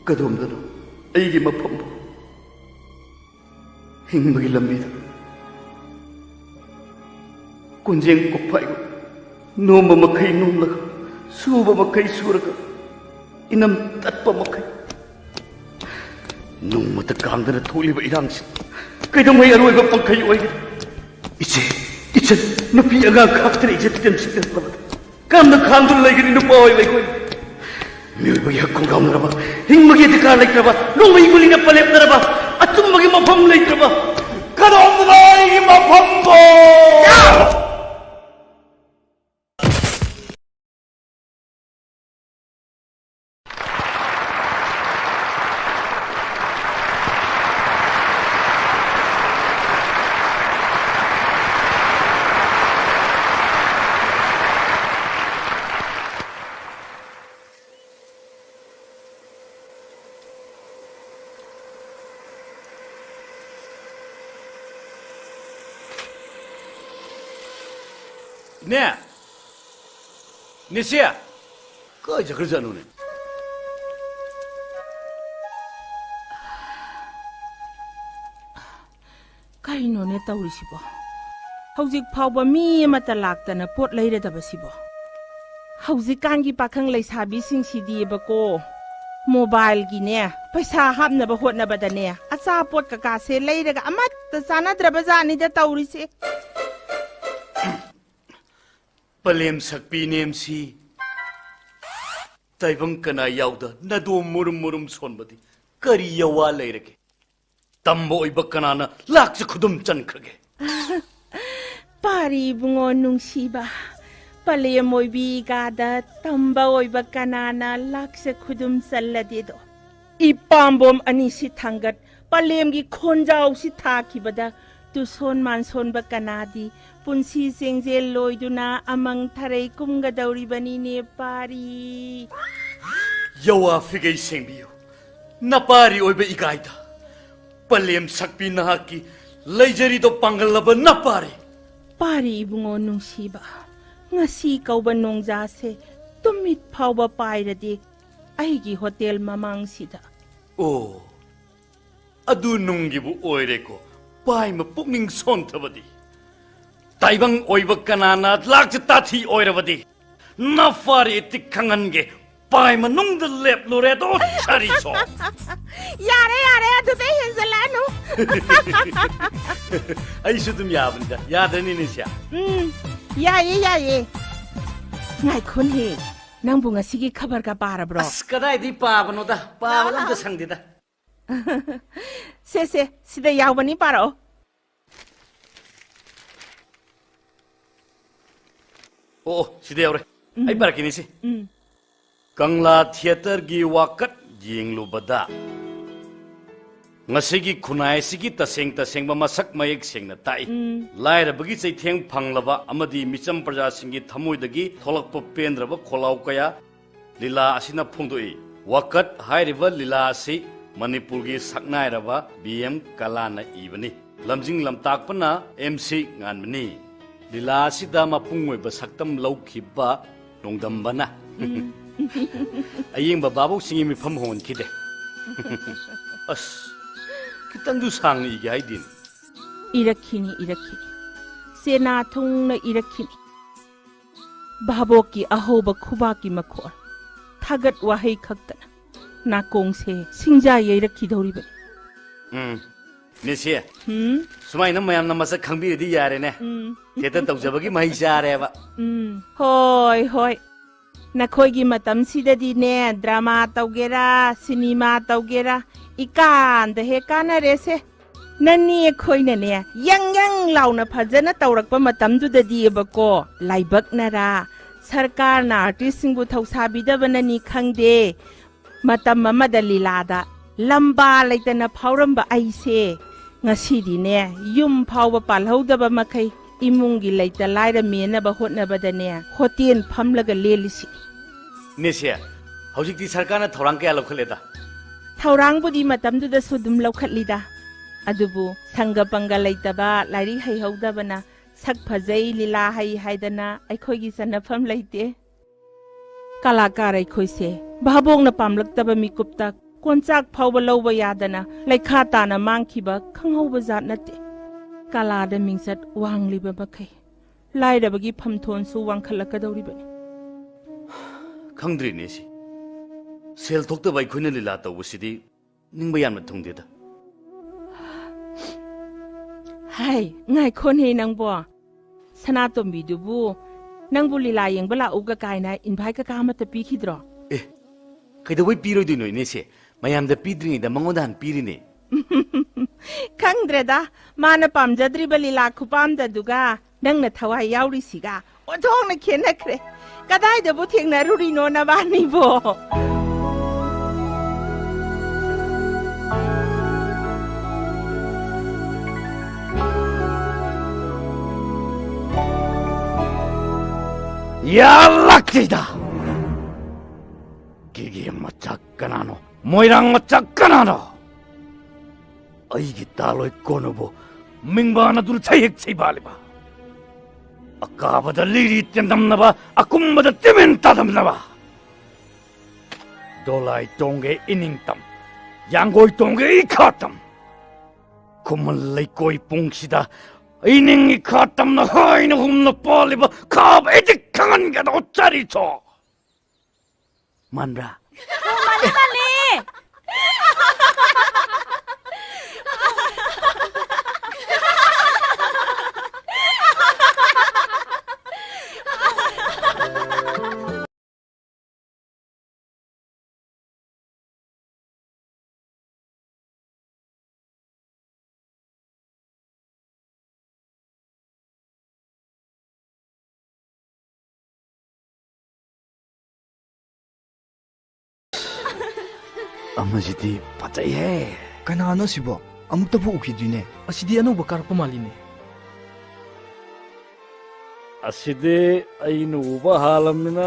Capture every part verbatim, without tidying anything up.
ꯀꯗꯣꯝꯗꯅꯣ ꯑꯩꯒꯤ ꯃꯐꯝꯕꯨ? ꯍꯤꯡꯕꯒꯤ ꯂꯝꯕꯤꯗ ꯀꯣꯟꯖꯦꯡ ꯀꯣꯛꯐꯥꯏꯒꯨꯝ ꯅꯣꯝꯕ ꯃꯈꯩ ꯅꯣꯝꯂꯒ, ꯁꯨꯕ ꯃꯈꯩ ꯁꯨꯔꯒ, ꯏꯅꯝ ꯇꯠꯄ ꯃꯈꯩ ꯅꯣꯡꯃꯇ ꯀꯥꯡꯗꯅ ꯊꯣꯛꯂꯤꯕ ꯏꯔꯥꯡꯁꯤ ꯀꯩꯗꯧꯉꯩ ꯑꯔꯣꯏꯕ ꯄꯪꯈꯩ ꯑꯣꯏꯒꯅꯤ? ꯏꯆꯦ, ꯏꯆꯟ, ꯅꯨꯄꯤ ꯑꯉꯥꯡ ꯈꯥꯛꯇꯅ ꯏꯖꯠ ꯇꯦꯝꯁꯤꯡꯗꯅ ꯀꯔꯝꯅ ꯈꯥꯡꯗꯨꯅ ꯂꯩꯒꯅꯤ ꯅꯨꯄꯥ ꯑꯣꯏꯕ ꯑꯩꯈꯣꯏꯅ? ꯃꯤꯑꯣꯏꯕꯒꯤ ꯍꯛ ꯈꯣꯡꯒꯥꯎꯅꯔꯕ, ꯍꯤꯡꯕꯒꯤ ꯑꯙꯤꯀꯥꯔ ꯂꯩꯇ꯭ꯔꯕ, ꯅꯣꯡꯃꯩ ꯒꯨꯂꯤꯅ ꯄꯂꯦꯞꯅꯔꯕ, ꯑꯆꯨꯝꯕꯒꯤ ꯃꯐꯝ ꯂꯩꯇ꯭ꯔꯕ, ꯀꯗꯣꯝꯗꯅꯣ ꯑꯩꯒꯤ ꯃꯐꯝꯕꯣ? ꯅꯦ! ꯅꯦꯁꯦ! ꯀꯥꯏ ꯆꯠꯈ꯭ꯔꯖꯥꯠꯅꯣꯅꯦ? ꯀꯩꯅꯣꯅꯦ ꯇꯧꯔꯤꯁꯤꯕꯣ? ꯍꯧꯖꯤꯛ ꯐꯥꯎꯕ ꯃꯤ ꯑꯃꯠꯇ ꯂꯥꯛꯇꯅ ꯄꯣꯠ ꯂꯩꯔꯗꯕꯁꯤꯕꯣ? ꯍꯧꯖꯤꯛꯀꯥꯟꯒꯤ ꯄꯥꯈꯪ ꯂꯩꯁꯥꯕꯤꯁꯤꯡꯁꯤꯗꯤꯕꯀꯣ, ꯃꯣꯕꯥꯏꯜꯒꯤꯅꯦ, ꯄꯩꯁꯥ ꯍꯥꯞꯅꯕ ꯍꯣꯠꯅꯕꯗꯅꯦ, ꯑꯆꯥꯄꯣꯠ ꯀꯀꯥꯁꯦ ꯂꯩꯔꯒ ꯑꯃꯠꯇ ꯆꯥꯅꯗ꯭ꯔꯕ ꯖꯥꯠꯅꯤꯗ ꯇꯧꯔꯤꯁꯦ꯫ ꯄꯂꯦꯝ ꯁꯛꯄꯤ ꯅꯦꯝꯁꯤ, ꯇꯥꯏꯕꯪ ꯀꯅꯥ ꯌꯥꯎꯗ ꯅꯗꯣꯝ ꯃꯨꯔꯨꯝ ꯃꯨꯔꯨꯝ ꯁꯣꯟꯕꯗꯤ ꯀꯔꯤ ꯌꯋꯥ ꯂꯩꯔꯒꯦ? ꯇꯝꯕ ꯑꯣꯏꯕ ꯀꯅꯥꯅ ꯂꯥꯛꯆ ꯈꯨꯗꯨꯝ ꯆꯟꯈ꯭ꯔꯒꯦ? ꯄꯥꯔꯤ ꯏꯕꯨꯡꯉꯣ ꯅꯨꯡꯁꯤꯕ, ꯄꯂꯦꯝ ꯑꯣꯏꯕꯤ ꯏꯒꯥꯗ ꯇꯝꯕ ꯑꯣꯏꯕ ꯀꯅꯥꯅ ꯂꯥꯛꯆ ꯈꯨꯗꯨꯝ ꯆꯜꯂꯗꯦꯗꯣ? ꯏꯄꯥꯝꯕꯣꯝ ꯑꯅꯤꯁꯤ ꯊꯥꯡꯒꯠ, ꯄꯂꯦꯝꯒꯤ ꯈꯣꯟꯖꯥꯎꯁꯤ ꯊꯥꯈꯤꯕꯗ ꯇꯨꯁꯣꯟ ꯃꯥꯟꯁꯣꯟꯕ ꯀꯅꯥꯗꯤ ꯄꯨꯟꯁꯤ ꯆꯦꯡꯖꯦꯜ ꯂꯣꯏꯗꯨꯅ ꯑꯃꯪ ꯊꯔꯩ ꯀꯨꯝꯒꯗꯧꯔꯤꯕꯅꯤꯅꯦ ꯄꯥꯔꯤ꯫ ꯌꯋꯥ ꯐꯤꯒꯩ ꯁꯦꯡꯕꯤꯌꯨ, ꯅꯄꯥꯔꯤ ꯑꯣꯏꯕ ꯏꯒꯥꯏꯗ꯫ ꯄꯂꯦꯝ ꯁꯛꯄꯤ ꯅꯍꯥꯛꯀꯤ ꯂꯩꯖꯔꯤꯗꯣ ꯄꯥꯡꯒꯜꯂꯕ ꯅꯄꯥꯔꯤ꯫ ꯄꯥꯔꯤ ꯏꯕꯨꯡꯉꯣ ꯅꯨꯡꯁꯤꯕ, ꯉꯁꯤ ꯀꯧꯕ ꯅꯣꯡꯖꯥꯁꯦ ꯇꯨꯃꯤꯠ ꯐꯥꯎꯕ ꯄꯥꯏꯔꯗꯤ ꯑꯩꯒꯤ ꯍꯣꯇꯦꯜ ꯃꯃꯥꯡꯁꯤꯗ꯫ ꯑꯣ, ꯑꯗꯨ ꯅꯨꯡꯒꯤꯕꯨ ꯑꯣꯏꯔꯦꯀꯣ, ꯄꯥꯏꯃ ꯄꯨꯛꯅꯤꯡ ꯁꯣꯟꯊꯕꯗꯤ꯫ ꯇꯥꯏꯕꯪ ꯑꯣꯏꯕ ꯀꯅꯥꯅ ꯂꯥꯛꯆ ꯇꯥꯊꯤ ꯑꯣꯏꯔꯕꯗꯤ? ꯅꯐꯥꯔꯤ ꯏꯇꯤꯛ ꯈꯪꯍꯟꯒꯦ, ꯄꯥꯏ ꯃꯅꯨꯡꯗ ꯂꯦꯞꯂꯨꯔꯦ ꯑꯗꯣ ꯁꯥꯔꯤꯁꯣ꯫ ꯌꯥꯔꯦ, ꯌꯥꯔꯦ, ꯑꯗꯨꯗꯩ ꯍꯦꯟꯖꯜꯂꯛꯑꯅꯨ꯫ ꯑꯩꯁꯨ ꯑꯗꯨꯝ ꯌꯥꯕꯅꯤꯗ, ꯌꯥꯗ꯭ꯔꯅꯤꯅꯦ ꯁꯦ? ꯎꯝ, ꯌꯥꯏꯌꯦ, ꯌꯥꯏꯌꯦ꯫ ꯉꯥꯏꯈꯣꯅꯦ, ꯅꯪꯕꯨ ꯉꯁꯤꯒꯤ ꯈꯕꯔꯒ ꯄꯥꯔꯕ꯭ꯔꯣ? ꯑꯁ, ꯀꯗꯥꯏꯗꯩ ꯄꯥꯕꯅꯣꯗ, ꯄꯥꯕꯒ ꯑꯝꯇ ꯁꯪꯗꯦꯗ꯫ ꯁꯦ, ꯁꯦ, ꯁꯤꯗ ꯌꯥꯎꯕꯅꯤ, ꯄꯥꯔꯛꯑꯣ꯫ ꯑꯣ, ꯑꯣ, ꯁꯤꯗ ꯌꯥꯎꯔꯦ꯫ ꯎꯝ꯫ ꯑꯩ ꯄꯥꯔꯛꯀꯦꯅꯦ ꯁꯤ꯫ ꯎꯝ꯫ ꯀꯪꯂꯥ ꯊꯤꯌꯦꯇꯔꯒꯤ ꯋꯥꯀꯠ ꯌꯦꯡꯂꯨꯕꯗ ꯉꯁꯤꯒꯤ ꯈꯨꯟꯅꯥꯏ ꯑꯁꯤꯒꯤ ꯇꯁꯦꯡ ꯇꯁꯦꯡꯕ ꯃꯁꯛ ꯃꯌꯦꯛ ꯁꯦꯡꯅ ꯇꯥꯛꯏ꯫ ꯎꯝ꯫ ꯂꯥꯏꯔꯕꯒꯤ ꯆꯩꯊꯦꯡ ꯐꯪꯂꯕ ꯑꯃꯗꯤ ꯃꯤꯆꯝ ꯄ꯭ꯔꯖꯥꯁꯤꯡꯒꯤ ꯊꯃꯣꯏꯗꯒꯤ ꯊꯣꯛꯂꯛꯄ ꯄꯦꯟꯗ꯭ꯔꯕ ꯈꯣꯜꯂꯥꯎ ꯀꯌꯥ ꯂꯤꯂꯥ ꯑꯁꯤꯅ ꯐꯣꯡꯗꯣꯛꯏ꯫ ꯋꯥꯀꯠ ꯍꯥꯏꯔꯤꯕ ꯂꯤꯂꯥ ꯑꯁꯤ ꯃꯅꯤꯄꯨꯔꯒꯤ ꯁꯛꯅꯥꯏꯔꯕ ꯕꯤ ꯑꯦꯝ ꯀꯂꯥꯅ ꯏꯕꯅꯤ꯫ ꯂꯝꯖꯤꯡ ꯂꯝꯇꯥꯛꯄꯅ ꯑꯦꯝ ꯁꯤ ꯉꯥꯟꯕꯅꯤ꯫ ꯂꯤꯂꯥ ꯑꯁꯤꯗ ꯃꯄꯨꯡ ꯑꯣꯏꯕ ꯁꯛꯇꯝ ꯂꯧꯈꯤꯕ ꯅꯣꯡꯗꯝꯕꯅ ꯑꯌꯦꯡꯕ ꯚꯥꯕꯣꯛꯁꯤꯡꯒꯤ ꯃꯤꯐꯝ ꯍꯣꯟꯈꯤꯗꯦ꯫ ꯑꯁ, ꯈꯤꯇꯪꯁꯨ ꯁꯥꯡꯅ ꯏꯒꯦ ꯍꯥꯏꯗꯦꯅꯦ꯫ ꯏꯔꯛꯈꯤꯅꯤ, ꯏꯔꯛꯈꯤꯅꯤ꯫ ꯆꯦꯅꯥ ꯊꯨꯡꯅ ꯏꯔꯛꯈꯤꯅꯤ꯫ ꯚꯥꯕꯣꯛꯀꯤ ꯑꯍꯧꯕ ꯈꯨꯕꯥꯛꯀꯤ ꯃꯈꯣꯜ, ꯊꯥꯒꯠ ꯋꯥꯍꯩ ꯈꯛꯇꯅ ꯅꯥꯀꯣꯡꯁꯦ ꯁꯤꯡꯖꯥ ꯌꯩꯔꯛꯈꯤꯗꯧꯔꯤꯕꯅꯤ꯫ ꯎꯝ, ꯃꯦꯁꯤ, ꯎꯝ? ꯁꯨꯃꯥꯏꯅ ꯃꯌꯥꯝꯅ ꯃꯁꯛ ꯈꯪꯕꯤꯔꯗꯤ ꯌꯥꯔꯦꯅꯦ꯫ ꯎꯝ꯫ ꯊꯤꯌꯦꯇꯔ ꯇꯧꯖꯕꯒꯤ ꯃꯍꯩ ꯆꯥꯔꯦꯕ꯫ ꯎꯝ, ꯍꯣꯏ, ꯍꯣꯏ꯫ ꯅꯈꯣꯏꯒꯤ ꯃꯇꯝꯁꯤꯗꯗꯤꯅꯦ, ꯗ꯭ꯔꯃꯥ ꯇꯧꯒꯦꯔꯥ, ꯁꯤꯅꯤꯃꯥ ꯇꯧꯒꯦꯔꯥ, ꯏꯀꯥꯟꯗ ꯍꯦꯛ ꯀꯥꯟꯅꯔꯦꯁꯦ꯫ ꯅꯅꯤ ꯑꯩꯈꯣꯏꯅꯅꯦ, ꯌꯪ ꯌꯪ ꯂꯥꯎꯅ ꯐꯖꯅ ꯇꯧꯔꯛꯄ ꯃꯇꯝꯗꯨꯗꯗꯤꯕꯀꯣ, ꯂꯥꯏꯕꯛꯅꯔꯥ, ꯁꯔꯀꯥꯔꯅ ꯑꯥꯔꯇꯤꯁꯁꯤꯡꯕꯨ ꯊꯧꯁꯥꯕꯤꯗꯕꯅꯅꯤ ꯈꯪꯗꯦ, ꯃꯇꯝ ꯑꯃꯗ ꯂꯤꯂꯥꯗ ꯂꯝꯕꯥ ꯂꯩꯇꯅ ꯐꯥꯎꯔꯝꯕ ꯑꯩꯁꯦ, ꯉꯁꯤꯗꯤꯅꯦ, ꯌꯨꯝ ꯐꯥꯎꯕ ꯄꯥꯜꯍꯧꯗꯕ ꯃꯈꯩ ꯏꯃꯨꯡꯒꯤ ꯂꯩꯇ ꯂꯥꯏꯔ ꯃꯦꯟꯅꯕ ꯍꯣꯠꯅꯕꯗꯅꯦ, ꯍꯣꯇꯦꯜ ꯐꯝꯂꯒ ꯂꯦꯜꯂꯤꯁꯤ꯫ ꯅꯦꯁꯦ, ꯍꯧꯖꯤꯛꯇꯤ ꯁꯔꯀꯥꯔꯅ ꯊꯧꯔꯥꯡ ꯀꯌꯥ ꯂꯧꯈꯠꯂꯦꯗ? ꯊꯧꯔꯥꯡꯕꯨꯗꯤ ꯃꯇꯝꯗꯨꯗꯁꯨ ꯑꯗꯨꯝ ꯂꯧꯈꯠꯂꯤꯗ꯫ ꯑꯗꯨꯕꯨ ꯁꯪꯒ ꯄꯪꯒ ꯂꯩꯇꯕ, ꯂꯥꯏꯔꯤꯛ ꯍꯩꯍꯧꯗꯕꯅ ꯁꯛ ꯐꯖꯩ, ꯂꯤꯂꯥ ꯍꯩ ꯍꯥꯏꯗꯅ ꯑꯩꯈꯣꯏꯒꯤ ꯆꯟꯅꯐꯝ ꯂꯩꯇꯦ꯫ ꯀꯂꯥꯀꯥꯔ ꯑꯩꯈꯣꯏꯁꯦ ꯚꯥꯕꯣꯛꯅ ꯄꯥꯝꯂꯛꯇꯕ ꯃꯤꯀꯨꯞꯇ ꯀꯣꯟꯆꯥꯛ ꯐꯥꯎꯕ ꯂꯧꯕ ꯌꯥꯗꯅ ꯂꯩꯈꯥ ꯇꯥꯅ ꯃꯥꯡꯈꯤꯕ ꯈꯪꯍꯧꯕ ꯖꯥꯠ ꯅꯠꯇꯦ꯫ ꯀꯂꯥꯗ ꯃꯤꯡꯆꯠ ꯋꯥꯡꯂꯤꯕ ꯃꯈꯩ ꯂꯥꯏꯔꯕꯒꯤ ꯐꯝꯊꯣꯟꯁꯨ ꯋꯥꯡꯈꯠꯂꯛꯀꯗꯧꯔꯤꯕꯅꯤ꯫ ꯈꯪꯗ꯭ꯔꯤꯅꯦ ꯁꯤ꯫ ꯁꯦꯜ ꯊꯣꯛꯇꯕ ꯑꯩꯈꯣꯏꯅ ꯂꯤꯂꯥ ꯇꯧꯕꯁꯤꯗꯤ ꯅꯤꯡꯕ ꯌꯥꯝꯅ ꯊꯨꯡꯗꯦꯗ꯫ ꯍꯥꯏ, ꯉꯥꯏꯈꯣꯅꯦ ꯅꯪꯕꯣ꯫ ꯁꯅꯥꯇꯣꯝꯕꯤꯗꯨꯕꯨ ꯅꯪꯕꯨ ꯂꯤꯂꯥ ꯌꯦꯡꯕ ꯂꯥꯛꯎꯒ ꯀꯥꯏꯅ ꯏꯟꯚꯥꯏꯠ ꯀꯀꯥ ꯑꯃꯠꯇ ꯄꯤꯈꯤꯗ꯭ꯔꯣ? ꯑꯦ, ꯀꯩꯗꯧꯕꯩ ꯄꯤꯔꯣꯏꯗꯣꯏꯅꯣ ꯏꯅꯦꯁꯦ? ꯃꯌꯥꯝꯗ ꯄꯤꯗ꯭ꯔꯤꯉꯩꯗ ꯃꯉꯣꯟꯗ ꯍꯥꯟꯅ ꯄꯤꯔꯤꯅꯦ꯫ ꯈꯪꯗ꯭ꯔꯦꯗ, ꯃꯥꯅ ꯄꯥꯝꯖꯗ꯭ꯔꯤꯕ ꯂꯤꯂꯥ ꯈꯨꯄꯥꯝꯗꯗꯨꯒ ꯅꯪꯅ ꯊꯋꯥꯏ ꯌꯥꯎꯔꯤꯁꯤꯒ ꯑꯣꯟꯊꯣꯛꯅ ꯈꯦꯠꯅꯈ꯭ꯔꯦ꯫ ꯀꯗꯥꯏꯗꯕꯨ ꯊꯦꯡꯅꯔꯨꯔꯤꯅꯣ ꯅꯕꯥꯅꯤꯕꯣ? ꯌꯥꯔꯛꯇ꯭ꯔꯤꯗ! ꯀꯦꯒꯦ ꯃꯆꯥ ꯀꯅꯥꯅꯣ? ꯃꯣꯏꯔꯥꯡ ꯃꯆꯥ ꯀꯅꯥꯅꯣ? ꯑꯩꯒꯤ ꯇꯥꯂꯣꯏ ꯀꯣꯟꯅꯕꯨ ꯃꯤꯡꯕꯥꯟ ꯑꯗꯨ ꯁꯩꯍꯦꯛ ꯁꯩꯕꯥꯜꯂꯤꯕ? ꯑꯀꯥꯕꯗ ꯂꯤꯔꯤ ꯇꯦꯟꯗꯝꯅꯕ, ꯑꯀꯨꯝꯕꯗ ꯇꯤꯃꯦꯟ ꯇꯥꯗꯝꯅꯕ꯫ ꯗꯣꯂꯥꯏ ꯇꯣꯡꯒꯦ ꯏꯅꯤꯡꯇꯝ, ꯌꯥꯡꯒꯣꯏ ꯇꯣꯡꯒꯦ ꯏꯈꯥꯇꯝ꯫ ꯈꯨꯃꯟ ꯂꯩꯀꯣꯏ ꯄꯨꯡꯁꯤꯗ ꯏꯅꯤꯡ ꯏꯈꯥꯇꯝꯅ ꯍꯥꯏꯅ ꯍꯨꯝꯅ ꯄꯥꯜꯂꯤꯕ ꯈꯥꯕ ꯑꯩꯗꯤ ꯈꯪꯍꯟꯒꯦꯗꯣ ꯆꯔꯤꯁꯣ꯫ ꯃꯥꯟꯕ꯭ꯔꯥ? ꯑꯣ, ꯃꯥꯜꯂꯦ, ꯃꯥꯜꯂꯦ꯫ ꯑꯃꯁꯤꯗꯤ ꯐꯖꯩꯍꯦ꯫ ꯀꯅꯥꯅꯣ ꯁꯤꯕꯣ? ꯑꯃꯨꯛꯇꯕꯨ ꯎꯈꯤꯗ꯭ꯔꯤꯅꯦ꯫ ꯑꯁꯤꯗꯤ ꯑꯅꯧꯕ ꯀꯥꯔꯛꯄ ꯃꯥꯜꯂꯤꯅꯦ꯫ ꯑꯁꯤꯗꯤ ꯑꯩꯅ ꯎꯕ ꯍꯥꯜꯂꯝꯅꯤꯅ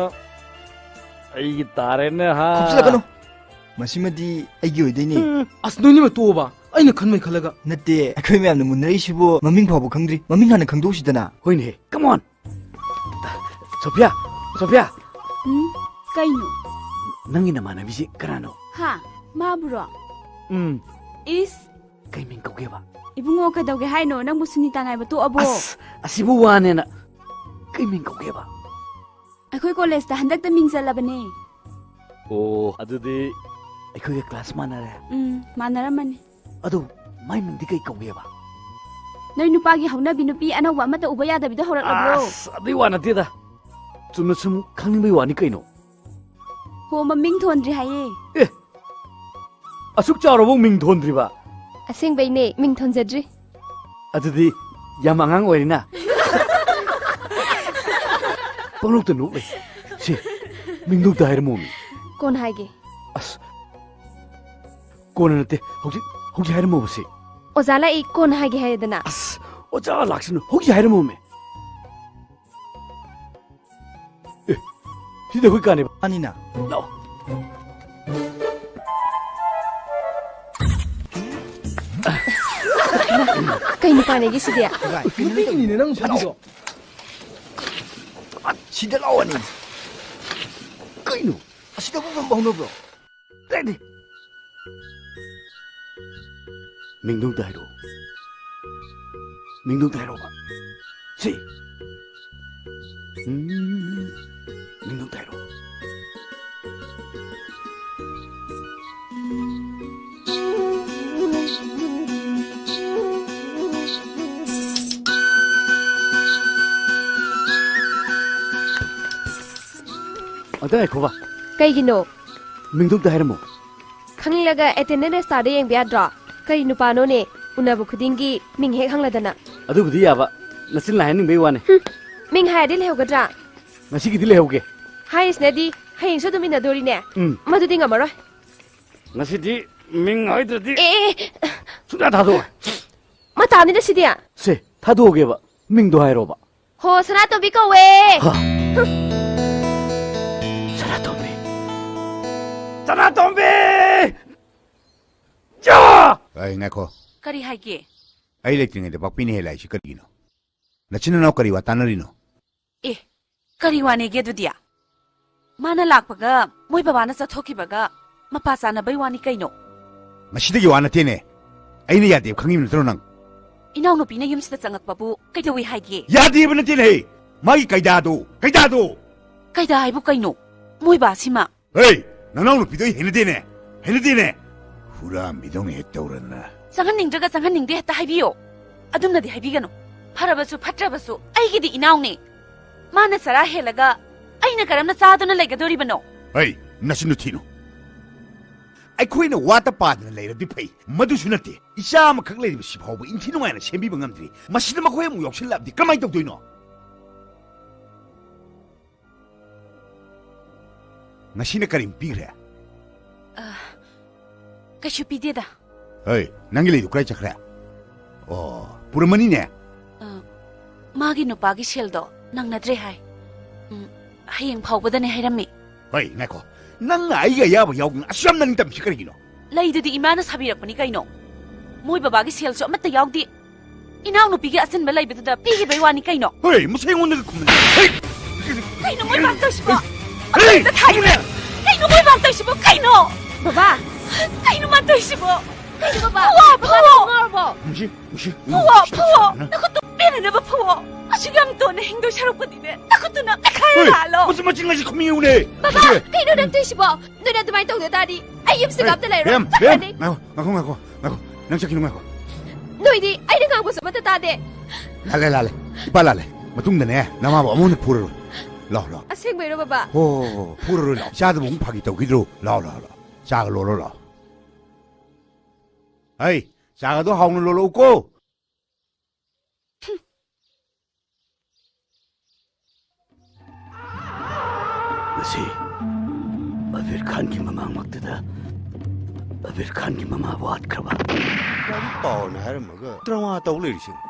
ꯑꯩꯒꯤ ꯇꯥꯔꯦꯅꯦ ꯍꯥ꯫ ꯈꯨꯞꯆꯤꯜꯂꯛꯀꯅꯨ꯫ ꯃꯁꯤꯃꯗꯤ ꯑꯩꯒꯤ ꯑꯣꯏꯗꯣꯏꯅꯤ꯫ ꯎꯝ, ꯑꯁ, ꯅꯣꯏꯅꯤꯃꯛ ꯇꯣꯛꯑꯣꯕ꯫ ꯑꯩꯅ ꯈꯟꯕꯩ ꯈꯜꯂꯒ꯫ ꯅꯠꯇꯦ, ꯑꯩꯈꯣꯏ ꯃꯌꯥꯝꯅ ꯃꯨꯟꯅꯔꯤꯁꯤꯕꯨ ꯃꯃꯤꯡ ꯐꯥꯎꯕ ꯈꯪꯗ꯭ꯔꯤ꯫ ꯃꯃꯤꯡ ꯍꯥꯟꯅ ꯈꯪꯗꯣꯛꯁꯤꯗꯅ꯫ ꯍꯣꯏꯅꯦ, come on꯫ ꯁꯣꯐꯤꯌꯥ, ꯁꯣꯐꯤꯌꯥ꯫ ꯎꯝ? ꯀꯩꯅꯣ? ꯅꯪꯒꯤ ꯅꯃꯥꯟꯅꯕꯤꯁꯤ ꯀꯅꯥꯅꯣ? ꯍꯥ? ꯃꯥꯕꯨꯔꯣ? ꯎꯝ꯫ ꯏꯁ! ꯀꯩ ꯃꯤꯡ ꯀꯧꯒꯦꯕ? ꯏꯕꯨꯡꯉꯣ, ꯀꯩꯗꯧꯒꯦ ꯍꯥꯏꯅꯣ? ꯅꯪꯕꯨ ꯁꯨꯅꯤꯇꯥ ꯉꯥꯏꯕ ꯇꯣꯛꯑꯕꯣ? ꯑꯁ, ꯑꯁꯤꯕꯨ ꯋꯥꯅꯦꯅ꯫ ꯀꯩ ꯃꯤꯡ ꯀꯧꯒꯦꯕ? ꯑꯩꯈꯣꯏ ꯀꯣꯂꯦꯖꯇ ꯍꯟꯗꯛꯇ ꯃꯤꯡ ꯆꯜꯂꯕꯅꯦ꯫ ꯑꯣ, ꯑꯗꯨꯗꯤ ꯑꯩꯈꯣꯏꯒ ꯀ꯭ꯂꯥꯁ ꯃꯥꯟꯅꯔꯦ꯫ ꯎꯝ, ꯃꯥꯟꯅꯔꯝꯃꯅꯤ꯫ ꯑꯗꯣ ꯃꯥꯏ ꯃꯤꯡꯗꯤ ꯀꯩ ꯀꯧꯒꯦꯕ? ꯅꯣꯏ ꯅꯨꯄꯥꯒꯤ ꯍꯧꯅꯕꯤ ꯅꯨꯄꯤ ꯑꯅꯧꯕ ꯑꯃꯠꯇ ꯎꯕ ꯌꯥꯗꯕꯤꯗꯣ ꯍꯧꯔꯛꯂꯕ꯭ꯔꯣ? ꯑꯁ, ꯑꯗꯨꯏ ꯋꯥ ꯅꯠꯇꯦꯗ꯫ ꯆꯨꯝꯅ ꯁꯨꯝ ꯈꯪꯅꯤꯡꯕꯩ ꯋꯥꯅꯤ ꯀꯩꯅꯣ꯫ ꯍꯣ, ꯃꯃꯤꯡ ꯊꯣꯟꯗ꯭ꯔꯤ ꯍꯥꯏꯌꯦ꯫ ꯑꯦ, ꯑꯁꯨꯛ ꯆꯥꯎꯔꯕꯧ ꯃꯤꯡ ꯊꯣꯟꯗ꯭ꯔꯤꯕ? ꯑꯁꯦꯡꯕꯩꯅꯦ, ꯃꯤꯡ ꯊꯣꯟꯖꯗ꯭ꯔꯤ꯫ ꯑꯗꯨꯗꯤ ꯌꯥꯝ ꯑꯉꯥꯡ ꯑꯣꯏꯔꯤꯅ꯫ ꯄꯪꯅꯣꯛꯇ ꯅꯣꯛ ꯂꯩ꯫ ꯁꯤ, ꯃꯤꯡꯗꯣ ꯑꯝꯇ ꯍꯥꯏꯔꯝꯃꯣꯃꯤ꯫ ꯀꯣꯟꯅ ꯍꯥꯏꯒꯦ꯫ ꯑꯁ, ꯀꯣꯟꯅ ꯅꯠꯇꯦ, ꯍꯧꯖꯤꯛ, ꯍꯧꯖꯤꯛ ꯍꯥꯏꯔꯝꯃꯣꯕ ꯁꯤ꯫ ꯑꯣꯖꯥ ꯂꯥꯛꯏ, ꯀꯣꯟꯅ ꯍꯥꯏꯒꯦ ꯍꯥꯏꯔꯦꯗꯅ꯫ ꯑꯁ, ꯑꯣꯖꯥ ꯂꯥꯛꯁꯅꯨ, ꯍꯧꯖꯤꯛ ꯍꯥꯏꯔꯝꯃꯣꯃꯤ꯫ ꯑꯦ, ꯁꯤꯗꯤ ꯑꯩꯈꯣꯏ ꯀꯥꯅꯦꯕ꯫ ꯑꯅꯤꯅ꯫ ꯂꯥꯛꯑꯣ꯫ ꯀꯩ ꯅꯨꯄꯥꯅꯦꯒꯦ ꯁꯤꯗꯤ? ꯅꯨꯄꯤꯒꯤꯅꯤꯅꯦ ꯅꯪ ꯁꯥꯟꯅꯩꯗꯣ꯫ ꯁꯤꯗ ꯂꯥꯛꯑꯣꯅꯦ꯫ ꯀꯩꯅꯣ? ꯑꯁꯤꯗꯕꯨ ꯐꯝꯕ ꯍꯧꯅꯕ꯭ꯔꯣ? ꯂꯩꯅꯦ꯫ ꯃꯤꯡꯗꯣ ꯑꯝꯇ ꯍꯥꯏꯔꯛꯑꯣ꯫ ꯃꯤꯡꯗꯣ ꯑꯝꯇ ꯍꯥꯏꯔꯛꯑꯣꯕ꯫ ꯁꯤ꯫ ꯎꯝ꯫ ꯃꯤꯡꯗꯣ ꯑꯝꯇ ꯍꯥꯏꯔꯛꯑꯣ꯫ ꯑꯝꯇ ꯉꯥꯏꯈꯣꯕ꯫ ꯀꯩꯒꯤꯅꯣ? ꯃꯤꯡꯗꯣ ꯑꯝꯇ ꯍꯥꯏꯔꯝꯃꯣ꯫ ꯈꯪꯅꯤꯡꯂꯒ attendance registerꯗ ꯌꯦꯡꯕ ꯌꯥꯗ꯭ꯔꯣ? ꯀꯔꯤ ꯅꯨꯄꯥꯅꯣꯅꯦ? ꯎꯅꯕ ꯈꯨꯗꯤꯡꯒꯤ ꯃꯤꯡ ꯍꯦꯛ ꯍꯪꯂꯗꯅ꯫ ꯑꯗꯨꯕꯨꯗꯤ ꯌꯥꯕ, ꯅꯆꯤꯟ ꯂꯥꯏ ꯍꯥꯏꯅꯤꯡꯕꯩ ꯋꯥꯅꯦ꯫ ꯍꯨꯝ, ꯃꯤꯡ ꯍꯥꯏꯔꯗꯤ ꯂꯩꯍꯧꯒꯗ꯭ꯔꯥ? ꯉꯁꯤꯒꯤꯗꯤ ꯂꯩꯍꯧꯒꯦ꯫ ꯍꯥꯏꯔꯤꯁꯤꯅꯗꯤ ꯍꯌꯦꯡꯁꯨ ꯑꯗꯨꯝ ꯏꯟꯅꯗꯣꯔꯤꯅꯦ꯫ ꯎꯝ꯫ ꯃꯗꯨꯗꯤ ꯉꯝꯃꯔꯣꯏ꯫ ꯉꯁꯤꯗꯤ ꯃꯤꯡ ꯍꯥꯏꯗ꯭ꯔꯗꯤ ꯑꯦ, ꯑꯦ, ꯑꯦ꯫ ꯁꯨꯡꯊꯥ ꯊꯥꯗꯣꯛꯑꯣꯏ꯫ ꯃꯇꯥꯅꯤꯅ ꯁꯤꯗꯤ꯫ ꯁꯦ, ꯊꯥꯗꯣꯛꯑꯒꯦꯕ꯫ ꯃꯤꯡꯗꯣ ꯍꯥꯏꯔꯣꯕ꯫ ꯍꯣ, ꯁꯅꯥꯇꯣꯝꯕꯤ ꯀꯧꯋꯦ꯫ ꯍꯥ꯫ ꯁꯅꯥꯇꯣꯝꯕꯤ꯫ ꯁꯅꯥꯇꯣꯝꯕꯤ! ꯌꯥ! ꯑꯩ ꯉꯥꯏꯈꯣ꯫ ꯀꯔꯤ ꯍꯥꯏꯒꯦ? ꯑꯩ ꯂꯩꯇ꯭ꯔꯤꯉꯩꯗ ꯄꯥꯛꯄꯤꯅ ꯍꯦꯜꯂꯦ ꯍꯥꯏꯁꯤ ꯀꯔꯤꯒꯤꯅꯣ? ꯅꯆꯤꯟ ꯅꯅꯥꯎ ꯀꯔꯤ ꯋꯥ ꯇꯥꯟꯅꯔꯤꯅꯣ? ꯑꯦ, ꯀꯔꯤ ꯋꯥꯅꯦꯒꯦ ꯑꯗꯨꯗꯤ? ꯃꯥꯅ ꯂꯥꯛꯄꯒ ꯃꯣꯏ ꯕꯕꯥꯅ ꯆꯠꯊꯣꯛꯈꯤꯕꯒ ꯃꯄꯥ ꯆꯥꯅꯕꯩ ꯋꯥꯅꯤ ꯀꯩꯅꯣ? ꯉꯁꯤꯗꯒꯤ ꯋꯥ ꯅꯠꯇꯦꯅꯦ꯫ ꯑꯩꯅ ꯌꯥꯗꯦꯕ ꯈꯪꯉꯤꯕ ꯅꯠꯇ꯭ꯔꯣ ꯅꯪ? ꯏꯅꯥꯎꯅꯨꯄꯤꯅ ꯌꯨꯝꯁꯤꯗ ꯆꯪꯉꯛꯄꯕꯨ ꯀꯩꯗꯧꯏ ꯍꯥꯏꯒꯦ? ꯌꯥꯗꯦꯕ ꯅꯠꯇꯦꯅꯦ꯫ ꯃꯥꯒꯤ ꯀꯩꯗꯥꯗꯣ, ꯀꯩꯗꯥꯗꯣ꯫ ꯀꯩꯗꯥ ꯍꯥꯏꯕꯨ ꯀꯩꯅꯣ? ꯃꯣꯏ ꯕꯥꯁꯤꯃ꯫ ꯍꯦ! ꯅꯅꯥꯎ ꯅꯨꯄꯤꯗꯣ ꯑꯩ ꯍꯩꯅꯗꯦꯅꯦ! ꯍꯩꯅꯗꯦꯅꯦ! ꯍꯨꯔꯥꯟꯕꯤꯗꯧꯅ ꯍꯦꯛ ꯇꯧꯔꯗꯅ꯫ ꯆꯪꯍꯟꯅꯤꯡꯗ꯭ꯔꯒ ꯆꯪꯍꯟꯅꯤꯡꯗꯦ ꯍꯦꯛꯇ ꯍꯥꯏꯕꯤꯌꯣ꯫ ꯑꯗꯨꯝꯅꯗꯤ ꯍꯥꯏꯕꯤꯒꯅꯨ꯫ ꯐꯔꯕꯁꯨ ꯐꯠꯇ꯭ꯔꯕꯁꯨ ꯑꯩꯒꯤꯗꯤ ꯏꯅꯥꯎꯅꯦ꯫ ꯃꯥꯅ ꯆꯔꯥ ꯍꯦꯜꯂꯒ ꯑꯩꯅ ꯀꯔꯝꯅ ꯆꯥꯗꯨꯅ ꯂꯩꯒꯗꯣꯔꯤꯕꯅꯣ? ꯍꯩ! ꯅꯆꯤꯟꯗꯨ ꯊꯤꯅꯨ꯫ ꯑꯩꯈꯣꯏꯅ ꯋꯥꯠꯇ ꯄꯥꯗꯅ ꯂꯩꯔꯕꯗꯤ ꯐꯩ꯫ ꯃꯗꯨꯁꯨ ꯅꯠꯇꯦ꯫ ꯏꯆꯥ ꯑꯃꯈꯛ ꯂꯩꯔꯤꯕꯁꯤ ꯐꯥꯎꯕ ꯏꯟꯊꯤ ꯅꯨꯡꯉꯥꯏꯅ ꯁꯦꯝꯕꯤꯕ ꯉꯝꯗ꯭ꯔꯤ꯫ ꯃꯁꯤꯗ ꯃꯈꯣꯏ ꯑꯃꯨꯛ ꯌꯥꯎꯁꯤꯜꯂꯛꯑꯕꯗꯤ ꯀꯔꯝꯍꯥꯏꯅ ꯇꯧꯗꯣꯏꯅꯣ? ꯉꯁꯤꯅ ꯀꯔꯤꯃꯨꯛ ꯄꯤꯈ꯭ꯔꯦ? ꯑ, ꯀꯩꯁꯨ ꯄꯤꯗꯦꯗ꯫ ꯍꯩ, ꯅꯪꯒꯤ ꯂꯩꯗꯨ ꯀꯗꯥꯏ ꯆꯠꯈ꯭ꯔꯦ? ꯑꯣ, ꯄꯨꯔꯝꯃꯅꯤꯅꯦ꯫ ꯑ, ꯃꯥꯒꯤ ꯅꯨꯄꯥꯒꯤ ꯁꯦꯜꯗꯣ ꯅꯪꯅꯗ꯭ꯔꯦ ꯍꯥꯏ꯫ ꯎꯝ, ꯍꯌꯦꯡ ꯐꯥꯎꯕꯗꯅꯦ ꯍꯥꯏꯔꯝꯃꯤ꯫ ꯍꯩ, ꯉꯥꯏꯈꯣ꯫ ꯅꯪꯅ ꯑꯩꯒꯤ ꯑꯌꯥꯕ ꯌꯥꯎꯗꯅ ꯑꯁꯨꯛ ꯌꯥꯝ ꯅꯅꯤꯡ ꯇꯝꯃꯤꯁꯤ ꯀꯔꯤꯒꯤꯅꯣ? ꯂꯩꯗꯨꯗꯤ ꯏꯃꯥꯅ ꯁꯥꯕꯤꯔꯛꯄꯅꯤ ꯀꯩꯅꯣ꯫ ꯃꯣꯏ ꯕꯕꯥꯒꯤ ꯁꯦꯜꯁꯨ ꯑꯃꯠꯇ ꯌꯥꯎꯗꯦ꯫ ꯏꯅꯥꯎꯅꯨꯄꯤꯒꯤ ꯑꯆꯤꯟꯕ ꯂꯩꯕꯗꯨꯗ ꯄꯤꯈꯤꯕꯩ ꯋꯥꯅꯤ ꯀꯩꯅꯣ꯫ ꯍꯣꯏ, ꯃꯁꯤ ꯑꯩꯉꯣꯟꯗꯒ ꯈꯨꯝꯍꯟ-, ꯍꯩ! ꯀꯩꯅꯣ ꯃꯣꯏ ꯃꯥꯟ ꯇꯧꯏꯁꯤꯕꯣ? ꯑꯩ! ꯑꯝꯇ ꯊꯥꯏꯌꯨꯅꯦ! ꯀꯩꯅꯣ ꯃꯣꯏ ꯃꯥꯟ ꯇꯧꯏꯁꯤꯕꯣ? ꯀꯩꯅꯣ? ꯕꯕꯥ! ꯀꯩꯅꯣ ꯃꯥꯟ ꯇꯧꯏꯁꯤꯕꯣ? ꯀꯩꯅꯣ ꯕꯕꯥ? ꯐꯨꯋꯣ! ꯕꯕꯥ, ꯐꯨꯋꯣ! ꯅꯪ ꯉꯥꯎꯔꯕꯣ? ꯃꯨꯁꯤ, ꯃꯨꯁꯤ, ꯐꯨꯋꯣ! ꯃꯨꯁꯤ, ꯐꯨꯋꯣ! ꯁꯥꯅ꯫ ꯅꯈꯨꯠꯇꯣ ꯄꯦꯟꯅꯅꯕ ꯐꯨꯋꯣ! ꯑꯁꯨꯛ ꯌꯥꯝ ꯇꯣꯟꯅ ꯍꯤꯡꯗꯣꯏ ꯁꯔꯨꯛꯄꯨꯗꯤꯅꯦ, ꯅꯈꯨꯠꯇꯨꯅ ꯃꯦꯠꯈꯥꯏꯔ ꯍꯣꯏ, ꯂꯥꯛꯍꯜꯂꯣ! ꯃꯆꯤꯟ, ꯃꯆꯤꯟ ꯉꯁꯤ ꯈꯨꯝꯃꯤꯎꯅꯦ! ꯕꯕꯥ! ꯃꯨꯁꯤ! ꯀꯩꯅꯣ ꯅꯪ ꯇꯧꯏꯁꯤꯕꯣ? ꯅꯣꯏꯅ ꯑꯗꯨꯃꯥꯏꯅ ꯇꯧꯗ ꯇꯥꯔꯗꯤ ꯑꯩ ꯌꯨꯝꯁꯤꯗ ꯍꯦ, ꯑꯝꯇ ꯂꯩꯔꯣꯏ꯫ ꯕꯦꯝ, ꯆꯠꯈ꯭ꯔꯅꯤ꯫ ꯕꯦꯝ, ꯉꯥꯏꯈꯣ, ꯉꯥꯏꯈꯣ, ꯉꯥꯏꯈꯣ, ꯉꯥꯏꯈꯣ꯫ ꯅꯪ ꯆꯠꯈꯤꯅꯨ, ꯉꯥꯏꯈꯣ꯫ ꯅꯣꯏꯗꯤ ꯑꯩꯅ ꯉꯥꯡꯕꯁꯨ ꯑꯃꯠꯇ ꯇꯥꯗꯦ꯫ ꯂꯥꯜꯂꯦ, ꯂꯥꯜꯂꯦ꯫ ꯏꯄꯥ ꯂꯥꯜꯂꯦ꯫ ꯃꯇꯨꯡꯗꯅꯦ, ꯅꯃꯥꯕꯨ ꯑꯃꯨꯛ ꯍꯟꯅ ꯐꯨꯔꯔꯣꯏ꯫ ꯂꯥꯎ, ꯂꯥꯎ꯫ ꯑꯁꯦꯡꯕꯩꯔꯣ, ꯕꯕꯥ? ꯍꯣ, ꯍꯣ, ꯍꯣ, ꯍꯣ꯫ ꯐꯨꯔꯔꯣꯏ, ꯂꯥꯎ꯫ ꯏꯆꯥꯗꯨꯕꯨ ꯑꯃꯨꯛ ꯐꯥꯒꯤ ꯇꯧꯈꯤꯗ꯭ꯔꯣ? ꯂꯥꯎ, ꯂꯥꯎ, ꯂꯥꯎ꯫ ꯆꯥꯒ ꯂꯣꯜꯂꯣ, ꯂꯥꯎ꯫ ꯍꯩ, ꯆꯥꯒꯗꯣ ꯍꯥꯎꯅ ꯂꯣꯜꯂꯛꯎꯀꯣ꯫ ꯉꯁꯤ ꯑꯕꯤꯔ ꯈꯥꯟꯒꯤ ꯃꯃꯥꯡꯃꯛꯇꯗ ꯑꯕꯤꯔ ꯈꯥꯟꯒꯤ ꯃꯃꯥꯕꯨ ꯍꯥꯠꯈ꯭ꯔꯕ꯫ ꯂꯥꯏꯔꯤꯛ ꯄꯥꯎꯅ ꯍꯥꯏꯔꯝꯃꯒ ꯗ꯭ꯔꯃꯥ ꯇꯧ ꯂꯩꯔꯤꯁꯤꯕꯨ꯫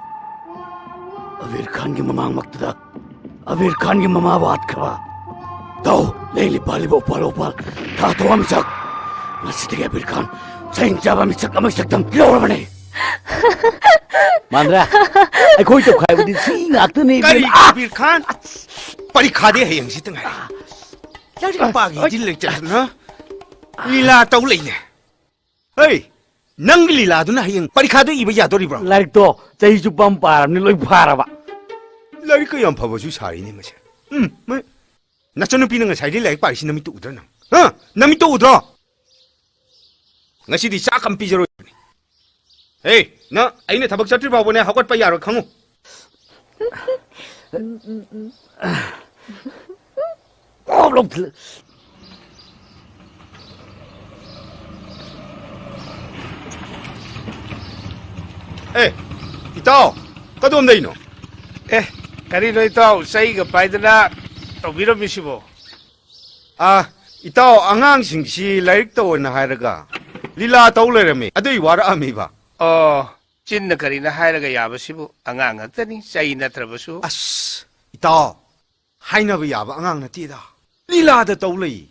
ꯑꯕꯤꯔ ꯈꯥꯟꯒꯤ ꯃꯃꯥꯡꯃꯛꯇꯗ ꯑꯕꯤꯔ ꯈꯥꯟꯒꯤ ꯃꯃꯥꯕꯨ ꯍꯥꯠꯈ꯭ꯔꯕ꯫ ꯇꯧ, ꯂꯦꯡꯂꯤ ꯄꯥꯜꯂꯤꯕ ꯎꯄꯥꯜ ꯋꯥꯄꯥꯜ ꯊꯥ ꯊꯣꯛꯑ ꯃꯤꯁꯛ꯫ ꯉꯁꯤꯗꯒꯤ ꯑꯕꯤꯔ ꯈꯥꯟ ꯆꯍꯤꯡ ꯆꯥꯕ ꯃꯤꯁꯛ ꯑꯃꯒꯤ ꯁꯛꯇꯝ ꯂꯧꯔꯕꯅꯤ꯫ ꯃꯥꯟꯗ꯭ꯔꯥ? ꯑꯩꯈꯣꯏ ꯇꯧꯈꯥꯏꯕꯗꯤ ꯁꯤ ꯉꯥꯛꯇꯅꯤ, ꯀꯔꯤ ꯏꯕꯦꯝꯃ꯫ ꯑꯥ! ꯀꯕꯤꯔ ꯈꯥꯟ? ꯄꯔꯤꯈꯥꯗꯤ ꯍꯌꯦꯡꯁꯤꯇ ꯉꯥꯏꯔꯦ꯫ ꯂꯥꯏꯔꯤꯛ ꯄꯥꯒꯦꯗꯤ ꯂꯩꯇꯗꯅ ꯂꯤꯂꯥ ꯇꯧ ꯂꯩꯅꯦ꯫ ꯍꯩ, ꯅꯪꯒꯤ ꯂꯤꯂꯥꯗꯨꯅ ꯍꯌꯦꯡ ꯄꯔꯤꯈꯥꯗ ꯏꯕ ꯌꯥꯗꯣꯔꯤꯕ꯭ꯔꯣ? ꯂꯥꯏꯔꯤꯛꯇꯣ ꯆꯍꯤ ꯆꯨꯞꯄ ꯑꯃ ꯄꯥꯔꯕꯅꯤ, ꯂꯣꯏ ꯐꯥꯔꯕ꯫ ꯂꯥꯏꯔꯤꯛꯀ ꯌꯥꯝ ꯐꯕꯁꯨ ꯁꯥꯔꯤꯅꯦ ꯃꯁꯦ꯫ ꯎꯝ, ꯃ-, ꯅꯆꯟꯅꯨꯄꯤꯅ ꯉꯁꯥꯏꯗꯩ ꯂꯥꯏꯔꯤꯛ ꯄꯥꯔꯤꯁꯤ ꯅꯃꯤꯠꯇꯨ ꯎꯗ꯭ꯔꯣ ꯅꯪ? ꯍꯥ? ꯅꯃꯤꯠꯇꯨ ꯎꯗ꯭ꯔꯣ? ꯉꯁꯤꯗꯤ ꯆꯥꯛ ꯑꯃ ꯄꯤꯖꯔꯣꯏꯕꯅꯤ꯫ ꯍꯦ, ꯅꯪ ꯑꯩꯅ ꯊꯕꯛ ꯆꯠꯇ꯭ꯔꯤ ꯐꯥꯎꯕꯅꯦ ꯍꯧꯒꯠꯄ ꯌꯥꯔꯣꯏ, ꯈꯪꯉꯨ꯫ ꯀꯣꯛ ꯂꯧꯊꯤꯜꯂ-, ꯑꯦ, ꯏꯇꯥꯎ, ꯀꯗꯣꯝꯗꯩꯅꯣ? ꯑꯦ, ꯀꯔꯤꯅꯣ ꯏꯇꯥꯎ, ꯆꯩꯒ ꯄꯥꯏꯗꯅ ꯇꯧꯕꯤꯔꯝꯃꯤꯁꯤꯕꯣ? ꯑꯥ, ꯏꯇꯥꯎ, ꯑꯉꯥꯡꯁꯤꯡꯁꯤ ꯂꯥꯏꯔꯤꯛ ꯇꯧꯑꯣꯅ ꯍꯥꯏꯔꯒ ꯂꯤꯂꯥ ꯇꯧ ꯂꯩꯔꯝꯃꯤ, ꯑꯗꯨꯏ ꯋꯥꯔꯛꯑꯝꯃꯤꯕ꯫ ꯑꯣ, ꯆꯤꯟꯅ ꯀꯔꯤꯅ ꯍꯥꯏꯔꯒ ꯌꯥꯕꯁꯤꯕꯨ? ꯑꯉꯥꯡ ꯉꯥꯛꯇꯅꯤ, ꯆꯩ ꯅꯠꯇ꯭ꯔꯕꯁꯨ꯫ ꯑꯁ, ꯏꯇꯥꯎ, ꯍꯥꯏꯅꯕ ꯌꯥꯕ ꯑꯉꯥꯡ ꯅꯠꯇꯦꯗ꯫ ꯂꯤꯂꯥꯗ ꯇꯧ ꯂꯩ꯫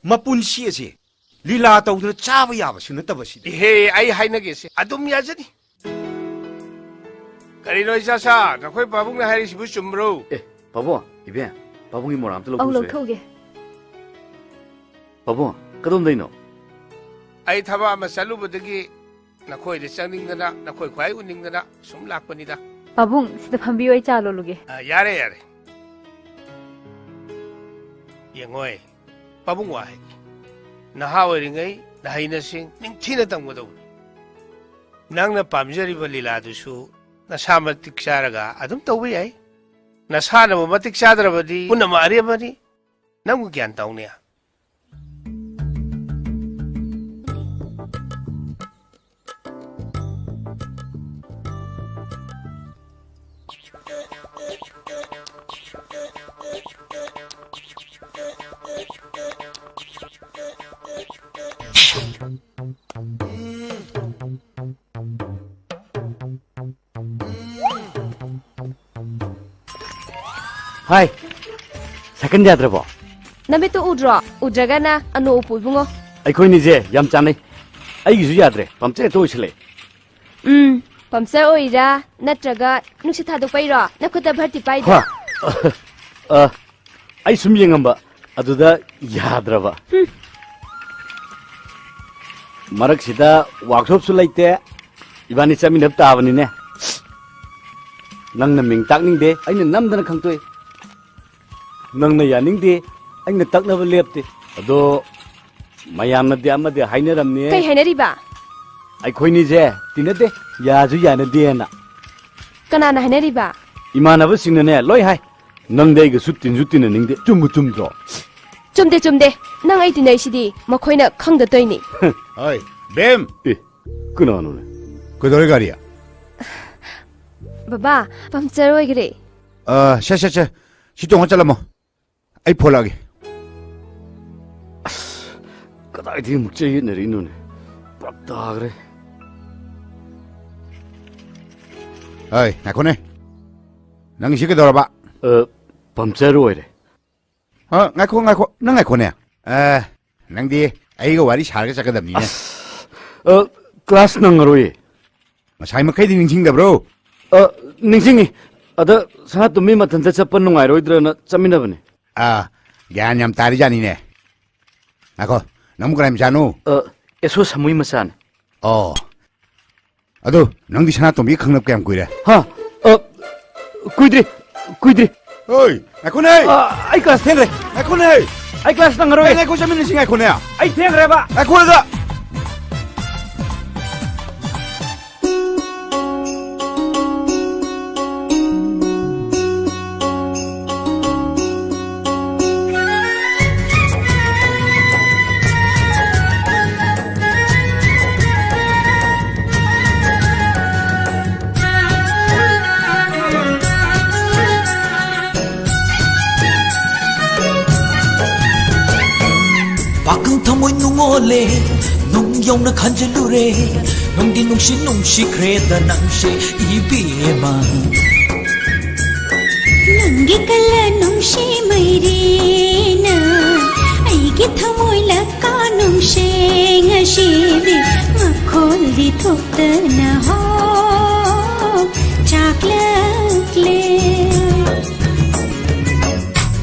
ꯃꯄꯨꯟꯁꯤ ꯑꯁꯦ ꯂꯤꯂꯥ ꯇꯧꯗꯅ ꯆꯥꯕ ꯌꯥꯕꯁꯨ ꯅꯠꯇꯕꯁꯤꯗ꯫ ꯏꯍꯦ, ꯑꯩ ꯍꯥꯏꯅꯒꯦꯁꯦ꯫ ꯑꯗꯨꯝ ꯌꯥꯖꯅꯤ꯫ ꯀꯔꯤꯅꯣ, ꯏꯆꯥꯁꯥ? ꯅꯈꯣꯏ ꯄꯥꯕꯨꯡꯅ ꯍꯥꯏꯔꯤꯁꯤꯕꯨ ꯆꯨꯝꯕ꯭ꯔꯣ? ꯑꯦ, ꯄꯥꯕꯨꯡ, ꯏꯕꯦꯝ, ꯄꯥꯕꯨꯡꯒꯤ ꯃꯣꯔꯥ ꯑꯝꯇ ꯑꯧ, ꯂꯧꯊꯣꯛꯎꯁꯦ꯫ ꯂꯧꯊꯣꯛꯎꯒꯦ꯫ ꯄꯥꯕꯨꯡ, ꯀꯗꯣꯝꯗꯩꯅꯣ? ꯑꯩ ꯊꯕꯛ ꯑꯃ ꯆꯠꯂꯨꯕꯗꯒꯤ ꯅꯈꯣꯏꯗ ꯆꯪꯅꯤꯡꯗꯅ, ꯅꯈꯣꯏ ꯈ꯭ꯋꯥꯏ ꯎꯅꯤꯡꯗꯅ ꯁꯨꯝ ꯂꯥꯛꯄꯅꯤꯗ꯫ ꯄꯥꯕꯨꯡ, ꯁꯤꯗ ꯐꯝꯕꯤꯌꯨ, ꯑꯩ ꯆꯥ ꯂꯣꯜꯂꯨꯒꯦ꯫ ꯑ, ꯌꯥꯔꯦ, ꯌꯥꯔꯦ꯫ ꯌꯦꯡꯉꯣꯏ, ꯄꯥꯕꯨꯡ ꯋꯥ ꯍꯥꯏꯒꯦ꯫ ꯅꯍꯥ ꯑꯣꯏꯔꯤꯉꯩ ꯅꯍꯩ ꯅꯁꯤꯡ ꯅꯤꯡꯊꯤꯅ ꯇꯝꯒꯗꯧꯕꯅꯤ꯫ ꯅꯪꯅ ꯄꯥꯝꯖꯔꯤꯕ ꯂꯤꯂꯥꯗꯨꯁꯨ ꯅꯁꯥ ꯃꯇꯤꯛ ꯆꯥꯔꯒ ꯑꯗꯨꯝ ꯇꯧꯕ ꯌꯥꯏ꯫ ꯅꯁꯥꯅꯕꯨ ꯃꯇꯤꯛ ꯆꯥꯗ꯭ꯔꯕꯗꯤ ꯄꯨꯝꯅꯃꯛ ꯑꯔꯦꯝꯕꯅꯤ꯫ ꯅꯪꯕꯨ ꯒ꯭ꯌꯥꯟ ꯇꯧꯅꯦ꯫ ꯍꯥꯏ, ꯁꯥꯏꯀꯜ ꯌꯥꯗ꯭ꯔꯕꯣ? ꯅꯃꯤꯠꯇꯨ ꯎꯗ꯭ꯔꯣ? ꯎꯗ꯭ꯔꯒꯅ ꯑꯅꯣꯛ ꯎꯞꯄꯨ ꯏꯕꯨꯡꯉꯣ꯫ ꯑꯩꯈꯣꯏꯅꯤꯁꯦ ꯌꯥꯝ ꯆꯥꯟꯅꯩ꯫ ꯑꯩꯒꯤꯁꯨ ꯌꯥꯗ꯭ꯔꯦ, ꯄꯝꯆꯔ ꯍꯦꯛꯇ ꯑꯣꯏꯁꯤꯜꯂꯛꯑꯦ꯫ ꯎꯝ, ꯄꯝꯆꯔ ꯑꯣꯏꯔꯤꯔꯥ ꯅꯠꯇ꯭ꯔꯒ ꯅꯨꯡꯁꯤꯠ ꯊꯥꯗꯣꯛꯄꯩꯔꯣ ꯅꯈꯨꯠꯇ ꯚꯔꯇꯤ ꯄꯥꯏꯗꯣ? ꯍꯥ? ꯑ, ꯑ, ꯑꯩ ꯁꯨꯝ ꯌꯦꯡꯉꯝꯕ, ꯑꯗꯨꯗ ꯌꯥꯗ꯭ꯔꯕ꯫ ꯍꯨꯝ꯫ ꯃꯔꯛꯁꯤꯗ ꯋꯥꯛꯁꯣꯞꯁꯨ ꯂꯩꯇꯦ, ꯏꯕꯥꯅꯤ ꯆꯠꯃꯤꯟꯅꯕ ꯇꯥꯕꯅꯤꯅꯦ꯫ ꯅꯪꯅ ꯃꯤꯡ ꯇꯥꯛꯅꯤꯡꯗꯦ, ꯑꯩꯅ ꯅꯝꯗꯅ ꯈꯪꯇꯣꯛꯏ꯫ ꯅꯪꯅ ꯌꯥꯅꯤꯡꯗꯦ, ꯑꯩꯅ ꯇꯛꯅꯕ ꯂꯦꯞꯇꯦ꯫ ꯑꯗꯣ ꯃꯌꯥꯝꯅꯗꯤ ꯑꯃꯗꯤ ꯍꯥꯏꯅꯔꯝꯅꯦ꯫ ꯀꯩ ꯍꯥꯏꯅꯔꯤꯕ? ꯑꯩꯈꯣꯏꯅꯤꯁꯦ ꯇꯤꯟꯅꯗꯦ, ꯌꯥꯁꯨ ꯌꯥꯅꯗꯦꯅ꯫ ꯀꯅꯥꯅ ꯍꯥꯏꯅꯔꯤꯕ? ꯏꯃꯥꯟꯅꯕꯁꯤꯡꯅꯅꯦ ꯂꯣꯏ ꯍꯥꯏ꯫ ꯅꯪꯗꯤ ꯑꯩꯒꯁꯨ ꯇꯤꯟꯁꯨ ꯇꯤꯟꯅꯅꯤꯡꯗꯦ꯫ ꯆꯨꯝꯕꯨ ꯆꯨꯝꯗ꯭ꯔꯣ? ꯆꯨꯝꯗꯦ, ꯆꯨꯝꯗꯦ꯫ ꯅꯪ ꯑꯩ ꯇꯤꯟꯅꯩꯁꯤꯗꯤ ꯃꯈꯣꯏꯅ ꯈꯪꯗ ꯇꯧꯏꯅꯤ꯫ ꯍꯣꯏ, ꯕꯦꯝ! ꯑꯦ, ꯀꯅꯥꯅꯣꯅꯦ? ꯀꯩꯗꯧꯔꯦ ꯒꯥꯔꯤ? ꯕꯕꯥ, ꯄꯝꯆꯔ ꯑꯣꯏꯈ꯭ꯔꯦ꯫ ꯑ, ꯁꯦ, ꯁꯦ, ꯁꯦ꯫ ꯁꯤ ꯇꯣꯡꯉ ꯆꯠꯂꯝꯃꯣ꯫ ꯑꯩ ꯐꯣꯂꯛꯑꯒꯦ꯫ ꯑꯁ, ꯀꯗꯥꯏꯗꯒꯤ ꯑꯃꯨꯛ ꯆꯌꯦꯠꯅꯔꯛꯏꯅꯣꯅꯦ? ꯄꯨꯔꯥ ꯇꯥꯈ꯭ꯔꯦ꯫ ꯍꯣꯏ, ꯉꯥꯏꯈꯣꯅꯦ꯫ ꯅꯪꯒꯤꯁꯤ ꯀꯩꯗꯧꯔꯕ? ꯑ, ꯄꯝꯆꯔ ꯑꯣꯏꯔꯦ꯫ ꯑ, ꯉꯥꯏꯈꯣ, ꯉꯥꯏꯈꯣ꯫ ꯅꯪ ꯉꯥꯏꯈꯣꯅꯦ꯫ ꯑ, ꯅꯪꯗꯤ ꯑꯩꯒ ꯋꯥꯔꯤ ꯁꯥꯔꯒ ꯆꯠꯀꯗꯕꯅꯤꯅꯦ꯫ ꯑꯁ, ꯑ, ꯀ꯭ꯂꯥꯁ ꯅꯪꯉꯔꯣꯏꯌꯦ꯫ ꯉꯁꯥꯏ ꯃꯈꯩꯗꯤ ꯅꯤꯡꯁꯤꯡꯗꯕ꯭ꯔꯣ? ꯑ, ꯅꯤꯡꯁꯤꯡꯉꯤ꯫ ꯑꯗ ꯁꯅꯥꯇꯣꯝꯕꯤ ꯃꯊꯟꯇ ꯆꯠꯄ ꯅꯨꯡꯉꯥꯏꯔꯣꯏꯗ꯭ꯔꯅ ꯆꯠꯃꯤꯟꯅꯕꯅꯦ꯫ ꯑꯥ, ꯒ꯭ꯌꯥꯟ ꯌꯥꯝ ꯇꯥꯔꯤꯖꯥꯠꯅꯤꯅꯦ꯫ ꯉꯥꯏꯈꯣ, ꯅꯪꯕꯨ ꯀꯅꯥꯏ ꯃꯆꯥꯅꯣ? ꯑ, ꯑꯦꯁꯣ ꯁꯥꯃꯨꯏ ꯃꯆꯥꯅꯦ꯫ ꯑꯣ꯫ ꯑꯗꯨ, ꯅꯪꯗꯤ ꯁꯅꯥꯇꯣꯝꯕꯤ ꯈꯪꯅꯕ ꯀꯌꯥꯝ ꯀꯨꯏꯔꯦ? ꯍꯥ? ꯑ, ꯀꯨꯏꯗ꯭ꯔꯤ, ꯀꯨꯏꯗ꯭ꯔꯤ꯫ ꯍꯣꯏ, ꯉꯥꯏꯈꯣꯅꯦ! ꯑ, ꯑꯩ ꯀ꯭ꯂꯥꯁ ꯊꯦꯡꯈ꯭ꯔꯦ꯫ ꯉꯥꯏꯈꯣꯅꯦ! ꯑꯩ ꯀ꯭ꯂꯥꯁ ꯅꯪꯉꯔꯣꯏ꯫ ꯉꯥꯏꯈꯣ, ꯆꯠꯃꯤꯟꯅꯁꯤ, ꯉꯥꯏꯈꯣꯅꯦ! ꯑꯩ ꯊꯦꯡꯈ꯭ꯔꯦꯕ꯫ ꯉꯥꯏꯈꯣꯗ! ꯄꯥꯈꯪ ꯊꯃꯣꯏ ꯅꯨꯡꯉꯣꯜꯂꯦ, ꯅꯨꯡ ꯌꯧꯅ ꯈꯟꯖꯤꯜꯂꯨꯔꯦ, ꯅꯨꯡꯗꯤ ꯅꯨꯡꯁꯤ ꯅꯨꯡꯁꯤꯈ꯭ꯔꯦꯗ ꯅꯪꯁꯦ ꯏꯕꯦꯝꯃ꯫ ꯅꯪꯒꯤ ꯀꯜꯂ ꯅꯨꯡꯁꯤ ꯃꯩꯔꯦꯅ ꯑꯩꯒꯤ ꯊꯃꯣꯏ ꯂꯀꯥ ꯅꯨꯡꯁꯦ ꯉꯁꯤꯗꯤ ꯃꯈꯣꯜꯗꯤ ꯊꯣꯛꯇꯅ ꯍꯣ ꯆꯥꯛꯂꯛꯂꯦ꯫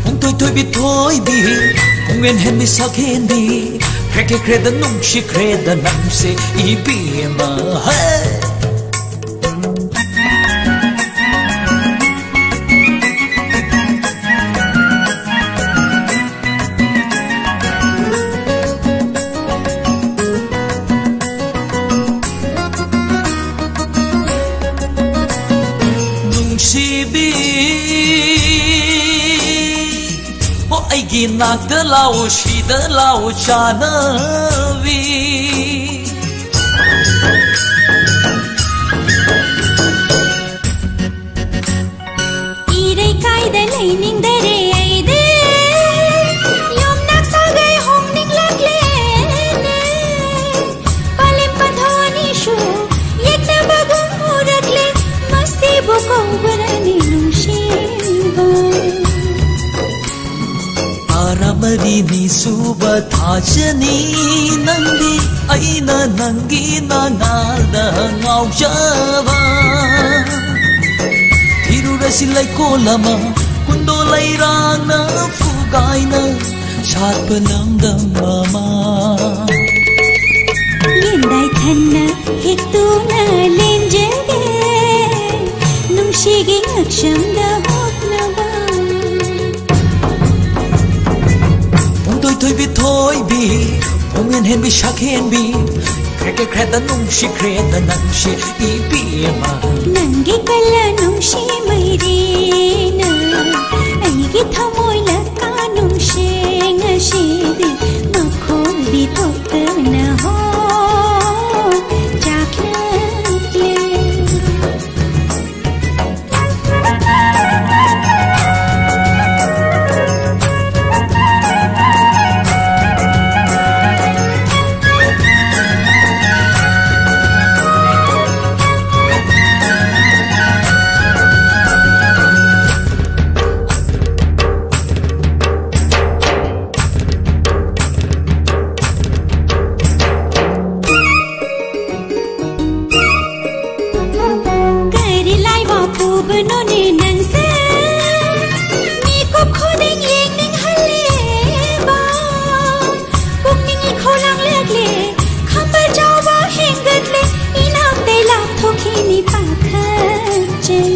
ꯄꯨꯡꯊꯣꯏ ꯊꯣꯏꯕꯤ ꯊꯣꯏꯕꯤ, ꯄꯨꯡꯍꯦꯟ ꯍꯦꯟꯕꯤ ꯁꯛꯍꯦꯟꯕꯤ, ꯈ꯭ꯔꯦ ꯈ꯭ꯔꯦ ꯈ꯭ꯔꯦꯗ ꯅꯨꯡꯁꯤꯈ꯭ꯔꯦꯗ ꯅꯪꯁꯦ ꯏꯕꯦꯝꯃ꯫ ꯍꯦ! ꯅꯨꯡꯁꯤꯕꯤ, ꯑꯣ ꯑꯩꯒꯤ ꯅꯥꯛꯇ ꯂꯥꯛꯑꯣ, ꯁꯤꯗ ꯂꯥꯛꯑꯣ ꯆꯥꯅꯕꯤ꯫ ꯏꯔꯩꯀꯥꯏꯗ ꯂꯩꯅꯤꯡꯗꯔꯦ ꯑꯩꯗꯤ, ꯌꯨꯝꯅꯥꯛ ꯁꯥꯒꯩ ꯍꯣꯡꯅꯤꯡꯂꯛꯂꯦꯅꯦ꯫ ꯄꯥꯂꯦꯝ ꯄꯟꯊꯥ ꯑꯅꯤꯁꯨ ꯌꯦꯛꯅꯕꯒꯨꯝ ꯎꯔꯛꯂꯦ, ꯃꯁꯤꯕꯨ ꯀꯧꯕ꯭ꯔꯅꯤ ꯅꯨꯡꯁꯤꯕ? ꯊꯥ ꯃꯔꯤꯅꯤ ꯁꯨꯕ ꯊꯥꯖꯅꯤ ꯅꯪꯗꯤ, ꯑꯩꯅ ꯅꯪꯒꯤ ꯅꯉꯥꯜꯗ ꯉꯥꯎꯖꯕ꯫ ꯊꯤꯔꯨꯔ ꯁꯤ ꯂꯩꯀꯣꯜ ꯑꯃ ꯀꯨꯟꯗꯣ ꯂꯩꯔꯥꯡꯅ ꯐꯨꯒꯥꯏꯅ ꯁꯥꯠꯄ ꯂꯝꯗꯝ ꯑꯃ꯫ ꯌꯦꯟꯗꯥꯏ ꯊꯟꯅ ꯍꯦꯛꯇꯨꯅ ꯂꯦꯟꯖꯒꯦ, ꯅꯨꯡꯁꯤꯒꯤ ꯉꯛꯁꯝꯗ ꯍꯣꯠꯅꯕ꯫ ꯄꯨꯡꯊꯣꯏ ꯊꯣꯏꯕꯤ ꯊꯣꯏꯕꯤ, ꯄꯨꯡꯍꯦꯟ ꯍꯦꯟꯕꯤ ꯁꯛꯍꯦꯟꯕꯤ, ꯈ꯭ꯔꯦ ꯈ꯭ꯔꯦ ꯈ꯭ꯔꯦꯗ ꯅꯨꯡꯁꯤ ꯈ꯭ꯔꯦꯗ ꯅꯪꯁꯤ ꯏꯕꯦꯝꯃ꯫ ꯅꯪꯒꯤ ꯀꯂ ꯅꯨꯡꯁꯤ ꯃꯩꯔꯤꯅ, ꯑꯩꯒꯤ ꯊꯃꯣꯏ ꯂꯀꯥ ꯅꯨꯡꯁꯤ ꯉꯁꯤꯗꯤ ꯃꯈꯣꯡꯗꯤ ꯊꯣꯛꯇꯅ ꯍꯣ ꯆꯥꯛꯂꯛꯂꯦ꯫ ꯀꯔꯤ ꯂꯥꯏꯕꯛ ꯄꯨꯕꯅꯣꯅꯦ ꯅꯪꯁꯦ? ꯃꯤꯀꯨꯞ ꯈꯨꯗꯤꯡ ꯌꯦꯡꯅꯤꯡꯍꯜꯂꯦꯕ꯫ ꯄꯨꯛꯅꯤꯡ ꯏꯈꯧ ꯂꯥꯡꯂꯛꯂꯦ, ꯈꯝꯕ ꯆꯥꯎꯕ ꯍꯦꯟꯒꯠꯂꯦ, ꯏꯅꯥꯛꯇꯩ ꯂꯥꯞꯊꯣꯛꯈꯤꯅꯤ ꯄꯥꯈꯠꯆꯩ꯫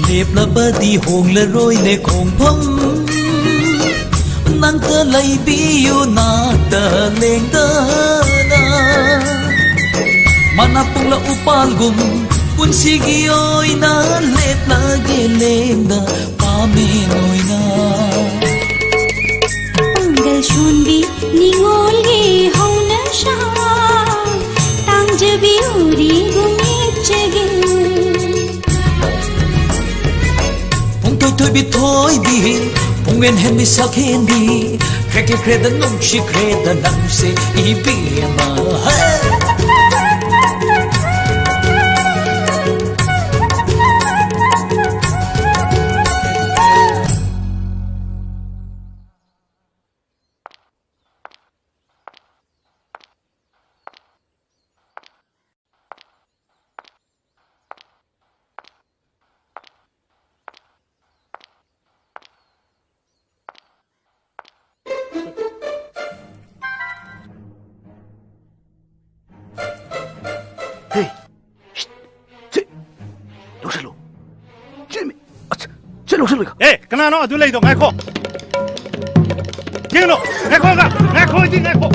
ꯂꯦꯞꯂꯕꯗꯤ ꯍꯣꯡꯂꯔꯣꯏꯅꯦ ꯈꯣꯡꯐꯝ, ꯅꯪꯇ ꯂꯩꯕꯤꯌꯨ ꯅꯥꯛꯇ ꯂꯦꯡꯗꯅ꯫ ꯃꯅꯥ ꯄꯨꯡꯂ ꯎꯄꯥꯜꯒꯨꯝ ꯄꯨꯟꯁꯤꯒꯤ ꯑꯣꯏꯅ ꯂꯦꯞꯂꯒꯦ ꯂꯦꯡꯗ ꯄꯥꯃꯦꯟ ꯑꯣꯏꯅ꯫ ꯄꯥꯡꯒꯜ ꯁꯣꯟꯕꯤ ꯅꯤꯉꯣꯜꯒꯤ ꯍꯧꯅꯁꯥ, ꯇꯥꯡꯖꯕꯤ ꯎꯔꯤꯒꯨꯝ ꯌꯦꯛꯆꯒꯦ꯫ ꯄꯨꯡꯊꯣꯏ ꯊꯣꯏꯕꯤ ꯊꯣꯏꯕꯤ, ꯄꯨꯡꯍꯦꯟ ꯍꯦꯟꯕꯤ ꯁꯛꯍꯦꯟꯕꯤ, ꯈ꯭ꯔꯦ ꯈ꯭ꯔꯦ ꯈ꯭ꯔꯦꯗ ꯅꯨꯡꯁꯤ ꯈ꯭ꯔꯦꯗ ꯅꯪꯁꯦ ꯏꯕꯦꯝꯃ꯫ ꯍꯦ! ꯂꯧꯁꯤꯜꯂꯨ꯫ ꯑꯦ, ꯀꯅꯥꯅꯣ ꯑꯗꯨ ꯂꯩꯗꯣ? ꯉꯥꯏꯈꯣ꯫ ꯌꯦꯡꯅꯣ꯫ ꯉꯥꯏꯈꯣ, ꯉꯥꯏꯈꯣ, ꯉꯥꯏꯈꯣ, ꯏꯗꯤ ꯉꯥꯏꯈꯣ꯫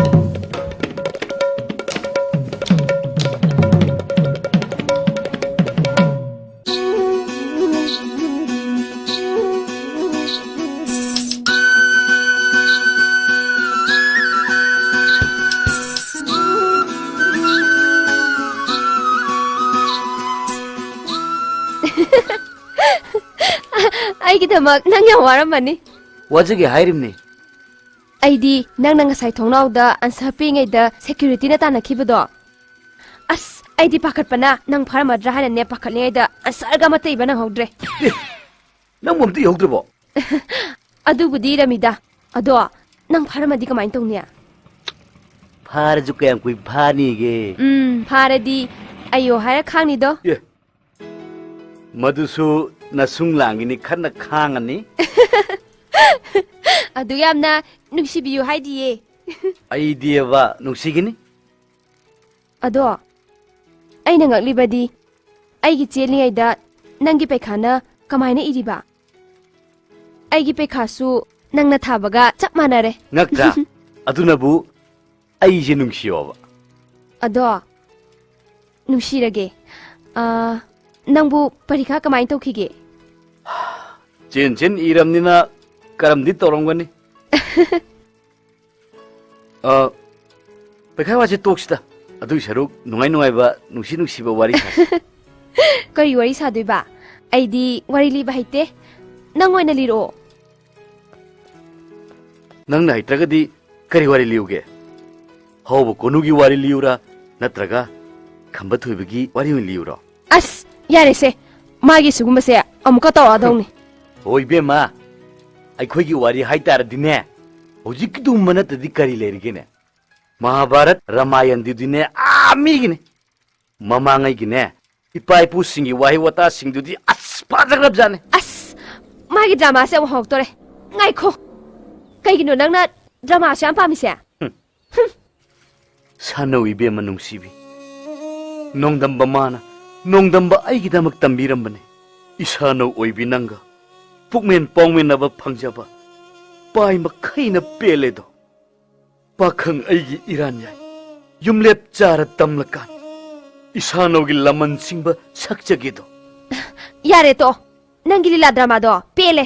ꯑꯩꯒꯤꯗꯃꯛ ꯅꯪ ꯌꯥꯝ ꯋꯥꯔꯝꯃꯅꯤ꯫ ꯋꯥꯖꯒꯦ ꯍꯥꯏꯔꯤꯕꯅꯤ꯫ ꯑꯩꯗꯤ ꯅꯪꯅ ꯉꯁꯥꯏ ꯊꯣꯡꯅꯥꯎꯗ ꯑꯟꯁꯔ ꯄꯤꯉꯩꯗ ꯁꯦꯀ꯭ꯌꯨꯔꯤꯇꯤꯅ ꯇꯥꯟꯅꯈꯤꯕꯗꯣ, ꯑꯁ, ꯑꯩꯗꯤ ꯄꯥꯈꯠꯄꯅ ꯅꯪ ꯐꯥꯔꯝꯃꯗ꯭ꯔꯥ ꯍꯥꯏꯅꯅꯦ ꯄꯥꯈꯠꯂꯤꯉꯩꯗ ꯑꯟꯁꯔꯒ ꯑꯃꯠꯇ ꯏꯕ ꯅꯪꯍꯧꯗ꯭ꯔꯦ꯫ ꯑꯦ, ꯅꯪꯕꯨ ꯑꯝꯇ ꯏꯍꯧꯗ꯭ꯔꯕꯣ? ꯑꯗꯨꯕꯨꯗꯤ ꯔꯃꯤꯗꯥ, ꯑꯗꯣ ꯅꯪ ꯐꯥꯔꯝꯃꯗꯤ ꯀꯃꯥꯏꯅ ꯇꯧꯅꯤ? ꯐꯥꯔꯁꯨ ꯀꯌꯥꯝ ꯀꯨꯏ ꯐꯥꯅꯤꯒꯦ? ꯎꯝ, ꯐꯥꯔꯗꯤ ꯑꯩꯌꯣ ꯍꯥꯏꯔ ꯈꯥꯡꯅꯤꯗꯣ꯫ ꯑꯦ, ꯃꯗꯨꯁꯨ ꯅꯁꯨꯡ ꯂꯥꯡꯒꯤꯅꯤ ꯈꯟꯅ ꯈꯥꯡꯉꯅꯤ꯫ ꯑꯗꯨ ꯌꯥꯝꯅ ꯅꯨꯡꯁꯤꯕꯤꯌꯨ ꯍꯥꯏꯗꯤꯌꯦ꯫ ꯑꯩꯗꯤꯕ ꯅꯨꯡꯁꯤꯒꯅꯤ꯫ ꯑꯗꯣ ꯑꯩꯅ ꯉꯛꯂꯤꯕꯗꯤ, ꯑꯩꯒꯤ ꯆꯦꯜꯂꯤꯉꯩꯗ ꯅꯪꯒꯤ ꯄꯩꯈꯥꯅ ꯀꯃꯥꯏꯅ ꯏꯔꯤꯕ? ꯑꯩꯒꯤ ꯄꯩꯈꯥꯁꯨ ꯅꯪꯅ ꯊꯥꯕꯒ ꯆꯞ ꯃꯥꯟꯅꯔꯦ꯫ ꯉꯛꯇ꯭ꯔꯥ? ꯑꯗꯨꯅꯕꯨ ꯑꯩꯁꯦ ꯅꯨꯡꯁꯤꯌꯣꯕ꯫ ꯑꯗꯣ ꯅꯨꯡꯁꯤꯔꯒꯦ꯫ ꯑꯥ, ꯅꯪꯕꯨ ꯄꯔꯤꯈꯥ ꯀꯃꯥꯏꯅ ꯇꯧꯈꯤꯒꯦ? ꯆꯦꯟ ꯆꯦꯟ ꯏꯔꯝꯅꯤꯅ ꯀꯔꯝꯗꯤ ꯇꯧꯔꯝꯒꯅꯤ꯫ ꯑ, ꯄꯩꯈꯥ ꯋꯥꯁꯦ ꯇꯣꯛꯁꯤꯗ꯫ ꯑꯗꯨꯒꯤ ꯁꯔꯨꯛ ꯅꯨꯡꯉꯥꯏ ꯅꯨꯡꯉꯥꯏꯕ, ꯅꯨꯡꯁꯤ ꯅꯨꯡꯁꯤꯕ ꯋꯥꯔꯤ ꯁꯥꯁꯤ꯫ ꯀꯔꯤ ꯋꯥꯔꯤ ꯁꯥꯗꯣꯏꯕ? ꯑꯩꯗꯤ ꯋꯥꯔꯤ ꯂꯤꯕ ꯍꯩꯇꯦ꯫ ꯅꯪ ꯑꯣꯏꯅ ꯂꯤꯔꯛꯑꯣ꯫ ꯅꯪꯅ ꯍꯩꯇ꯭ꯔꯒꯗꯤ ꯀꯔꯤ ꯋꯥꯔꯤ ꯂꯤꯌꯨꯒꯦ? ꯍꯧꯕ ꯀꯣꯅꯨꯒꯤ ꯋꯥꯔꯤ ꯂꯤꯌꯨꯔꯥ, ꯅꯠꯇ꯭ꯔꯒ ꯈꯝꯕ ꯊꯣꯏꯕꯒꯤ ꯋꯥꯔꯤ ꯑꯣꯏꯅ ꯂꯤꯌꯨꯔꯣ? ꯑꯁ, ꯌꯥꯔꯦꯁꯦ꯫ ꯃꯥꯒꯤ ꯁꯤꯒꯨꯝꯕꯁꯦ ꯑꯃꯨꯛꯀ ꯇꯧꯔꯛꯑꯗꯧꯅꯤ꯫ ꯍꯣꯏ, ꯏꯕꯦꯝꯃ, ꯑꯩꯈꯣꯏꯒꯤ ꯋꯥꯔꯤ ꯍꯥꯏꯇꯥꯔꯗꯤꯅꯦ, ꯍꯧꯖꯤꯛꯀꯤꯗꯨꯝꯕ ꯅꯠꯇꯗꯤ ꯀꯔꯤ ꯂꯩꯔꯤꯒꯦꯅꯦ? ꯃꯍꯥꯚꯥꯔꯠ, ꯔꯥꯃꯥꯌꯟꯗꯨꯗꯤꯅꯦ, ꯑꯥ, ꯃꯤꯒꯤꯅꯦ꯫ ꯃꯃꯥꯡꯉꯩꯒꯤꯅꯦ, ꯏꯄꯥ ꯏꯄꯨꯁꯤꯡꯒꯤ ꯋꯥꯍꯩ ꯋꯥꯇꯥꯁꯤꯡꯗꯨꯗꯤ ꯑꯁ ꯐꯖꯈ꯭ꯔꯕꯖꯥꯠꯅꯤ꯫ ꯑꯁ, ꯃꯥꯒꯤ ꯗ꯭ꯔꯃꯥꯁꯦ ꯑꯃꯨꯛ ꯍꯧꯔꯛꯇꯣꯔꯦ꯫ ꯉꯥꯏꯈꯣ, ꯀꯩꯒꯤꯅꯣ ꯅꯪꯅ ꯗ꯭ꯔꯃꯥꯁꯦ ꯌꯥꯝ ꯄꯥꯝꯃꯤꯁꯦ? ꯍꯨꯝ꯫ ꯁꯥꯟꯅꯧ ꯏꯕꯦꯝꯃ ꯅꯨꯡꯁꯤꯕꯤ, ꯅꯣꯡꯗꯝꯕ ꯃꯥꯅ ꯅꯣꯡꯗꯝꯕ ꯑꯩꯒꯤꯗꯃꯛ ꯇꯝꯕꯤꯔꯝꯕꯅꯤ꯫ ꯏꯁꯥꯅꯧ ꯑꯣꯏꯕꯤ ꯅꯪꯒ ꯄꯨꯛꯃꯦꯟ ꯄꯥꯎꯃꯦꯟꯅꯕ ꯐꯪꯖꯕ ꯄꯥꯏ ꯃꯈꯩꯅ ꯄꯦꯜꯂꯦꯗꯣ꯫ ꯄꯥꯈꯪ ꯑꯩꯒꯤ ꯏꯔꯥꯟ ꯌꯥꯏ, ꯌꯨꯝꯂꯦꯞ ꯆꯥꯔ ꯇꯝꯂꯀꯥꯟ ꯏꯁꯥꯅꯧꯒꯤ ꯂꯃꯟ ꯁꯤꯡꯕ ꯁꯛꯆꯒꯦꯗꯣ꯫ ꯌꯥꯔꯦ ꯇꯣ, ꯅꯪꯒꯤ ꯂꯤꯂꯥ ꯗ꯭ꯔꯃꯥꯗꯣ ꯄꯦꯜꯂꯦ꯫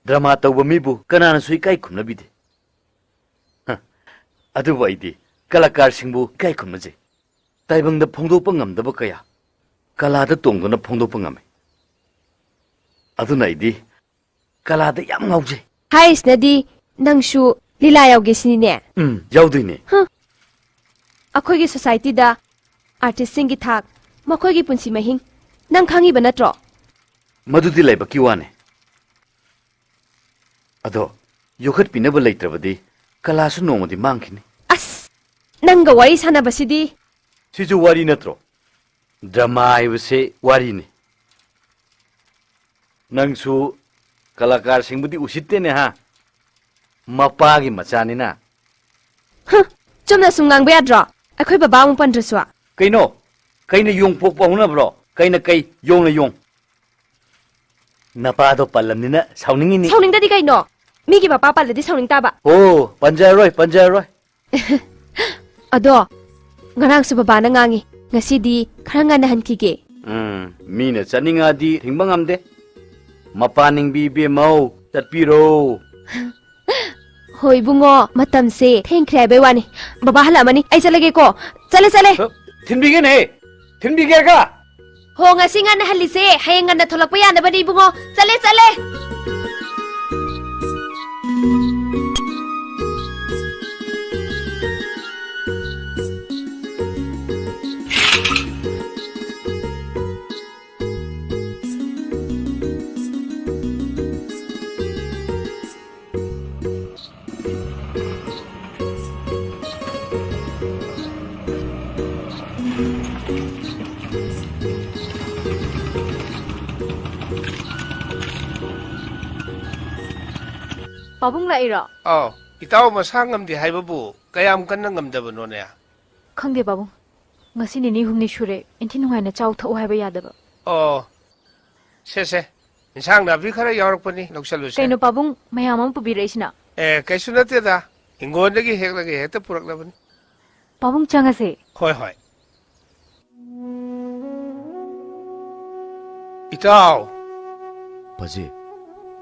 ꯗ꯭ꯔꯃꯥ ꯇꯧꯕ ꯃꯤꯕꯨ ꯀꯅꯥꯅꯁꯨ ꯏꯀꯥꯏ ꯈꯨꯝꯅꯕꯤꯗꯦ꯫ ꯍ, ꯑꯗꯨꯕꯨ ꯑꯩꯗꯤ ꯀꯂꯥꯀꯥꯔꯁꯤꯡꯕꯨ ꯏꯀꯥꯏ ꯈꯨꯝꯅꯖꯩ꯫ ꯇꯥꯏꯕꯪꯗ ꯐꯣꯡꯗꯣꯛꯄ ꯉꯝꯗꯕ ꯀꯌꯥ ꯀꯂꯥꯗ ꯇꯣꯡꯗꯨꯅ ꯐꯣꯡꯗꯣꯛꯄ ꯉꯝꯃꯤ꯫ ꯑꯗꯨꯅ ꯑꯩꯗꯤ ꯀꯂꯥꯗ ꯌꯥꯝ ꯉꯥꯎꯖꯩ꯫ ꯍꯥꯏꯔꯤꯁꯤꯅꯗꯤ ꯅꯪꯁꯨ ꯂꯤꯂꯥ ꯌꯥꯎꯒꯦ ꯁꯤꯅꯤꯅꯦ? ꯎꯝ, ꯌꯥꯎꯗꯣꯏꯅꯦ꯫ ꯍ, ꯑꯩꯈꯣꯏꯒꯤ ꯁꯣꯁꯥꯏꯇꯤꯗ ꯑꯥꯔꯇꯤꯁꯁꯤꯡꯒꯤ ꯊꯥꯛ, ꯃꯈꯣꯏꯒꯤ ꯄꯨꯟꯁꯤ ꯃꯍꯤꯡ ꯅꯪ ꯈꯪꯉꯤꯕ ꯅꯠꯇ꯭ꯔꯣ? ꯃꯗꯨꯗꯤ ꯂꯥꯏꯕꯛꯀꯤ ꯋꯥꯅꯦ꯫ ꯑꯗꯣ ꯌꯣꯛꯈꯠꯄꯤꯅꯕ ꯂꯩꯇ꯭ꯔꯕꯗꯤ ꯀꯂꯥꯁꯨ ꯅꯣꯡꯃꯗꯤ ꯃꯥꯡꯈꯤꯅꯤ꯫ ꯑꯁ! ꯅꯪꯒ ꯋꯥꯔꯤ ꯁꯥꯟꯅꯕꯁꯤꯗꯤ꯫ ꯁꯤꯁꯨ ꯋꯥꯔꯤ ꯅꯠꯇ꯭ꯔꯣ? ꯗ꯭ꯔꯃꯥ ꯍꯥꯏꯕꯁꯦ ꯋꯥꯔꯤꯅꯤ꯫ ꯅꯪꯁꯨ ꯀꯂꯥꯀꯥꯔꯁꯤꯡꯕꯨꯗꯤ ꯎꯁꯤꯠꯇꯦꯅꯦ ꯍꯥ? ꯃꯄꯥꯒꯤ ꯃꯆꯥꯅꯤꯅ꯫ ꯍ, ꯆꯨꯝꯅ ꯁꯨꯝ ꯉꯥꯡꯕ ꯌꯥꯗ꯭ꯔꯣ? ꯑꯩꯈꯣꯏ ꯕꯕꯥ ꯑꯃꯨꯛ ꯄꯟꯗ꯭ꯔꯁꯨ꯫ ꯀꯩꯅꯣ? ꯀꯩꯅ ꯌꯣꯡ ꯄꯣꯛꯄ ꯍꯧꯅꯕ꯭ꯔꯣ? ꯀꯩꯅ ꯀꯩ, ꯌꯣꯡꯅ ꯌꯣꯡ? ꯅꯄꯥꯗꯣ ꯄꯜꯂꯝꯅꯤꯅ ꯁꯥꯎꯅꯤꯡꯉꯤꯅꯤ꯫ ꯁꯥꯎꯅꯤꯡꯗꯗꯤ ꯀꯩꯅꯣ? ꯃꯤꯒꯤ ꯃꯄꯥ ꯄꯜꯂꯗꯤ ꯁꯥꯎꯅꯤꯡ ꯇꯥꯕ꯫ ꯑꯣ, ꯄꯟꯖꯔꯔꯣꯏ, ꯄꯟꯖꯔꯔꯣꯏ꯫ ꯑꯗꯣ, ꯉꯔꯥꯡꯁꯨ ꯕꯕꯥꯅ ꯉꯥꯡꯉꯤ, ꯉꯁꯤꯗꯤ ꯈꯔ ꯉꯟꯅ ꯍꯟꯈꯤꯒꯦ꯫ ꯎꯝ, ꯃꯤꯅ ꯆꯠꯅꯤꯡꯉꯗꯤ ꯊꯤꯡꯕ ꯉꯝꯗꯦ꯫ ꯃꯄꯥ ꯅꯤꯡꯕꯤ ꯏꯕꯦꯝꯃꯧ, ꯆꯠꯄꯤꯔꯣ꯫ ꯍꯣꯏ ꯏꯕꯨꯡꯉꯣ, ꯃꯇꯝꯁꯦ ꯊꯦꯡꯈ꯭ꯔꯦ ꯍꯥꯏꯕꯩ ꯋꯥꯅꯤ꯫ ꯕꯕꯥ ꯍꯜꯂꯛꯑꯃꯅꯤ, ꯑꯩ ꯆꯠꯂꯒꯦꯀꯣ꯫ ꯆꯠꯂꯦ, ꯆꯠꯂꯦ꯫ ꯍ, ꯊꯤꯟꯕꯤꯒꯦꯅꯦ, ꯊꯤꯟꯕꯤꯒꯦꯒ꯫ ꯍꯣ, ꯉꯁꯤ ꯉꯟꯅ ꯍꯜꯂꯤꯁꯦ ꯍꯌꯦꯡ ꯉꯟꯅ ꯊꯣꯛꯂꯛꯄ ꯌꯥꯅꯕꯅꯤ ꯏꯕꯨꯡꯉꯣ꯫ ꯆꯠꯂꯦ, ꯆꯠꯂꯦ꯫ ꯄꯥꯕꯨꯡ ꯂꯥꯛꯏꯔꯣ? ꯑꯥꯎ, ꯏꯇꯥꯎ ꯃꯁꯥ ꯉꯝꯗꯦ ꯍꯥꯏꯕꯕꯨ ꯀꯌꯥꯝ ꯀꯟꯅ ꯉꯝꯗꯕꯅꯣꯅꯦ? ꯈꯪꯗꯦ ꯄꯥꯕꯨꯡ, ꯉꯁꯤ ꯅꯤꯅꯤ ꯍꯨꯝꯅꯤ ꯁꯨꯔꯦ ꯏꯟꯊꯤ ꯅꯨꯡꯉꯥꯏꯅ ꯆꯥꯎ ꯊꯛꯎ ꯍꯥꯏꯕ ꯌꯥꯗꯕ꯫ ꯑꯣ, ꯁꯦ, ꯁꯦ, ꯏꯟꯁꯥꯡ ꯅꯥꯄꯤ ꯈꯔ ꯌꯥꯎꯔꯛꯄꯅꯤ, ꯂꯧꯁꯜꯂꯨꯁꯦ꯫ ꯀꯩꯅꯣ ꯄꯥꯕꯨꯡ, ꯃꯌꯥꯝ ꯑꯃ ꯄꯨꯕꯤꯔꯛꯏꯁꯤꯅ? ꯑꯦ, ꯀꯩꯁꯨ ꯅꯠꯇꯦꯗ, ꯍꯤꯡꯒꯣꯜꯗꯒꯤ ꯍꯦꯛꯂꯒ ꯍꯦꯛꯇ ꯄꯨꯔꯛꯂꯕꯅꯤ꯫ ꯄꯥꯕꯨꯡ, ꯆꯪꯉꯁꯦ꯫ ꯍꯣꯏ, ꯍꯣꯏ꯫ ꯏꯇꯥꯎ꯫ ꯄꯥꯖꯤ,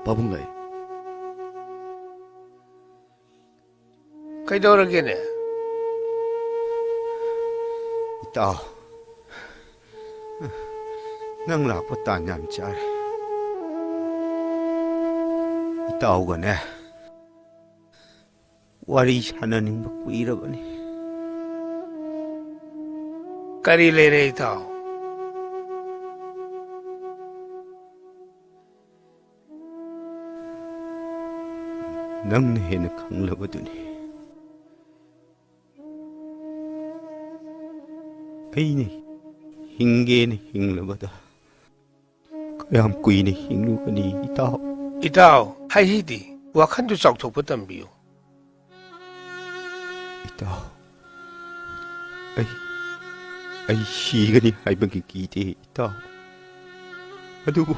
ꯄꯥꯕꯨꯡ ꯂꯥꯛꯑꯦ꯫ ꯀꯩꯗꯧꯔꯒꯦꯅꯦ? ꯏꯇꯥꯎ, ꯅꯪ ꯂꯥꯛꯄ ꯇꯥꯟ ꯌꯥꯝ ꯆꯥꯔꯦ꯫ ꯏꯇꯥꯎꯒꯅꯦ, ꯋꯥꯔꯤ ꯁꯥꯟꯅꯅꯤꯡꯕ ꯀꯨꯏꯔꯕꯅꯤ꯫ ꯀꯔꯤ ꯂꯩꯔꯦ, ꯏꯇꯥꯎ? ꯅꯪꯅ ꯍꯦꯟꯅ ꯈꯪꯂꯕꯗꯨꯅꯤ꯫ ꯑꯩꯅ ꯍꯤꯡꯒꯦꯅ ꯍꯤꯡꯂꯕꯗ ꯀꯌꯥꯝ ꯀꯨꯏꯅ ꯍꯤꯡꯂꯨꯒꯅꯤ, ꯏꯇꯥꯎ? ꯏꯇꯥꯎ, ꯍꯥꯏꯍꯩꯗꯦ, ꯋꯥꯈꯜꯗꯨ ꯆꯥꯎꯊꯣꯛꯄ ꯇꯝꯕꯤꯌꯨ꯫ ꯏꯇꯥꯎ, ꯑꯩ, ꯑꯩ ꯁꯤꯒꯅꯤ ꯍꯥꯏꯕꯒꯤ ꯀꯤꯗꯦ, ꯏꯇꯥꯎ꯫ ꯑꯗꯨꯕꯨ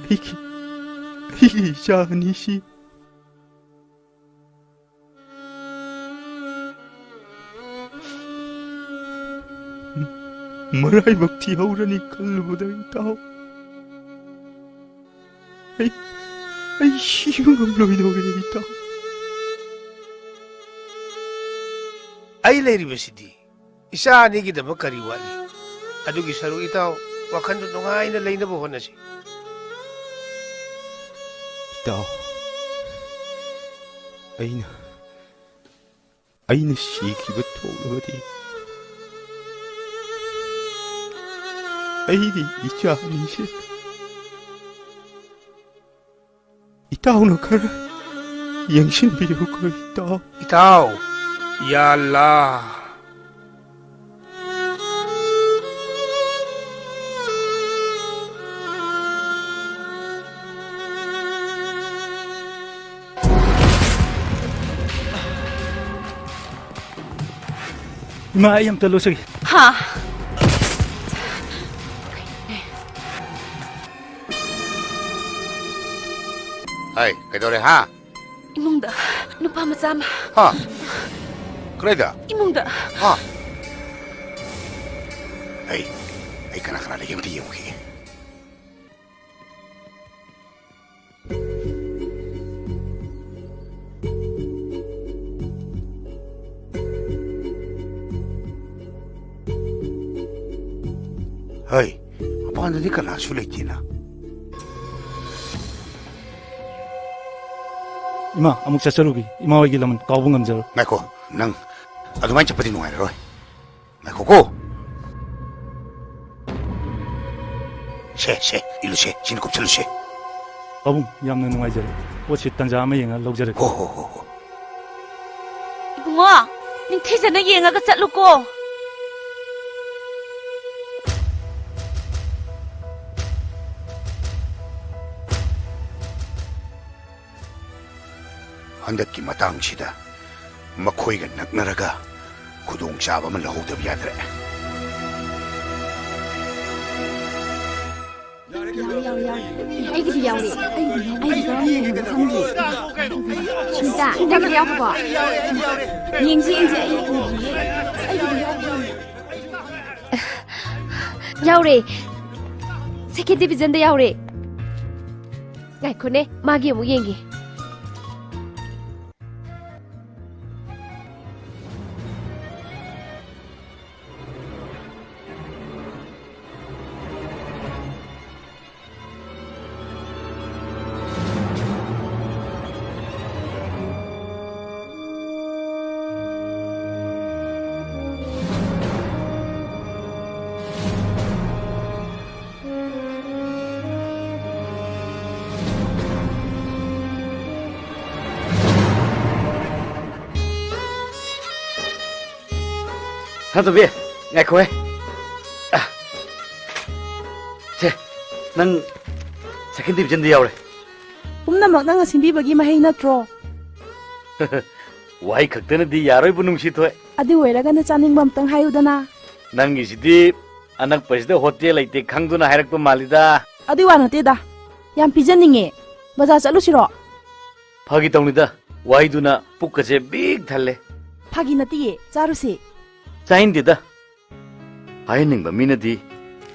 ꯑꯩꯒꯤ, ꯑꯩꯒꯤ ꯏꯆꯥ ꯑꯅꯤꯁꯤ ꯃꯔꯥꯏꯕꯛ ꯊꯤꯍꯧꯔꯅꯤ ꯈꯜꯂꯨꯕꯗ, ꯏꯇꯥꯎ, ꯑꯩ, ꯑꯩ ꯁꯤꯕ ꯉꯝꯂꯣꯏꯗꯧꯔꯦ, ꯏꯇꯥꯎ꯫ ꯑꯩ ꯂꯩꯔꯤꯕꯁꯤꯗꯤ ꯏꯆꯥ ꯑꯅꯤꯒꯤꯗꯃꯛ ꯀꯔꯤ ꯋꯥꯠꯂꯤ? ꯑꯗꯨꯒꯤ ꯁꯔꯨꯛ, ꯏꯇꯥꯎ, ꯋꯥꯈꯜꯗꯨ ꯅꯨꯡꯉꯥꯏꯅ ꯂꯩꯅꯕ ꯍꯣꯠꯅꯁꯤ꯫ ꯏꯇꯥꯎ, ꯑꯩꯅ, ꯑꯩꯅ ꯁꯤꯈꯤꯕ ꯊꯣꯛꯂꯕꯗꯤ, ꯑꯩꯒꯤ ꯏꯆꯥ ꯑꯅꯤꯁꯦ ꯏꯇꯥꯎꯅ ꯈꯔ ꯌꯦꯡꯁꯤꯟꯕꯤꯌꯨꯀꯣ, ꯏꯇꯥꯎ꯫ ꯏꯇꯥꯎ, ꯌꯥ ꯑꯜꯂꯥ꯫ ꯏꯃꯥ, ꯑꯩ ꯑꯝꯇ ꯂꯧꯖꯒꯦ꯫ ꯍꯥ? ꯍꯥꯏ, ꯀꯩꯗꯧꯔꯦ, ꯍꯥ? ꯏꯃꯨꯡꯗ ꯅꯨꯄꯥ ꯃꯆꯥ ꯑꯃ꯫ ꯍꯥ? ꯀꯗꯥꯏꯗ? ꯏꯃꯨꯡꯗ꯫ ꯍꯥ? ꯑꯩ, ꯑꯩ ꯀꯅꯥ ꯀꯅꯥ ꯂꯩꯒꯦ ꯑꯝꯇ ꯌꯦꯡꯉꯨꯈꯤꯒꯦ꯫ ꯍꯩ, ꯃꯄꯥꯟꯗꯗꯤ ꯀꯅꯥꯁꯨ ꯂꯩꯇꯦꯅ꯫ ꯏꯃꯥ, ꯑꯃꯨꯛ ꯆꯠꯆꯔꯨꯒꯦ꯫ ꯏꯃꯥ ꯍꯣꯏꯒꯤ ꯂꯃꯟ ꯀꯥꯎꯕ ꯉꯝꯖꯔꯣꯏ꯫ ꯉꯥꯏꯈꯣ, ꯅꯪ ꯑꯗꯨꯃꯥꯏꯅ ꯆꯠꯄꯗꯤ ꯅꯨꯡꯉꯥꯏꯔꯔꯣꯏ꯫ ꯉꯥꯏꯈꯣꯀꯣ꯫ ꯁꯦ, ꯁꯦ, ꯏꯜꯂꯨꯁꯦ, ꯁꯤꯅ ꯀꯨꯞꯁꯜꯂꯨꯁꯦ꯫ ꯄꯥꯕꯨꯡ, ꯌꯥꯝꯅ ꯅꯨꯡꯉꯥꯏꯖꯔꯦ꯫ ꯄꯣꯠꯁꯤ ꯇꯟꯖꯥ ꯑꯃ ꯌꯦꯡꯉ ꯂꯧꯖꯔꯒꯦ꯫ ꯍꯣ, ꯍꯣ, ꯍꯣ, ꯍꯣ꯫ ꯏꯕꯨꯡꯉꯣ, ꯅꯤꯡꯊꯤꯖꯅ ꯌꯦꯡꯉꯒ ꯆꯠꯂꯨꯀꯣ꯫ ꯍꯟꯗꯛꯀꯤ ꯃꯇꯥꯡꯁꯤꯗ ꯃꯈꯣꯏꯒ ꯅꯛꯅꯔꯒ ꯈꯨꯗꯣꯡꯆꯥꯕ ꯑꯃ ꯂꯧꯍꯧꯗꯕ ꯌꯥꯗ꯭ꯔꯦ꯫ ꯌꯥꯎꯔꯦ, ꯌꯥꯎꯔꯦ, ꯌꯥꯎꯔꯦ꯫ ꯑꯩꯒꯤꯗꯤ ꯌꯥꯎꯔꯦ꯫ ꯑꯩꯒꯤꯗꯤ ꯌꯥꯎꯔꯦ꯫ ꯑꯩꯒꯤꯗꯤ ꯀꯔꯝꯕ ꯌꯦꯡꯉꯤꯅꯣ ꯈꯪꯗꯦ꯫ ꯁꯨꯅꯤꯇꯥ, ꯅꯪꯒꯤꯗꯤ ꯌꯥꯎꯈ꯭ꯔꯕꯣ? ꯌꯦꯡꯁꯤ, ꯌꯦꯡꯁꯤ, ꯑꯩ ꯎꯗ꯭ꯔꯤꯌꯦ꯫ ꯑꯩꯒꯤꯗꯤ ꯌꯥꯎꯗ꯭ꯔꯤꯌꯦ꯫ ꯌꯥꯎꯔꯦ꯫ Second divisionꯗ ꯌꯥꯎꯔꯦ꯫ ꯉꯥꯏꯈꯣꯅꯦ, ꯃꯥꯒꯤ ꯑꯃꯨꯛ ꯌꯦꯡꯒꯦ꯫ ꯁꯅꯥꯇꯣꯝꯕꯤ, ꯉꯥꯏꯈꯣꯍꯦ꯫ ꯑ, ꯁꯦ, ꯅꯪ second divisionꯗ ꯌꯥꯎꯔꯦ꯫ ꯄꯨꯝꯅꯃꯛ ꯅꯪꯅ ꯁꯤꯟꯕꯤꯕꯒꯤ ꯃꯍꯩ ꯅꯠꯇ꯭ꯔꯣ? ꯋꯥꯍꯩ ꯈꯛꯇꯅꯗꯤ ꯌꯥꯔꯣꯏꯕꯨ, ꯅꯨꯡꯁꯤꯊꯣꯏ꯫ ꯑꯗꯨ ꯑꯣꯏꯔꯒꯅ ꯆꯥꯅꯤꯡꯕ ꯑꯝꯇꯪ ꯍꯥꯏꯌꯨꯗꯅ꯫ ꯅꯪꯒꯤꯁꯤꯗꯤ ꯑꯅꯛꯄꯁꯤꯗ ꯍꯣꯇꯦꯜ ꯂꯩꯇꯦ ꯈꯪꯗꯨꯅ ꯍꯥꯏꯔꯛꯄ ꯃꯥꯜꯂꯤꯗ꯫ ꯑꯗꯨꯏ ꯋꯥ ꯅꯠꯇꯦꯗ, ꯌꯥꯝ ꯄꯤꯖꯅꯤꯡꯉꯦ꯫ ꯕꯖꯥꯔ ꯆꯠꯂꯨꯁꯤꯔꯣ? ꯐꯥꯒꯤ ꯇꯧꯅꯤꯗ, ꯋꯥꯍꯩꯗꯨꯅ ꯄꯨꯛꯀꯁꯦ ꯕꯤꯛ ꯊꯜꯂꯦ꯫ ꯐꯥꯒꯤ ꯅꯠꯇꯤꯌꯦ, ꯆꯥꯔꯨꯁꯦ꯫ ꯆꯥꯅꯤꯡꯗꯦꯗ꯫ ꯍꯥꯏꯍꯟꯅꯤꯡꯕ ꯃꯤꯅꯗꯤ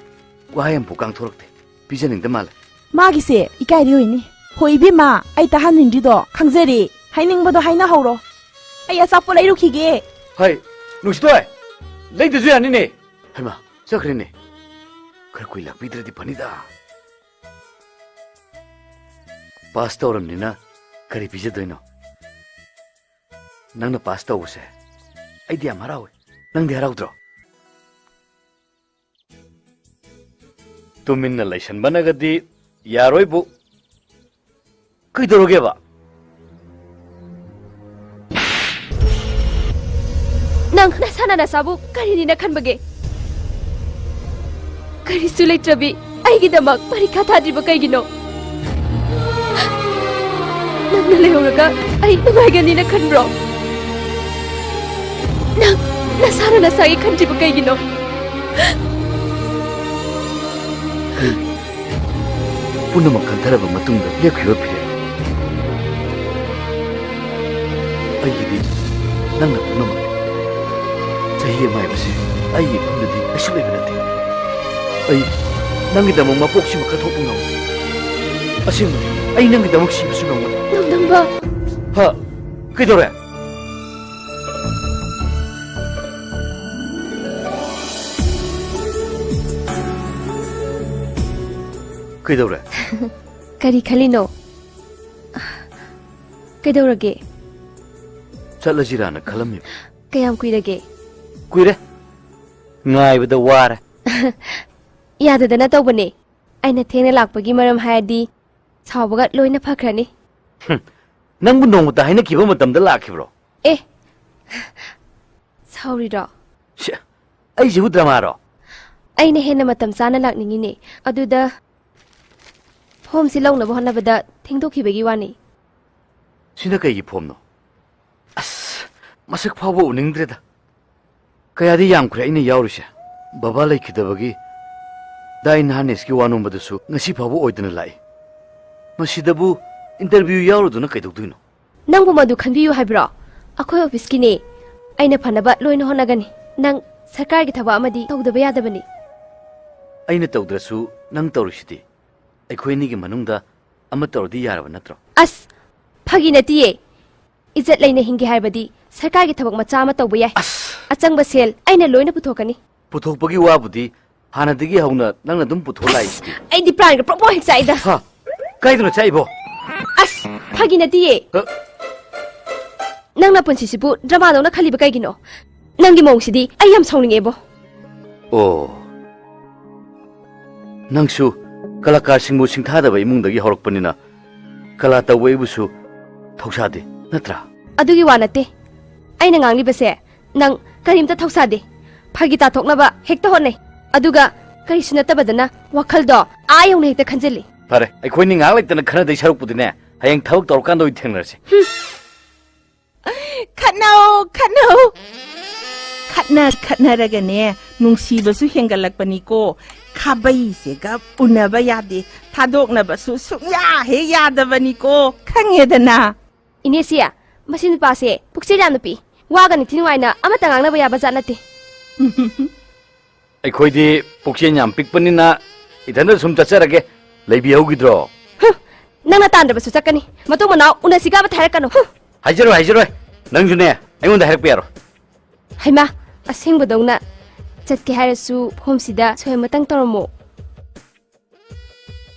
ꯋꯥꯍꯩ ꯑꯃꯐꯥꯎ ꯀꯥꯡꯊꯣꯔꯛꯇꯦ꯫ ꯄꯤꯖꯅꯤꯡꯗ ꯃꯥꯜꯂꯦ꯫ ꯃꯥꯒꯤꯁꯦ ꯏꯀꯥꯏꯔꯤ ꯑꯣꯏꯅꯤ꯫ ꯍꯣꯏ ꯏꯕꯦꯝꯃ, ꯑꯩ ꯇꯥꯍꯟꯅꯤꯡꯗ꯭ꯔꯤꯗꯣ ꯈꯪꯖꯔꯦ꯫ ꯍꯥꯏꯅꯤꯡꯕꯗꯣ ꯍꯥꯏꯅꯍꯧꯔꯣ꯫ ꯑꯩ ꯑꯆꯥꯄꯣꯠ ꯂꯩꯔꯨꯈꯤꯒꯦ꯫ ꯍꯥꯏ, ꯅꯨꯡꯁꯤꯊꯣꯏ, ꯂꯩꯗꯁꯨ ꯌꯥꯅꯤꯅꯦ꯫ ꯍꯩꯃꯥ, ꯆꯠꯈ꯭ꯔꯦꯅꯦ꯫ ꯈꯔ ꯀꯨꯏ ꯂꯥꯛꯄꯤꯗ꯭ꯔꯗꯤ ꯐꯅꯤꯗ꯫ ꯄꯥꯁ ꯇꯧꯔꯝꯅꯤꯅ ꯀꯔꯤ ꯄꯤꯖꯗꯣꯏꯅꯣ? ꯅꯪꯅ ꯄꯥꯁ ꯇꯧꯕꯁꯦ ꯑꯩꯗꯤ ꯌꯥꯝ ꯍꯔꯥꯎꯋꯦ꯫ ꯅꯪꯗꯤ ꯍꯔꯥꯎꯗ꯭ꯔꯣ? ꯇꯨꯃꯤꯟꯅ ꯂꯩꯁꯟꯕꯅꯒꯗꯤ ꯌꯥꯔꯣꯏꯕꯨ꯫ ꯀꯩꯗꯧꯔꯒꯦꯕ? ꯅꯪ ꯅꯁꯥꯅ ꯅꯁꯥꯕꯨ ꯀꯔꯤꯅꯤꯅ ꯈꯟꯕꯒꯦ? ꯀꯔꯤꯁꯨ ꯂꯩꯇ꯭ꯔꯕꯤ ꯑꯩꯒꯤꯗꯃꯛ ꯄꯔꯤꯈꯥ ꯊꯥꯗ꯭ꯔꯤꯕ ꯀꯩꯒꯤꯅꯣ? ꯅꯪꯅ ꯂꯩꯍꯧꯔꯒ ꯑꯩ ꯅꯨꯡꯉꯥꯏꯒꯅꯤꯅ ꯈꯟꯕ꯭ꯔꯣ? ꯅꯪ ꯅꯁꯥꯅ ꯅꯁꯥꯒꯤ ꯈꯟꯗ꯭ꯔꯤꯕ ꯀꯩꯒꯤꯅꯣ? ꯄꯨꯝꯅꯃꯛ ꯈꯟꯊꯔꯕ ꯃꯇꯨꯡꯗ ꯂꯦꯞꯈꯤꯕ ꯐꯤꯔꯦꯞ꯫ ꯑꯩꯒꯤꯗꯤ ꯅꯪꯅ ꯄꯨꯝꯅꯃꯛꯅꯤ꯫ ꯆꯍꯤ ꯑꯃ ꯍꯥꯏꯕꯁꯤ ꯑꯩꯒꯤ ꯏꯐꯝꯗꯗꯤ ꯀꯩꯁꯨ ꯂꯩꯕ ꯅꯠꯇꯦ꯫ ꯑꯩ ꯅꯪꯒꯤꯗꯃꯛ ꯃꯄꯣꯛꯁꯤꯃ ꯀꯠꯊꯣꯛꯄ ꯉꯝꯃꯤ꯫ ꯑꯁꯦꯡꯕꯅꯤ, ꯑꯩ ꯅꯪꯒꯤꯗꯃꯛ ꯁꯤꯕꯁꯨ ꯉꯝꯒꯅꯤ꯫ ꯅꯣꯡꯗꯝꯕ꯫ ꯍꯥ? ꯀꯩꯗꯧꯔꯦ? ꯀꯩꯗꯧꯔꯦ? ꯀꯔꯤ ꯈꯜꯂꯤꯅꯣ? ꯀꯩꯗꯧꯔꯒꯦ? ꯆꯠꯂꯁꯤꯔꯥꯅ ꯈꯜꯂꯝꯃꯤꯕ꯫ ꯀꯌꯥꯝ ꯀꯨꯏꯔꯒꯦ? ꯀꯨꯏꯔꯦ꯫ ꯉꯥꯏꯕꯗ ꯋꯥꯔꯦ꯫ ꯌꯥꯗꯗꯅ ꯇꯧꯕꯅꯦ꯫ ꯑꯩꯅ ꯊꯦꯡꯅ ꯂꯥꯛꯄꯒꯤ ꯃꯔꯝ ꯍꯥꯏꯔꯗꯤ ꯁꯥꯎꯕꯒ ꯂꯣꯏꯅ ꯐꯈ꯭ꯔꯅꯤ꯫ ꯍꯨꯝ, ꯅꯪꯕꯨ ꯅꯣꯡꯃꯇ ꯍꯥꯏꯅꯈꯤꯕ ꯃꯇꯝꯗ ꯂꯥꯛꯈꯤꯕ꯭ꯔꯣ? ꯑꯦ, ꯁꯥꯎꯔꯤꯔꯣ? ꯁꯦ, ꯑꯩꯁꯤꯕꯨ ꯗ꯭ꯔꯃꯥꯔꯣ? ꯑꯩꯅ ꯍꯦꯟꯅ ꯃꯇꯝ ꯆꯥꯅ ꯂꯥꯛꯅꯤꯡꯉꯤꯅꯦ꯫ ꯑꯗꯨꯗ ꯐꯣꯝꯁꯤ ꯂꯧꯅꯕ ꯍꯣꯠꯅꯕꯗ ꯊꯦꯡꯗꯣꯛꯈꯤꯕꯒꯤ ꯋꯥꯅꯤ꯫ ꯁꯤꯅ ꯀꯩꯒꯤ ꯐꯣꯝꯅꯣ? ꯑꯁ! ꯃꯁꯛ ꯐꯥꯎꯕ ꯎꯅꯤꯡꯗ꯭ꯔꯦꯗ꯫ ꯀꯌꯥꯗꯤ ꯌꯥꯝꯈ꯭ꯔꯦ ꯑꯩꯅ ꯌꯥꯎꯔꯤꯁꯦ꯫ ꯕꯕꯥ ꯂꯩꯈꯤꯗꯕꯒꯤ ꯗꯥꯏꯟ ꯍꯥꯔꯅꯦꯁꯀꯤ ꯋꯥ ꯅꯣꯝꯕꯗꯨꯁꯨ ꯉꯁꯤ ꯐꯥꯎꯕ ꯑꯣꯏꯗꯅ ꯂꯥꯛꯏ꯫ ꯃꯁꯤꯗꯕꯨ interview ꯌꯥꯎꯔꯨꯗꯨꯅ ꯀꯩꯗꯧꯗꯣꯏꯅꯣ? ꯅꯪꯕꯨ ꯃꯗꯨ ꯈꯟꯕꯤꯌꯨ ꯍꯥꯏꯕ꯭ꯔꯣ? ꯑꯩꯈꯣꯏ officeꯀꯤꯅꯦ꯫ ꯑꯩꯅ ꯐꯅꯕ ꯂꯣꯏꯅ ꯍꯣꯠꯅꯒꯅꯤ꯫ ꯅꯪ ꯁꯔꯀꯥꯔꯒꯤ ꯊꯕꯛ ꯑꯃꯗꯤ ꯇꯧꯗꯕ ꯌꯥꯗꯕꯅꯤ꯫ ꯑꯩꯅ ꯇꯧꯗ꯭ꯔꯁꯨ ꯅꯪ ꯇꯧꯔꯤꯁꯤꯗꯤ꯫ ꯑꯩꯈꯣꯏ ꯑꯅꯤꯒꯤ ꯃꯅꯨꯡꯗ ꯑꯃ ꯇꯧꯔꯗꯤ ꯌꯥꯔꯕ ꯅꯠꯇ꯭ꯔꯣ? ꯑꯁ, ꯐꯥꯒꯤ ꯅꯠꯇꯤꯌꯦ꯫ ꯏꯖꯠ ꯂꯩꯅ ꯍꯤꯡꯒꯦ ꯍꯥꯏꯕꯗꯤ ꯁꯔꯀꯥꯔꯒꯤ ꯊꯕꯛ ꯃꯆꯥ ꯑꯃ ꯇꯧꯕ ꯌꯥꯏ꯫ ꯑꯁ! ꯑꯆꯪꯕ ꯁꯦꯜ ꯑꯩꯅ ꯂꯣꯏꯅ ꯄꯨꯊꯣꯛꯀꯅꯤ꯫ ꯄꯨꯊꯣꯛꯄꯒꯤ ꯋꯥꯕꯨꯗꯤ ꯍꯥꯟꯅꯗꯒꯤ ꯍꯧꯅ ꯅꯪꯅ ꯑꯗꯨꯝ ꯄꯨꯊꯣꯛ ꯂꯥꯛꯏꯁꯤꯗꯤ꯫ ꯑꯩꯗꯤ ꯄ꯭ꯔꯥꯟꯒ ꯄ꯭ꯔꯣꯛ ꯄ꯭ꯔꯣꯛ ꯍꯦꯛ ꯆꯥꯛꯏꯗ꯫ ꯍꯥ? ꯀꯥꯏꯗꯅꯣ ꯆꯥꯛꯏꯕꯣ? ꯑꯁ, ꯐꯥꯒꯤ ꯅꯠꯇꯤꯌꯦ꯫ ꯑ? ꯅꯪ ꯅꯄꯨꯟꯁꯤꯁꯤꯕꯨ dramaꯗꯧꯅ ꯈꯜꯂꯤꯕ ꯀꯩꯒꯤꯅꯣ? ꯅꯪꯒꯤ ꯃꯑꯣꯡꯁꯤꯗꯤ ꯑꯩ ꯌꯥꯝ ꯁꯥꯎꯅꯤꯡꯉꯦꯕꯣ꯫ ꯑꯣ꯫ ꯅꯪꯁꯨ ꯀꯂꯥꯀꯥꯔꯁꯤꯡꯕꯨ ꯁꯤꯡꯊꯥꯗꯕ ꯏꯃꯨꯡꯗꯒꯤ ꯍꯧꯔꯛꯄꯅꯤꯅ ꯀꯂꯥ ꯇꯧꯕ ꯑꯩꯕꯨꯁꯨ ꯊꯧꯁꯥꯗꯦ, ꯅꯠꯇ꯭ꯔꯥ? ꯑꯗꯨꯒꯤ ꯋꯥ ꯅꯠꯇꯦ꯫ ꯑꯩꯅ ꯉꯥꯡꯂꯤꯕꯁꯦ ꯅꯪ ꯀꯔꯤꯝꯇ ꯊꯧꯁꯥꯗꯦ꯫ ꯐꯥꯒꯤ ꯇꯥꯊꯣꯛꯅꯕ ꯍꯦꯛꯇ ꯍꯣꯠꯅꯩ꯫ ꯑꯗꯨꯒ ꯀꯔꯤꯁꯨ ꯅꯠꯇꯕꯗꯅ ꯋꯥꯈꯜꯗꯣ ꯑꯥ ꯌꯧꯅ ꯍꯦꯛꯇ ꯈꯟꯖꯤꯜꯂꯤ꯫ ꯐꯔꯦ, ꯑꯩꯈꯣꯏꯅꯤ ꯉꯥꯏꯍꯥꯛ ꯂꯩꯇꯅ ꯈꯟꯅꯗꯣꯏ ꯁꯔꯨꯛꯄꯨꯗꯤꯅꯦ, ꯍꯌꯦꯡ ꯊꯕꯛ ꯇꯧꯔꯀꯥꯟꯗ ꯑꯣꯏꯅ ꯊꯦꯡꯅꯔꯁꯤ꯫ ꯈꯠꯅꯧ, ꯈꯠꯅꯧ꯫ ꯈꯠꯅ ꯈꯠꯅꯔꯒꯅꯦ, ꯅꯨꯡꯁꯤꯕꯁꯨ ꯍꯦꯟꯒꯠꯂꯛꯄꯅꯤꯀꯣ꯫ ꯈꯥꯕꯩꯁꯦꯒ ꯎꯅꯕ ꯌꯥꯗꯦ, ꯊꯥꯗꯣꯛꯅꯕꯁꯨ ꯁꯨꯡꯌꯥ ꯍꯦꯛ ꯌꯥꯗꯕꯅꯤꯀꯣ, ꯈꯪꯉꯦꯗꯅ꯫ ꯏꯅꯦꯁꯤ, ꯃꯁꯤ ꯅꯨꯄꯥꯁꯦ ꯄꯨꯛꯆꯦꯜ ꯌꯥꯝꯅ ꯄꯤꯛꯏ꯫ ꯋꯥꯒ ꯅꯤꯡꯊꯤ ꯅꯨꯡꯉꯥꯏꯅ ꯑꯃꯠꯇ ꯉꯥꯡꯅꯕ ꯌꯥꯕ ꯖꯥꯠ ꯅꯠꯇꯦ꯫ ꯑꯩꯈꯣꯏꯗꯤ ꯄꯨꯛꯆꯦꯜ ꯌꯥꯝ ꯄꯤꯛꯄꯅꯤꯅ ꯏꯊꯟꯗ ꯁꯨꯝ ꯆꯠꯆꯔꯒꯦ꯫ ꯂꯩꯕꯤꯍꯧꯈꯤꯗ꯭ꯔꯣ? ꯍꯨꯝ, ꯅꯪꯅ ꯇꯥꯟꯗꯕꯁꯨ ꯆꯠꯀꯅꯤ꯫ ꯃꯇꯨꯡ ꯃꯅꯥꯎ ꯎꯅꯁꯤꯒꯕ ꯍꯥꯏꯔꯛꯀꯅꯨ꯫ ꯍꯨꯝ꯫ ꯍꯥꯏꯖꯔꯣꯏ, ꯍꯥꯏꯖꯔꯣꯏ꯫ ꯅꯪꯁꯨꯅꯦ, ꯑꯩꯉꯣꯟꯗ ꯍꯥꯏꯔꯛꯄ ꯌꯥꯔꯣꯏ꯫ ꯍꯩꯃꯥ, ꯑꯁꯦꯡꯕꯗꯧꯅ ꯆꯠꯀꯦ ꯍꯥꯏꯔꯁꯨ ꯐꯣꯝꯁꯤꯗ ꯁꯣꯏ ꯑꯃꯇꯪ ꯇꯧꯔꯝꯃꯣ꯫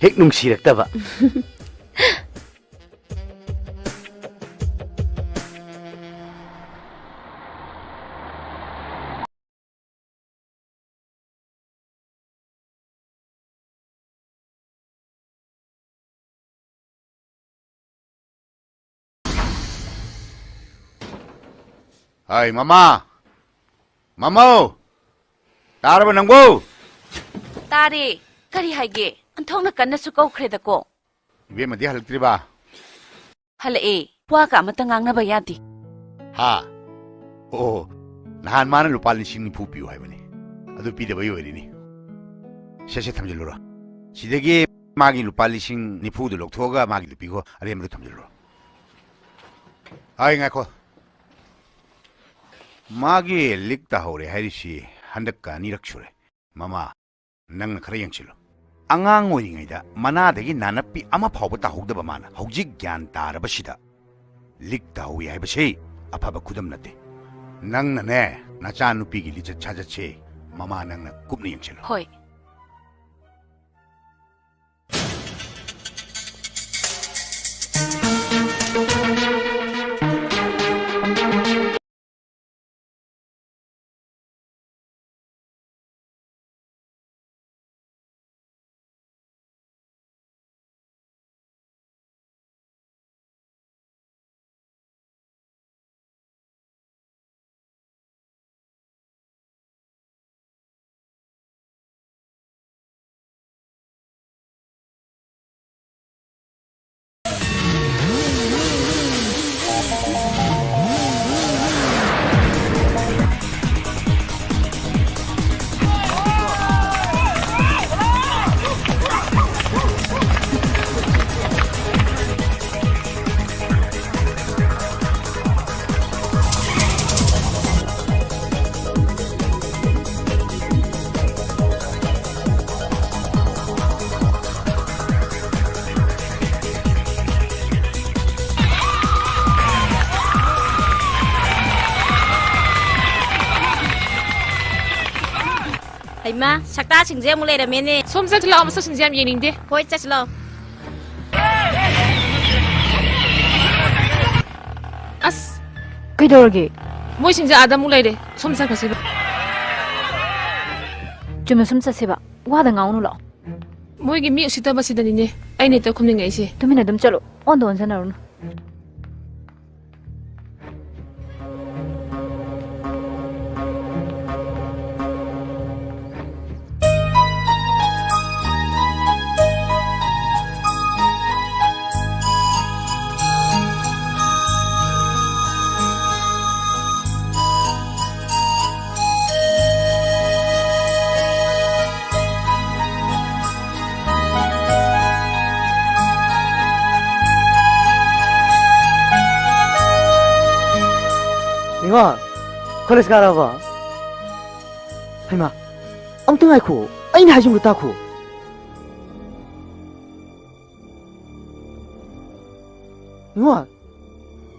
ꯍꯦꯛ ꯅꯨꯡꯁꯤꯔꯛꯇꯕ꯫ ꯍꯥꯏ, ꯃꯃꯥ! ꯃꯃꯧ! ꯇꯥꯔꯕ ꯅꯪꯕꯨ? ꯇꯥꯔꯦ꯫ ꯀꯔꯤ ꯍꯥꯏꯒꯦ? ꯑꯟꯊꯣꯛꯅ ꯀꯟꯅꯁꯨ ꯀꯧꯈ꯭ꯔꯦꯗꯀꯣ꯫ ꯏꯕꯦꯝꯃꯗꯤ ꯍꯜꯂꯛꯇ꯭ꯔꯤꯕ? ꯍꯜꯂꯛꯑꯦ꯫ ꯋꯥꯒ ꯑꯃꯇ ꯉꯥꯡꯅꯕ ꯌꯥꯗꯦ꯫ ꯍꯥ? ꯑꯣ, ꯅꯍꯥꯟ ꯃꯥꯅ ꯂꯨꯄꯥ ꯂꯤꯁꯤꯡ ꯅꯤꯐꯨ ꯄꯤꯌꯨ ꯍꯥꯏꯕꯅꯤ꯫ ꯑꯗꯨ ꯄꯤꯗꯕꯩ ꯑꯣꯏꯔꯤꯅꯤ꯫ ꯁꯦ, ꯁꯦ, ꯊꯝꯖꯤꯜꯂꯨꯔꯣ꯫ ꯁꯤꯗꯒꯤ ꯃꯥꯒꯤ ꯂꯨꯄꯥ ꯂꯤꯁꯤꯡ ꯅꯤꯐꯨꯗꯨ ꯂꯧꯊꯣꯛꯑꯒ ꯃꯥꯒꯤꯗꯨ ꯄꯤꯈꯣ, ꯑꯔꯦꯝꯕꯗꯨ ꯊꯝꯖꯤꯜꯂꯨꯔꯣ꯫ ꯑꯩ ꯉꯥꯏꯈꯣ꯫ ꯃꯥꯒꯤ ꯂꯤꯛ ꯇꯥꯍꯧꯔꯦ ꯍꯥꯏꯔꯤꯁꯤ ꯍꯟꯗꯛꯀ ꯑꯅꯤꯔꯛ ꯁꯨꯔꯦ꯫ ꯃꯃꯥ, ꯅꯪꯅ ꯈꯔ ꯌꯦꯡꯁꯤꯜꯂꯨ꯫ ꯑꯉꯥꯡ ꯑꯣꯏꯔꯤꯉꯩꯗ ꯃꯅꯥꯗꯒꯤ ꯅꯥꯅꯞꯄꯤ ꯑꯃ ꯐꯥꯎꯕ ꯇꯥꯍꯧꯗꯕ ꯃꯥꯅ ꯍꯧꯖꯤꯛ ꯒ꯭ꯌꯥꯟ ꯇꯥꯔꯕꯁꯤꯗ ꯂꯤꯛ ꯇꯥꯍꯧꯏ ꯍꯥꯏꯕꯁꯤ ꯑꯐꯕ ꯈꯨꯗꯝ ꯅꯠꯇꯦ꯫ ꯅꯪꯅꯅꯦ, ꯅꯆꯥꯅꯨꯄꯤꯒꯤ ꯂꯤꯆꯠ ꯁꯥꯖꯠꯁꯦ ꯃꯃꯥ ꯅꯪꯅ ꯀꯨꯞꯅ ꯌꯦꯡꯁꯤꯜꯂꯨ꯫ ꯍꯣꯏ꯫ ꯍꯩꯃꯥ, ꯁꯛꯇꯥꯁꯤꯡꯁꯦ ꯑꯃꯨꯛ ꯂꯩꯔꯝꯃꯦꯅꯦ꯫ ꯁꯣꯝ ꯆꯠꯁꯤ ꯂꯥꯛꯑꯣ, ꯃꯁꯛꯁꯤꯡꯁꯦ ꯌꯥꯝ ꯌꯦꯡꯅꯤꯡꯗꯦ꯫ ꯍꯣꯏ, ꯆꯠꯁꯤ ꯂꯥꯛꯑꯣ꯫ ꯑꯁ! ꯀꯩꯗꯧꯔꯒꯦ? ꯃꯣꯏꯁꯤꯡꯁꯦ ꯑꯥꯗ ꯑꯃꯨꯛ ꯂꯩꯔꯦ꯫ ꯁꯣꯝ ꯆꯠꯈ꯭ꯔꯁꯤꯕ꯫ ꯆꯨꯝꯅ ꯁꯨꯝ ꯆꯠꯁꯦꯕ꯫ ꯋꯥꯗ ꯉꯥꯡꯉꯨꯅꯨ ꯂꯥꯛꯑꯣ꯫ ꯃꯣꯏꯒꯤ ꯃꯤ ꯎꯁꯤꯠꯇꯕꯁꯤꯗꯅꯤꯅꯦ ꯑꯩꯅ ꯍꯦꯛꯇ ꯈꯨꯝꯅꯤꯡꯉꯛꯏꯁꯦ꯫ ꯇꯨꯃꯤꯟꯅ ꯑꯗꯨꯝ ꯆꯠꯂꯣ꯫ ꯑꯣꯟꯗ ꯑꯣꯟꯖꯟꯅꯔꯨꯅꯨ꯫ ꯀꯣꯂꯦꯖ ꯀꯥꯔꯕ? ꯍꯩꯃꯥ, ꯑꯃꯨꯛꯇ ꯉꯥꯏꯈꯣ, ꯑꯩꯅ ꯍꯥꯏꯁꯤꯃꯨꯛꯇ ꯇꯥꯈꯣ꯫ ꯅꯤꯉꯣꯜ!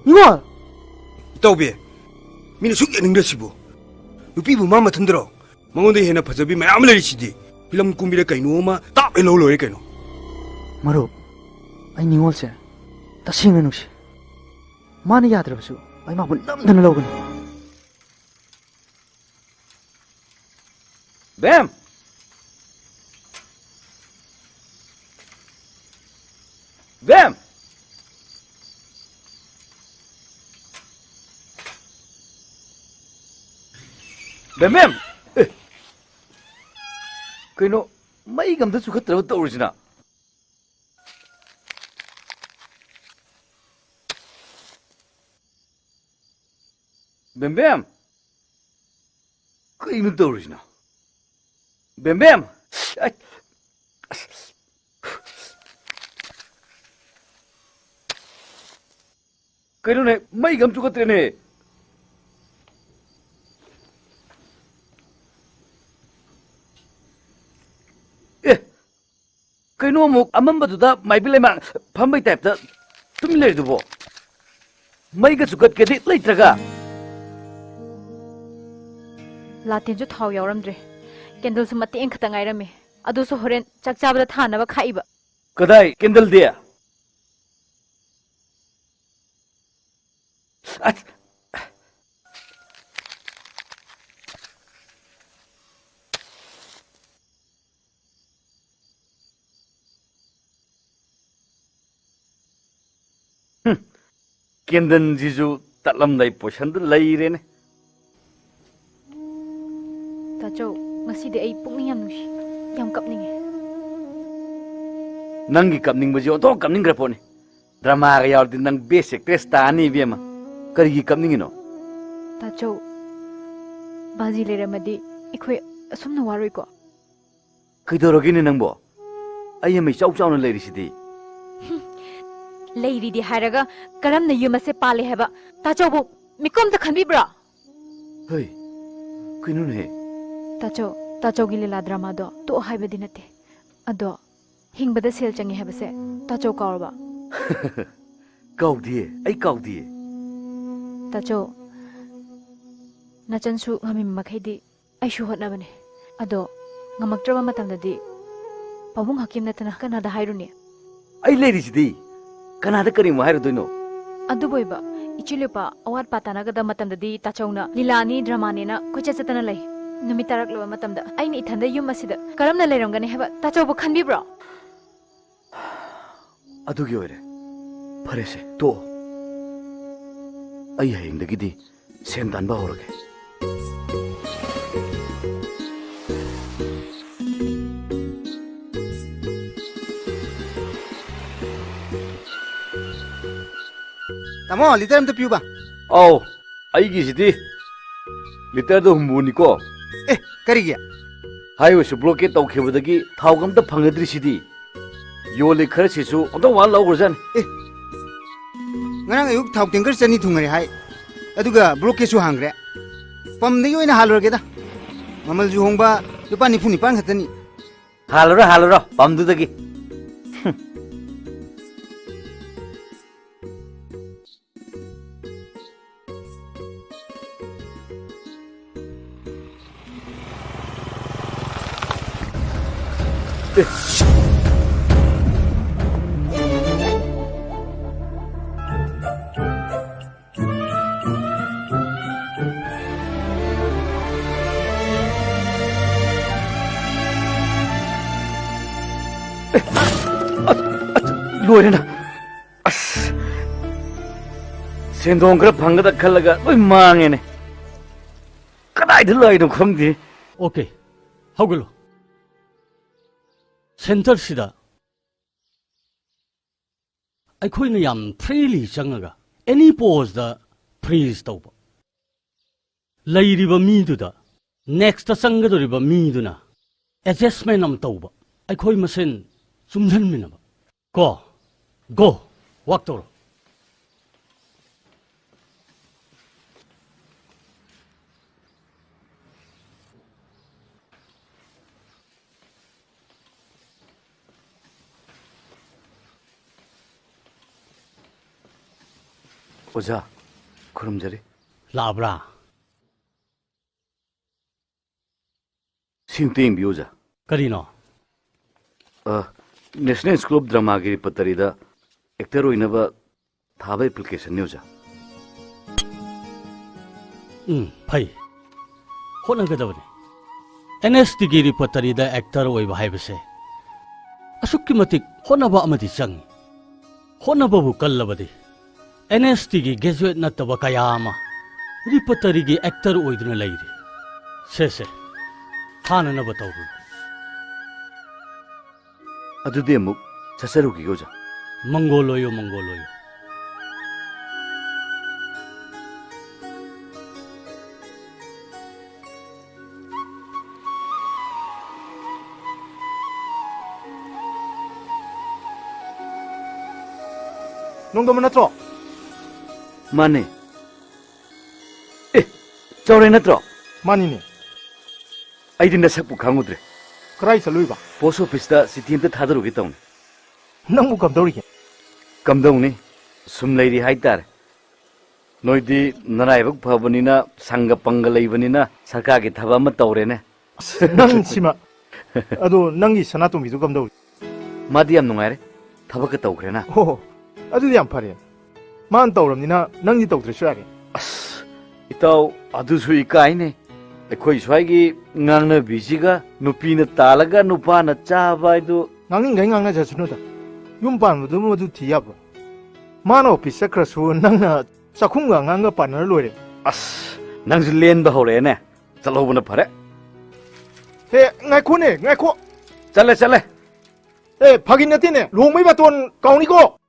ꯅꯤꯉꯣꯜ! ꯏꯇꯥꯎꯕꯤ, ꯃꯤꯅ ꯁꯨꯛ ꯌꯦꯡꯅꯤꯡꯗ꯭ꯔꯁꯤꯕꯨ꯫ ꯅꯨꯄꯤꯕꯨ ꯃꯥ ꯃꯊꯟꯗꯔꯣ? ꯃꯉꯣꯟꯗ ꯍꯦꯟꯅ ꯐꯖꯕꯤ ꯃꯌꯥꯝ ꯂꯩꯔꯤꯁꯤꯗꯤ꯫ ꯐꯤꯂꯝ ꯀꯨꯝꯕꯤꯔ ꯀꯩꯅꯣ ꯑꯃ ꯇꯥꯞ ꯍꯦꯛ ꯂꯧ ꯂꯣꯏꯔꯦ ꯀꯩꯅꯣ꯫ ꯃꯔꯨꯞ, ꯑꯩ ꯅꯤꯉꯣꯜꯁꯦ ꯇꯁꯦꯡꯅ ꯅꯨꯡꯁꯤ꯫ ꯃꯥꯅ ꯌꯥꯗ꯭ꯔꯕꯁꯨ ꯑꯩ ꯃꯥꯕꯨ ꯅꯝꯗꯅ ꯂꯧꯒꯅꯤ꯫ ꯕꯦꯝ! ꯕꯦꯝ! ꯕꯦꯝ, ꯕꯦꯝ! ꯑꯦ! ꯀꯩꯅꯣ, ꯃꯩꯒ ꯑꯝꯇ ꯆꯨꯈꯠꯇ꯭ꯔꯕ ꯇꯧꯔꯤꯁꯤꯅ? ꯕꯦꯝꯕꯦꯝ! ꯀꯩꯅꯣ ꯇꯧꯔꯤꯁꯤꯅ? ꯕꯦꯝꯕꯦꯝ! ꯑꯩ-, ꯑꯁ! ꯀꯩꯅꯣꯅꯦ, ꯃꯩꯒ ꯑꯝ ꯆꯨꯈꯠꯇ꯭ꯔꯦꯅꯦ꯫ ꯑꯦ, ꯀꯩꯅꯣ ꯑꯃꯨꯛ ꯑꯃꯝꯕꯗꯨꯗ ꯃꯥꯏꯕꯤ ꯂꯩꯃ ꯐꯝꯕꯩ ꯇꯥꯏꯞꯇ ꯇꯨꯃꯤꯟ ꯂꯩꯔꯤꯗꯨꯕꯣ? ꯃꯩꯒ ꯆꯨꯈꯠꯀꯦꯗꯤ ꯂꯩꯇ꯭ꯔꯒ꯫ ꯂꯥꯇꯦꯟꯁꯨ ꯊꯥꯎ ꯌꯥꯎꯔꯝꯗ꯭ꯔꯦ꯫ ꯀꯦꯟꯗꯜꯁꯨ ꯃꯇꯦꯛ ꯑꯃꯈꯛꯇ ꯉꯥꯏꯔꯝꯃꯦ꯫ ꯑꯗꯨꯁꯨ ꯍꯣꯔꯦꯟ ꯆꯥꯛ ꯆꯥꯕꯗ ꯊꯥꯅꯕ ꯈꯥꯛꯏꯕ꯫ ꯀꯗꯥꯏ ꯀꯦꯟꯗꯜꯗꯤ? ꯑꯁ! ꯍꯨꯝ, ꯀꯦꯟꯗꯜꯁꯤꯁꯨ ꯇꯠꯂꯝꯗꯥꯏ ꯄꯣꯏꯁꯟꯗ ꯂꯩꯔꯦꯅꯦ꯫ ꯇꯥꯆꯧ, ꯉꯁꯤꯗꯤ ꯑꯩ ꯄꯨꯛꯅꯤꯡ ꯌꯥꯝ ꯅꯨꯡꯁꯤ, ꯌꯥꯝ ꯀꯞꯅꯤꯡꯉꯦ꯫ ꯅꯪꯒꯤ ꯀꯞꯅꯤꯡꯕꯁꯤ ꯑꯣꯟꯊꯣꯛ ꯀꯞꯅꯤꯡꯈ꯭ꯔ ꯄꯣꯠꯅꯤ꯫ ꯗ꯭ꯔꯃꯥꯒ ꯌꯥꯎꯔꯗꯤ ꯅꯪ best actress ꯇꯥꯅꯤ, ꯏꯕꯦꯝꯃ꯫ ꯀꯔꯤꯒꯤ ꯀꯞꯅꯤꯡꯉꯤꯅꯣ? ꯇꯥꯆꯧ, ꯕꯥꯖꯤ ꯂꯩꯔꯝꯃꯗꯤ ꯑꯩꯈꯣꯏ ꯑꯁꯨꯝꯅ ꯋꯥꯔꯣꯏꯀꯣ? ꯀꯩꯗꯧꯔꯒꯦꯅꯦ ꯅꯪꯕꯣ? ꯑꯩ ꯑꯃ ꯏꯆꯥꯎ ꯆꯥꯎꯅ ꯂꯩꯔꯤꯁꯤꯗꯤ꯫ ꯂꯩꯔꯤꯗꯤ ꯍꯥꯏꯔꯒ ꯀꯔꯝꯅ ꯌꯨꯝ ꯑꯁꯦ ꯄꯥꯜꯂꯦ ꯍꯥꯏꯕ ꯇꯥꯆꯧꯕꯨ ꯃꯤꯀꯨꯞ ꯑꯝꯇ ꯈꯟꯕꯤꯕ꯭ꯔꯥ? ꯍꯩ, ꯀꯩꯅꯣꯅꯦꯍꯦ? ꯇꯥꯆꯧ, ꯇꯥꯆꯧꯒꯤ ꯂꯤꯂꯥ ꯗ꯭ꯔꯃꯥꯗꯣ ꯇꯣꯛꯑꯣ ꯍꯥꯏꯕꯗꯤ ꯅꯠꯇꯦ꯫ ꯑꯗꯣ ꯍꯤꯡꯕꯗ ꯁꯦꯜ ꯆꯪꯉꯤ ꯍꯥꯏꯕꯁꯦ ꯇꯥꯆꯧ ꯀꯥꯎꯔꯕ? ꯀꯥꯎꯗꯤꯌꯦ, ꯑꯩ ꯀꯥꯎꯗꯤꯌꯦ꯫ ꯇꯥꯆꯧ, ꯅꯆꯟꯁꯨ ꯉꯝꯃꯤ ꯃꯈꯩꯗꯤ ꯑꯩꯁꯨ ꯍꯣꯠꯅꯕꯅꯦ꯫ ꯑꯗꯣ ꯉꯝꯃꯛꯇ꯭ꯔꯕ ꯃꯇꯝꯗꯗꯤ ꯄꯥꯕꯨꯡ ꯍꯀꯤꯝ ꯅꯠꯇꯅ ꯀꯅꯥꯗ ꯍꯥꯏꯔꯨꯅꯤ? ꯑꯩ ꯂꯩꯔꯤꯁꯤꯗꯤ, ꯀꯅꯥꯗ ꯀꯔꯤꯃꯨꯛ ꯍꯥꯏꯔꯨꯗꯣꯏꯅꯣ? ꯑꯗꯨꯕꯨ ꯑꯣꯏꯕ, ꯏꯆꯦ ꯂꯨꯄꯥ ꯑꯋꯥꯠ ꯑꯄꯥ ꯇꯥꯟꯅꯒꯗꯕ ꯃꯇꯝꯗꯗꯤ ꯇꯥꯆꯧꯅ ꯂꯤꯂꯥꯅꯤ, ꯗ꯭ꯔꯃꯥꯅꯦꯅ ꯀꯣꯏꯆꯠ ꯆꯠꯇꯅ ꯂꯩ꯫ ꯅꯨꯃꯤꯠ ꯇꯥꯔꯛꯂꯕ ꯃꯇꯝꯗ ꯑꯩꯅ ꯏꯊꯟꯗ ꯌꯨꯝ ꯑꯁꯤꯗ ꯀꯔꯝꯅ ꯂꯩꯔꯝꯒꯅꯤ ꯍꯥꯏꯕ ꯇꯥꯆꯧꯕꯨ ꯈꯟꯕꯤꯕ꯭ꯔꯣ? ꯑꯗꯨꯒꯤ ꯑꯣꯏꯔꯦ꯫ ꯐꯔꯦꯁꯦ, ꯇꯣꯛꯑꯣ꯫ ꯑꯩ ꯍꯌꯦꯡꯗꯒꯤꯗꯤ ꯁꯦꯟ ꯇꯥꯟꯕ ꯍꯧꯔꯒꯦ꯫ ꯇꯥꯃꯣ, ꯂꯤꯇꯔ ꯑꯝꯇ ꯄꯤꯌꯨꯕ꯫ ꯑꯧ, ꯑꯩꯒꯤꯁꯤꯗꯤ ꯂꯤꯇꯔꯗ ꯍꯨꯝꯐꯨꯅꯤꯀꯣ꯫ ꯑꯦ, ꯀꯔꯤꯒꯤ? ꯍꯥꯏꯋꯦꯁꯨ ꯕ꯭ꯂꯣꯀꯦꯠ ꯇꯧꯈꯤꯕꯗꯒꯤ ꯊꯥꯎꯒ ꯑꯝꯇ ꯐꯪꯅꯗ꯭ꯔꯤꯁꯤꯗꯤ꯫ ꯌꯣꯜꯂꯤ ꯈꯔꯁꯤꯁꯨ ꯑꯣꯟꯊꯣꯛ ꯋꯥꯅ ꯂꯧꯈ꯭ꯔꯖꯥꯠꯅꯤ꯫ ꯑꯦ, ꯉꯔꯥꯡ ꯑꯌꯨꯛ ꯊꯥꯎ ꯇꯦꯡꯀꯔ ꯆꯅꯤ ꯊꯨꯡꯉꯔꯦ ꯍꯥꯏ, ꯑꯗꯨꯒ ꯕ꯭ꯂꯣꯀꯦꯠꯁꯨ ꯍꯥꯡꯈ꯭ꯔꯦ꯫ ꯄꯝꯗꯒꯤ ꯑꯣꯏꯅ ꯍꯥꯜꯂꯨꯔꯒꯦꯗ, ꯃꯃꯜꯁꯨ ꯍꯣꯡꯕ, ꯂꯨꯄꯥ ꯅꯤꯐꯨ ꯅꯤꯄꯥꯟ ꯈꯛꯇꯅꯤ꯫ ꯍꯥꯜꯂꯨꯔꯣ, ꯍꯥꯜꯂꯨꯔꯣ, ꯄꯝꯗꯨꯗꯒꯤ꯫ ꯍꯨꯝ꯫ ꯑꯁ, ꯑꯁ, ꯂꯣꯏꯔꯦꯅ꯫ ꯑꯁ, ꯁꯦꯟꯗꯣꯡ ꯈꯔ ꯐꯪꯒꯗ꯭ꯔ ꯈꯜꯂꯒ ꯂꯣꯏ ꯃꯥꯡꯉꯦꯅꯦ꯫ ꯀꯗꯥꯏꯗ ꯂꯥꯛꯏꯅꯣ ꯈꯪꯗꯦ꯫ ꯑꯣꯀꯦ, ꯍꯧꯒꯠꯂꯣ꯫ ꯁꯦꯟꯇꯔꯁꯤꯗ ꯑꯩꯈꯣꯏꯅ ꯌꯥꯝ ꯐ꯭ꯔꯤꯂꯤ ꯆꯪꯉꯒ ꯑꯦꯅꯤ ꯄꯣꯁꯇ ꯐ꯭ꯔꯤꯖ ꯇꯧꯕ꯫ ꯂꯩꯔꯤꯕ ꯃꯤꯗꯨꯗ, ꯅꯦꯛꯁꯇ ꯆꯪꯒꯗꯧꯔꯤꯕ ꯃꯤꯗꯨꯅ ꯑꯦꯗꯖꯁꯃꯦꯟ ꯑꯃ ꯇꯧꯕ, ꯑꯩꯈꯣꯏ ꯃꯁꯦꯟ ꯆꯨꯝꯁꯤꯟꯃꯤꯟꯅꯕ꯫ ꯀꯣ, ꯒꯣ, ꯋꯥꯛ ꯇꯧꯔꯣ꯫ ꯑꯣꯖꯥ, ꯈꯨꯔꯨꯝꯖꯔꯤ꯫ ꯂꯥꯛꯑꯕ꯭ꯔꯥ? ꯁꯤ ꯑꯝꯇ ꯌꯦꯡꯕꯤꯌꯨ, ꯑꯣꯖꯥ꯫ ꯀꯔꯤꯅꯣ? ꯑ, National School of Dramaꯒꯤ repertoryꯗ actor ꯑꯣꯏꯅꯕ ꯊꯥꯕ applicationꯅꯤ, ꯑꯣꯖꯥ꯫ ꯎꯝ, ꯐꯩ꯫ ꯍꯣꯠꯅꯒꯗꯕꯅꯤ꯫ NSTꯒꯤ repertoryꯗ actor ꯑꯣꯏꯕ ꯍꯥꯏꯕꯁꯦ ꯑꯁꯨꯛꯀꯤ ꯃꯇꯤꯛ ꯍꯣꯠꯅꯕ ꯑꯃꯗꯤ ꯆꯪꯏ꯫ ꯍꯣꯠꯅꯕꯕꯨ ꯀꯜꯂꯕꯗꯤ NSTꯒꯤ graduate ꯅꯠꯇꯕ ꯀꯌꯥ ꯑꯃ repertoryꯒꯤ actor ꯑꯣꯏꯗꯨꯅ ꯂꯩꯔꯤ꯫ ꯁꯦ, ꯁꯦ, ꯊꯥꯅꯅꯕ ꯇꯧꯔꯨ꯫ ꯑꯗꯨꯗꯤ ꯑꯃꯨꯛ ꯆꯠꯆꯔꯨꯈꯤꯒꯦ, ꯑꯣꯖꯥ꯫ ꯃꯪꯒꯣꯜ ꯑꯣꯏꯌꯨ, ꯃꯪꯒꯣꯜ ꯑꯣꯏꯌꯨ꯫ ꯅꯣꯡꯗꯝꯕ ꯅꯠꯇ꯭ꯔꯣ? ꯃꯥꯅꯦ꯫ ꯑꯦ, ꯆꯥꯎꯔꯦ ꯅꯠꯇ꯭ꯔꯣ? ꯃꯥꯅꯤꯅꯦ꯫ ꯑꯩꯗꯤ ꯅꯁꯛꯄꯨ ꯈꯪꯉꯨꯗ꯭ꯔꯦ꯫ ꯀꯗꯥꯏ ꯆꯠꯂꯨꯏꯕ? Post officeꯇ ꯆꯤꯊꯤ ꯑꯝꯇ ꯊꯥꯗꯔꯨꯒꯦ ꯇꯧꯅꯤ꯫ ꯅꯪꯕꯨ ꯀꯝꯗꯧꯔꯤꯒꯦ? ꯀꯝꯗꯧꯅꯤ? ꯁꯨꯝ ꯂꯩꯔꯤ ꯍꯥꯏꯇꯥꯔꯦ꯫ ꯅꯣꯏꯗꯤ ꯅꯔꯥꯏꯕꯛ ꯐꯕꯅꯤꯅ, ꯁꯪꯒ ꯄꯪꯒ ꯂꯩꯕꯅꯤꯅ ꯁꯔꯀꯥꯔꯒꯤ ꯊꯕꯛ ꯑꯃ ꯇꯧꯔꯦꯅꯦ꯫ ꯑꯁ, ꯅꯪ ꯁꯤꯃ꯫ ꯑꯗꯣ ꯅꯪꯒꯤ ꯁꯅꯥꯇꯣꯝꯕꯤꯗꯨ ꯀꯝꯗꯧꯔꯤ? ꯃꯥꯗꯤ ꯌꯥꯝ ꯅꯨꯡꯉꯥꯏꯔꯦ, ꯊꯕꯛꯀ ꯇꯧꯈ꯭ꯔꯦꯅ꯫ ꯑꯣ, ꯑꯗꯨꯗꯤ ꯌꯥꯝ ꯐꯔꯦ꯫ ꯃꯥꯅ ꯇꯧꯔꯕꯅꯤꯅ ꯅꯪꯗꯤ ꯇꯧꯗ꯭ꯔꯁꯨ ꯌꯥꯔꯦ꯫ ꯑꯁ, ꯏꯇꯥꯎ, ꯑꯗꯨꯁꯨ ꯏꯀꯥꯏꯅꯦ꯫ ꯑꯩꯈꯣꯏ ꯁ꯭ꯋꯥꯏꯒꯤ ꯉꯥꯡꯅꯕꯤꯁꯤꯒ ꯅꯨꯄꯤꯅ ꯇꯥꯜꯂꯒ ꯅꯨꯄꯥꯅ ꯆꯥꯕ ꯍꯥꯏꯗꯨ꯫ ꯉꯥꯡꯅꯤꯡꯈꯩ ꯉꯥꯡꯅꯖꯁꯅꯨꯗ꯫ ꯌꯨꯝ ꯄꯥꯟꯕꯗꯨꯕꯨ ꯑꯗꯨ ꯊꯤ ꯌꯥꯕ꯭ꯔꯣ? ꯃꯥꯅ office ꯆꯠꯈ꯭ꯔꯁꯨ ꯅꯪꯅ ꯆꯥꯛꯈꯨꯝꯒ ꯑꯉꯥꯡꯒ ꯄꯥꯟꯅꯔ ꯂꯣꯏꯔꯦ꯫ ꯑꯁ, ꯅꯪꯁꯨ ꯂꯦꯟꯕ ꯍꯧꯔꯛꯑꯦꯅꯦ꯫ ꯆꯠꯍꯧꯕꯅ ꯐꯔꯦ꯫ ꯍꯦ, ꯉꯥꯏꯈꯣꯅꯦ, ꯉꯥꯏꯈꯣ꯫ ꯆꯠꯂꯦ, ꯆꯠꯂꯦ꯫ ꯑꯦ, ꯐꯥꯒꯤ ꯅꯠꯇꯦꯅꯦ, ꯂꯨꯍꯣꯡꯕꯩ ꯕꯥꯇꯣꯟ ꯀꯥꯎꯅꯤꯀꯣ꯫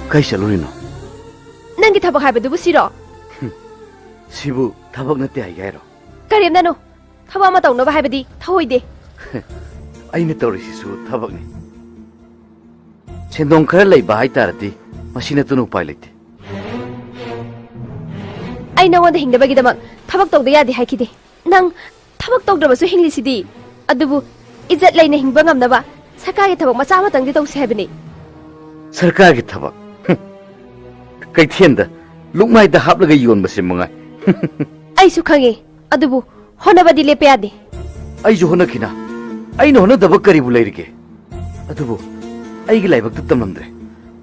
ꯀꯥꯏ ꯆꯠꯂꯨꯔꯤꯅꯣ? ꯅꯪꯒꯤ ꯊꯕꯛ ꯍꯥꯏꯕꯗꯨꯕꯨ ꯁꯤꯔꯣ? ꯁꯤꯕꯨ ꯊꯕꯛ ꯅꯠꯇꯦ ꯍꯥꯏꯒꯦ ꯍꯥꯏꯔꯣ? ꯀꯔꯦꯝꯅꯅꯨ꯫ ꯊꯕꯛ ꯑꯃ ꯇꯧꯅꯕ ꯍꯥꯏꯕꯗꯤ ꯊꯧꯑꯣꯏꯗꯦ꯫ ꯑꯩꯅ ꯇꯧꯔꯤꯁꯤꯁꯨ ꯊꯕꯛꯅꯤ꯫ ꯁꯦꯟꯗꯣꯡ ꯈꯔ ꯂꯩꯕ ꯍꯥꯏꯇꯥꯔꯗꯤ ꯃꯁꯤ ꯅꯠꯇꯅ ꯎꯄꯥꯏ ꯂꯩꯇꯦ꯫ ꯑꯩ ꯅꯉꯣꯟꯗ ꯍꯤꯡꯅꯕꯒꯤꯗꯃꯛ ꯊꯕꯛ ꯇꯧꯗ ꯌꯥꯗꯦ ꯍꯥꯏꯈꯤꯗꯦ꯫ ꯅꯪ ꯊꯕꯛ ꯇꯧꯗ꯭ꯔꯕꯁꯨ ꯍꯤꯡꯂꯤꯁꯤꯗꯤ꯫ ꯑꯗꯨꯕꯨ ꯏꯖꯠ ꯂꯩꯅ ꯍꯤꯡꯕ ꯉꯝꯅꯕ ꯁꯔꯀꯥꯔꯒꯤ ꯊꯕꯛ ꯃꯆꯥ ꯑꯃꯇꯪꯗꯤ ꯇꯧꯁꯤ ꯍꯥꯏꯕꯅꯤ꯫ ꯁꯔꯀꯥꯔꯒꯤ ꯊꯕꯛ? ꯍꯨꯝ꯫ ꯀꯩꯊꯦꯜꯗ ꯂꯨꯛꯃꯥꯏꯗ ꯍꯥꯞꯂꯒ ꯌꯣꯟꯕꯁꯤ ꯃꯉꯥꯏ꯫ ꯑꯩꯁꯨ ꯈꯪꯉꯤ, ꯑꯗꯨꯕꯨ ꯍꯣꯠꯅꯕꯗꯤ ꯂꯦꯞꯄ ꯌꯥꯗꯦ꯫ ꯑꯩꯁꯨ ꯍꯣꯠꯅꯈꯤꯅ꯫ ꯑꯩꯅ ꯍꯣꯠꯅꯗꯕ ꯀꯔꯤꯕꯨ ꯂꯩꯔꯤꯒꯦ? ꯑꯗꯨꯕꯨ ꯑꯩꯒꯤ ꯂꯥꯏꯕꯛꯇ ꯇꯝꯂꯝꯗ꯭ꯔꯦ꯫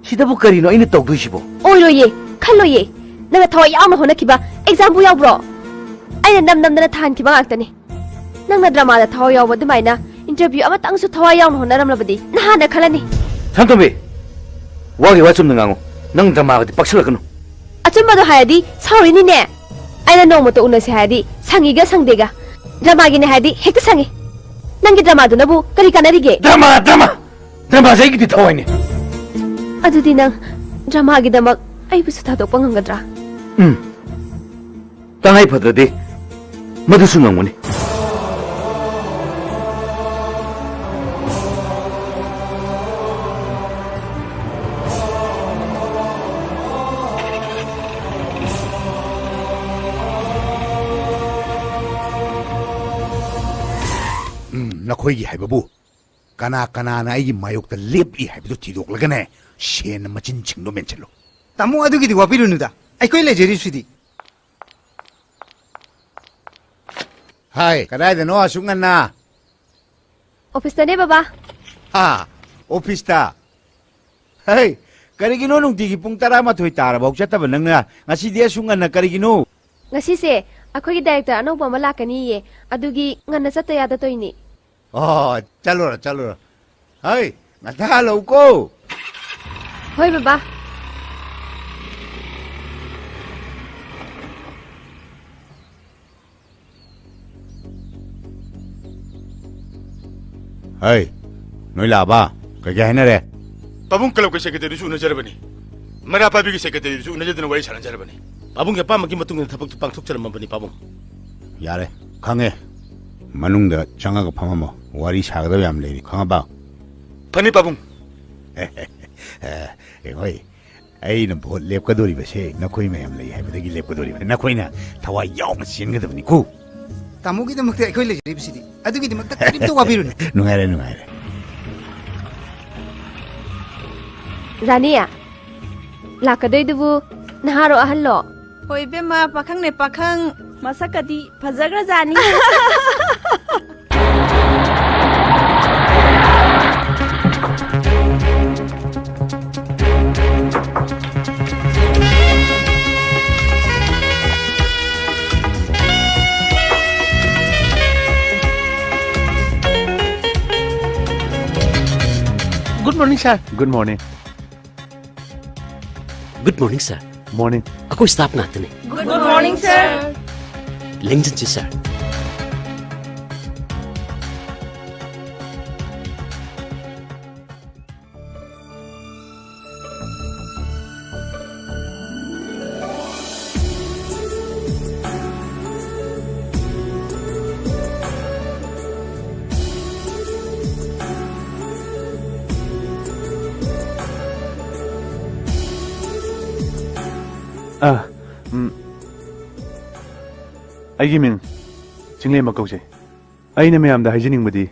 ꯁꯤꯗꯕꯨ ꯀꯔꯤꯅꯣ ꯑꯩꯅ ꯇꯧꯗꯣꯏꯁꯤꯕꯣ? ꯑꯣꯏꯔꯣꯏꯌꯦ, ꯈꯜꯂꯣꯏꯌꯦ꯫ ꯅꯪꯅ ꯊꯋꯥꯏ ꯌꯥꯎꯅ ꯍꯣꯠꯅꯈꯤꯕ ꯑꯦꯛꯖꯥꯝꯕꯨ ꯌꯥꯎꯕ꯭ꯔꯣ? ꯑꯩꯅ ꯅꯝ ꯅꯝꯗꯅ ꯊꯥꯍꯟꯈꯤꯕ ꯉꯥꯛꯇꯅꯤ꯫ ꯅꯪꯅ ꯗ꯭ꯔꯃꯥꯗ ꯊꯋꯥꯏ ꯌꯥꯎꯕ ꯑꯗꯨꯃꯥꯏꯅ ꯏꯟꯇꯔꯚ꯭ꯌꯨ ꯑꯃꯇꯪꯁꯨ ꯊꯋꯥꯏ ꯌꯥꯎꯅ ꯍꯣꯠꯅꯔꯝꯂꯕꯗꯤ ꯅꯍꯥꯟꯅ ꯈꯜꯂꯅꯤ꯫ ꯁꯥꯟꯇꯣꯝꯕꯤ, ꯋꯥꯒꯤ ꯋꯥ ꯆꯨꯝꯅ ꯉꯥꯡꯉꯨ꯫ ꯅꯪ ꯗ꯭ꯔꯃꯥꯒꯗꯤ ꯄꯛꯁꯤꯜꯂꯛꯀꯅꯨ꯫ ꯑꯆꯨꯝꯕꯗꯣ ꯍꯥꯏꯔꯗꯤ ꯁꯥꯎꯔꯤꯅꯤꯅꯦ꯫ ꯑꯩꯅ ꯅꯣꯡꯃꯇ ꯎꯅꯁꯦ ꯍꯥꯏꯔꯗꯤ ꯁꯪꯉꯤꯒ ꯁꯪꯗꯦꯒ꯫ ꯗ꯭ꯔꯃꯥꯒꯤꯅꯦ ꯍꯥꯏꯔꯗꯤ ꯍꯦꯛꯇ ꯁꯪꯉꯤ꯫ ꯅꯪꯒꯤ ꯗ꯭ꯔꯃꯥꯗꯨꯅꯕꯨ ꯀꯔꯤ ꯀꯥꯟꯅꯔꯤꯒꯦ? Drama, drama! ꯗ꯭ꯔꯃꯥꯁꯦ ꯑꯩꯒꯤꯗꯤ ꯊꯋꯥꯏꯅꯤ꯫ ꯑꯗꯨꯗꯤ ꯅꯪ ꯗ꯭ꯔꯃꯥꯒꯤꯗꯃꯛ ꯑꯩꯕꯨꯁꯨ ꯊꯥꯗꯣꯛꯄ ꯉꯝꯒꯗ꯭ꯔꯥ? ꯎꯝ꯫ ꯇꯉꯥꯏ ꯐꯗ꯭ꯔꯗꯤ ꯃꯗꯨꯁꯨ ꯉꯝꯒꯅꯤ꯫ ꯎꯝ, ꯅꯈꯣꯏꯒꯤ ꯍꯥꯏꯕꯕꯨ ꯀꯅꯥ ꯀꯅꯥꯅ ꯑꯩꯒꯤ ꯃꯥꯌꯣꯛꯇ ꯂꯦꯞꯂꯤ ꯍꯥꯏꯕꯗꯨ ꯊꯤꯗꯣꯛꯂꯒꯅꯦ, ꯁꯦꯟꯅ ꯃꯆꯤꯟꯁꯤꯡꯗꯣ ꯃꯦꯟꯁꯤꯜꯂꯨ꯫ ꯇꯥꯃꯣ, ꯑꯗꯨꯒꯤꯗꯤ ꯋꯥꯕꯤꯔꯨꯅꯨꯗ, ꯑꯩꯈꯣꯏ ꯂꯩꯖꯔꯤꯁꯤꯗꯤ꯫ ꯍꯥꯏ, ꯀꯗꯥꯏꯗꯅꯣ ꯑꯁꯨꯛ ꯉꯟꯅ? ꯑꯣꯐꯤꯁꯇꯅꯦ, ꯕꯕꯥ꯫ ꯍꯥ? ꯑꯣꯐꯤꯁꯇ? ꯍꯩ, ꯀꯔꯤꯒꯤꯅꯣ ꯅꯨꯡꯇꯤꯒꯤ ꯄꯨꯡ ꯇꯔꯥꯃꯥꯊꯣꯏ ꯇꯥꯔꯕꯐꯥꯎ ꯆꯠꯇꯕ ꯅꯪꯅ ꯉꯁꯤꯗꯤ ꯑꯁꯨꯛ ꯉꯟꯅ ꯀꯔꯤꯒꯤꯅꯣ? ꯉꯁꯤꯁꯦ ꯑꯩꯈꯣꯏꯒꯤ ꯗꯥꯏꯔꯦꯛꯇꯔ ꯑꯅꯧꯕ ꯑꯃ ꯂꯥꯛꯀꯅꯤꯌꯦ, ꯑꯗꯨꯒꯤ ꯉꯟꯅ ꯆꯠꯇ ꯌꯥꯗ ꯇꯧꯔꯤꯅꯦ꯫ ꯑꯣ, ꯆꯠꯂꯨꯔꯣ, ꯆꯠꯂꯨꯔꯣ꯫ ꯍꯩ, ꯉꯟꯇꯥ ꯍꯜꯂꯛꯎꯀꯣ꯫ ꯍꯣꯏ, ꯕꯕꯥ꯫ ꯍꯩ, ꯅꯣꯏ ꯂꯥꯛꯑꯕ? ꯀꯩꯀꯩ ꯍꯥꯏꯅꯔꯦ? ꯄꯥꯕꯨꯡ ꯀ꯭ꯂꯕꯀꯤ ꯁꯦꯀ꯭ꯔꯦꯇꯔꯤꯗꯨꯁꯨ ꯎꯅꯖꯔꯕꯅꯤ꯫ ꯃꯩꯔꯥ ꯄꯥꯏꯕꯤꯒꯤ ꯁꯦꯀ꯭ꯔꯦꯇꯔꯤꯗꯨꯁꯨ ꯎꯅꯖꯗꯨꯅ ꯋꯥꯔꯤ ꯁꯥꯟꯅꯖꯔꯕꯅꯤ꯫ ꯄꯥꯕꯨꯡꯒꯤ ꯑꯄꯥꯝꯕꯒꯤ ꯃꯇꯨꯡ ꯏꯟꯅ ꯊꯕꯛꯇꯨ ꯄꯥꯡꯊꯣꯛꯆꯔꯝꯃꯕꯅꯤ, ꯄꯥꯕꯨꯡ꯫ ꯌꯥꯔꯦ, ꯈꯪꯉꯦ꯫ ꯃꯅꯨꯡꯗ ꯆꯪꯉꯒ ꯐꯝꯃꯝꯃꯣ꯫ ꯋꯥꯔꯤ ꯁꯥꯒꯗꯕ ꯌꯥꯝ ꯂꯩꯔꯤ, ꯈꯪꯉꯕ? ꯐꯅꯤ, ꯄꯥꯕꯨꯡ꯫ ꯑꯦ, ꯍꯣꯏ꯫ ꯑꯩꯅ ꯚꯣꯠ ꯂꯦꯞꯀꯗꯣꯔꯤꯕꯁꯦ ꯅꯈꯣꯏ ꯃꯌꯥꯝ ꯂꯩ ꯍꯥꯏꯕꯗꯒꯤ ꯂꯦꯞꯀꯗꯣꯔꯤꯕꯅꯤ꯫ ꯅꯈꯣꯏꯅ ꯊꯋꯥꯏ ꯌꯥꯎꯅ ꯆꯦꯟꯒꯗꯕꯅꯤꯀꯣ꯫ ꯇꯥꯃꯣꯒꯤꯗꯃꯛꯇ ꯑꯩꯈꯣꯏ ꯂꯩꯖꯔꯤꯕꯁꯤꯗꯤ꯫ ꯑꯗꯨꯒꯤꯗꯃꯛꯇ ꯀꯔꯤꯝꯇ ꯋꯥꯕꯤꯔꯨꯅꯨ꯫ ꯅꯨꯡꯉꯥꯏꯔꯦ, ꯅꯨꯡꯉꯥꯏꯔꯦ꯫ ꯔꯥꯅꯤ, ꯂꯥꯛꯀꯗꯣꯏꯗꯨꯕꯨ ꯅꯍꯥꯔꯣ ꯑꯍꯜꯂꯣ? ꯍꯣꯏ ꯏꯕꯦꯝꯃ, ꯄꯥꯈꯪꯅꯦ ꯄꯥꯈꯪ꯫ ꯃꯁꯛꯀꯗꯤ ꯐꯖꯈ꯭ꯔꯖꯥꯠꯅꯤ꯫ Good morning, sir. Good morning. Good morning, sir. Morning. ꯑꯩꯈꯣꯏ staff ꯉꯥꯛꯇꯅꯦ꯫ Good morning, sir. ꯂꯦꯡꯖꯟꯁꯤ, sir꯫ ꯑ, ꯎꯝ꯫ ꯑꯩꯒꯤ ꯃꯤꯡ ꯆꯤꯡꯂꯦꯝꯕ ꯀꯧꯖꯩ꯫ ꯑꯩꯅ ꯃꯌꯥꯝꯗ ꯍꯥꯏꯖꯅꯤꯡꯕꯗꯤ,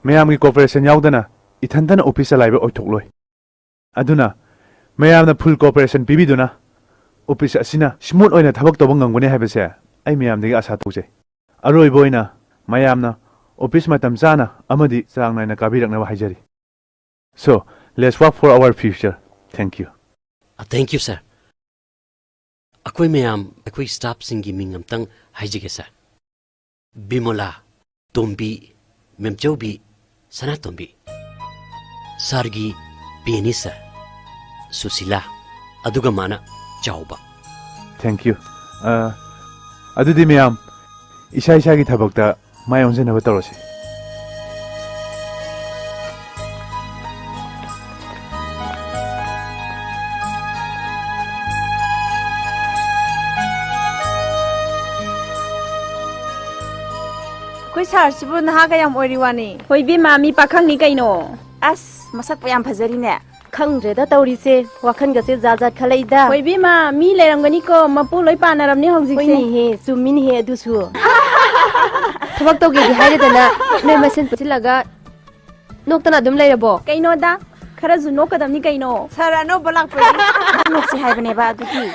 ꯃꯌꯥꯝꯒꯤ cooperation ꯌꯥꯎꯗꯅ ꯏꯊꯟꯇꯅ office ꯆꯂꯥꯏꯕ ꯑꯣꯏꯊꯣꯛꯂꯣꯏ꯫ ꯑꯗꯨꯅ ꯃꯌꯥꯝꯅ full cooperation ꯄꯤꯕꯤꯗꯨꯅ office ꯑꯁꯤꯅ smooth ꯑꯣꯏꯅ ꯊꯕꯛ ꯇꯧꯕ ꯉꯝꯒꯅꯤ ꯍꯥꯏꯕꯁꯦ ꯑꯩ ꯃꯌꯥꯝꯗꯒꯤ ꯑꯥꯁꯥ ꯇꯧꯖꯩ꯫ ꯑꯔꯣꯏꯕ ꯑꯣꯏꯅ ꯃꯌꯥꯝꯅ office ꯃꯇꯝ ꯆꯥꯅ ꯑꯃꯗꯤ ꯆꯥꯡ ꯅꯥꯏꯅ ꯀꯥꯕꯤꯔꯛꯅꯕ ꯍꯥꯏꯖꯔꯤ꯫ So, let's work for our future. Thank you. ꯑ, thank you, sir. ꯑꯩꯈꯣꯏ ꯃꯌꯥꯝ, ꯑꯩꯈꯣꯏ staffꯁꯤꯡꯒꯤ ꯃꯤꯡ ꯑꯝꯇꯪ ꯍꯥꯏꯖꯒꯦ, sir꯫ ꯕꯤꯃꯣꯂꯥ, ꯇꯣꯝꯕꯤ, ꯃꯦꯝꯆꯧꯕꯤ, ꯁꯅꯥꯇꯣꯝꯕꯤ꯫ Sirꯒꯤ ꯄꯦꯅꯤ, sir꯫ ꯁꯨꯁꯤꯂꯥ, ꯑꯗꯨꯒ ꯃꯥꯅ ꯆꯥꯎꯕ꯫ Thank you. ꯑ, ꯑꯗꯨꯗꯤ ꯃꯌꯥꯝ, ꯏꯁꯥ ꯏꯁꯥꯒꯤ ꯊꯕꯛꯇ ꯃꯥꯏ ꯑꯣꯟꯁꯤꯟꯅꯕ ꯇꯧꯔꯁꯤ꯫ ꯁꯥꯔꯁꯤꯕꯨ ꯅꯍꯥꯒ ꯌꯥꯝ ꯑꯣꯏꯔꯤ ꯋꯥꯅꯤ꯫ ꯍꯣꯏ ꯏꯕꯦꯝꯃ, ꯃꯤ ꯄꯥꯈꯪꯅꯤ ꯀꯩꯅꯣ꯫ ꯑꯁ, ꯃꯁꯛꯄꯨ ꯌꯥꯝ ꯐꯖꯔꯤꯅꯦ꯫ ꯈꯪꯗ꯭ꯔꯦꯗ ꯇꯧꯔꯤꯁꯦ, ꯋꯥꯈꯜꯒꯁꯦ ꯖꯥꯠ ꯖꯥꯠ ꯈꯜꯂꯛꯏꯗ꯫ ꯍꯣꯏ ꯏꯕꯦꯝꯃ, ꯃꯤ ꯂꯩꯔꯝꯒꯅꯤꯀꯣ, ꯃꯄꯨ ꯂꯣꯏ ꯄꯥꯟꯅꯔꯕꯅꯤ ꯍꯧꯖꯤꯛꯁꯦ꯫ ꯍꯣꯏꯅꯦꯍꯦ, ꯆꯨꯝꯃꯤꯅꯦꯍꯦ ꯑꯗꯨꯁꯨ꯫ ꯊꯕꯛ ꯇꯧꯒꯦꯗꯤ ꯍꯥꯏꯔꯗꯅ ꯅꯣꯏ ꯃꯁꯦꯟ ꯄꯨꯟꯁꯤꯜꯂꯒ ꯅꯣꯛꯇꯅ ꯑꯗꯨꯝ ꯂꯩꯔꯕꯣ? ꯀꯩꯅꯣꯗ, ꯈꯔꯁꯨ ꯅꯣꯛꯀꯗꯕꯅꯤ ꯀꯩꯅꯣ꯫ ꯁꯥꯔ ꯑꯅꯧꯕ ꯂꯥꯛꯄꯒꯤ ꯅꯣꯛꯁꯤ ꯍꯥꯏꯕꯅꯦꯕ ꯑꯗꯨꯒꯤ꯫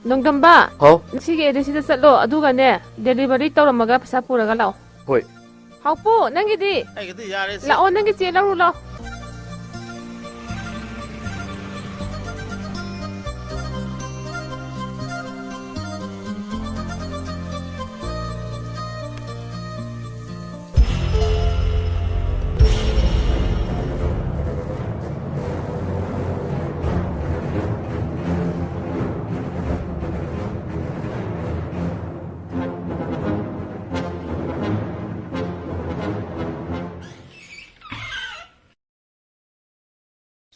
ꯅꯣꯡꯗꯝꯕ, ꯍꯥꯎ꯫ ꯁꯤꯒꯤ ꯑꯦꯗ꯭ꯔꯦꯁꯁꯤꯗ ꯆꯠꯂꯣ, ꯑꯗꯨꯒꯅꯦ, ꯗꯦꯂꯤꯚꯔꯤ ꯇꯧꯔꯝꯃꯒ ꯄꯩꯁꯥ ꯄꯨꯔꯒ ꯂꯥꯛꯑꯣ꯫ ꯍꯣꯏ꯫ ꯍꯥꯎꯄꯨ, ꯅꯪꯒꯤꯗꯤ? ꯑꯩꯒꯤꯗꯤ ꯌꯥꯔꯦ, ꯁꯦ꯫ ꯂꯥꯛꯑꯣ, ꯅꯪꯒꯤ ꯆꯦ ꯂꯧꯔꯨ ꯂꯥꯛꯑꯣ꯫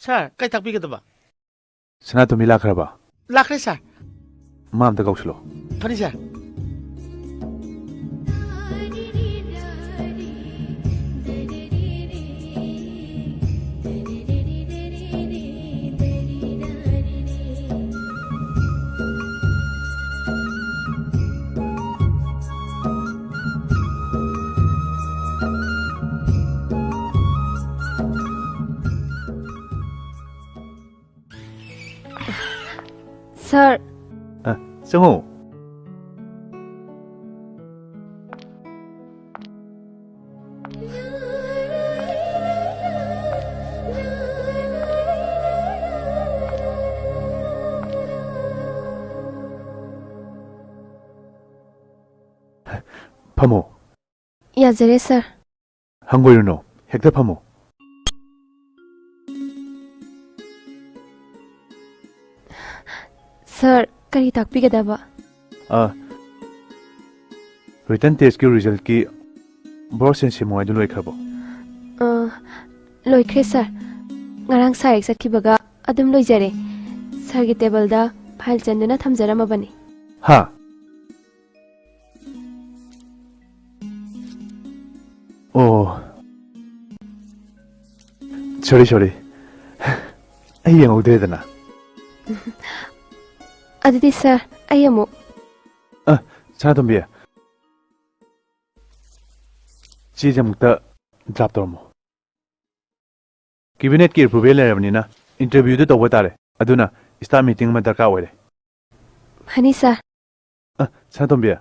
ꯁꯥꯔ, ꯀꯩ ꯇꯥꯛꯄꯤꯒꯗꯕ? ꯁꯅꯥꯇꯣꯝꯕꯤ ꯂꯥꯛꯈ꯭ꯔꯕ? ꯂꯥꯛꯈ꯭ꯔꯦ, ꯁꯥꯔ꯫ ꯃꯥ ꯑꯝꯇ ꯀꯧꯁꯤꯜꯂꯣ꯫ ꯐꯅꯤ, ꯁꯥꯔ꯫ ꯁꯥꯔ꯫ ꯑ, ꯆꯪꯉꯣ꯫ ꯐꯝꯃꯣ꯫ ꯌꯥꯖꯔꯦ, ꯁꯥꯔ꯫ ꯍꯪꯒꯣꯏꯔꯨꯅꯨ, ꯍꯦꯛꯇ ꯐꯝꯃꯨ꯫ ꯁꯥꯔ, ꯀꯔꯤ ꯇꯥꯛꯄꯤꯒꯗꯕ? ꯑ, written test ꯀꯤ result ꯀꯤ ꯕꯣꯔꯣꯁꯦꯟ ꯁꯦꯝꯃꯨ ꯍꯥꯏꯗꯨ ꯂꯣꯏꯈ꯭ꯔꯕꯣ? ꯑ, ꯂꯣꯏꯈ꯭ꯔꯦ, ꯁꯥꯔ꯫ ꯉꯔꯥꯡ ꯁꯥꯔ ꯍꯦꯛ ꯆꯠꯈꯤꯕꯒ ꯑꯗꯨꯝ ꯂꯣꯏꯖꯔꯦ꯫ ꯁꯥꯔꯒꯤ ꯇꯦꯕꯜꯗ ꯐꯥꯏꯜ ꯆꯟꯗꯨꯅ ꯊꯝꯖꯔꯝꯃꯕꯅꯤ꯫ ꯍꯥ? ꯑꯣ꯫ ꯁꯣꯔꯤ, ꯁꯣꯔꯤ꯫ ꯑꯩ ꯌꯦꯡꯍꯧꯗ꯭ꯔꯦꯗꯅ꯫ ꯑꯗꯨꯗꯤ ꯁꯥꯔ, ꯑꯩ ꯑꯃꯨꯛ꯫ ꯑ, ꯁꯅꯥꯇꯣꯝꯕꯤ꯫ ꯆꯦꯁꯦ ꯑꯃꯨꯛꯇ ꯗ꯭ꯔꯥꯐ ꯇꯧꯔꯝꯃꯣ꯫ ꯀꯦꯕꯤꯅꯦꯠꯀꯤ ꯑꯦꯄ꯭ꯔꯨꯚꯦꯜ ꯂꯩꯔꯕꯅꯤꯅ ꯏꯟꯇꯔꯚ꯭ꯌꯨꯗꯨ ꯇꯧꯕ ꯇꯥꯔꯦ꯫ ꯑꯗꯨꯅ ꯁ꯭ꯇꯥꯐ ꯃꯤꯇꯤꯡ ꯑꯃ ꯗꯔꯀꯥꯔ ꯑꯣꯏꯔꯦ꯫ ꯐꯅꯤ, ꯁꯥꯔ꯫ ꯑ, ꯁꯅꯥꯇꯣꯝꯕꯤ꯫ ꯑ,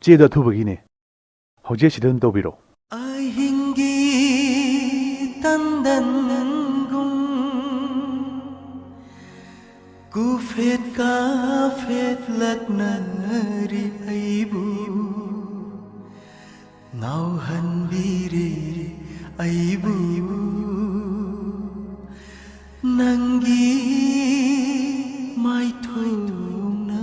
ꯆꯦꯗꯣ ꯑꯊꯨꯕꯒꯤꯅꯦ꯫ ꯍꯧꯖꯤꯛ ꯑꯁꯤꯗ ꯑꯗꯨꯝ ꯇꯧꯕꯤꯔꯣ꯫ ꯑꯍꯤꯡꯒꯤ ꯇꯟꯗꯟꯒꯨꯝ ꯀꯨꯐꯦꯠ ꯀꯥꯐꯦꯠꯂꯛꯅꯔꯤ ꯑꯩꯕꯨ, ꯉꯥꯎꯍꯟꯕꯤꯔꯦ ꯑꯩꯕꯨ ꯅꯪꯒꯤ ꯃꯥꯏꯊꯣꯡꯅ꯫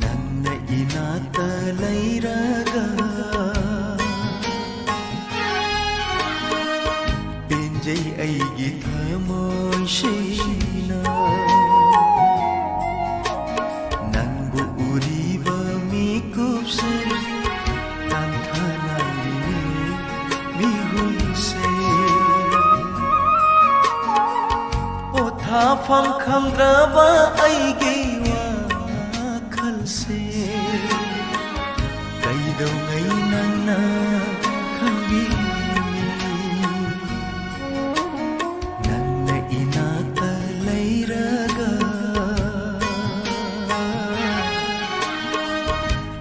ꯅꯪꯅ ꯏꯅꯥꯛꯇ ꯂꯩꯔꯒ ꯄꯦꯟꯖꯩ ꯑꯩꯒꯤ ꯊꯃꯣꯏꯁꯤꯅ꯫ ꯅꯪꯕꯨ ꯎꯔꯤꯕ ꯃꯤꯀꯨꯞꯁꯦ ꯇꯥꯟꯊꯥꯅꯔꯤꯅꯤ ꯃꯤꯍꯨꯜꯁꯦ꯫ ꯄꯣꯊꯥꯐꯝ ꯈꯪꯗ꯭ꯔꯕ ꯑꯩꯒꯤ ꯋꯥꯈꯜꯁꯦ ꯀꯩꯗꯧꯉꯩ ꯅꯪꯅ ꯈꯪꯕꯤꯅꯤ? ꯅꯪꯅ ꯏꯅꯥꯛꯇ ꯂꯩꯔꯒ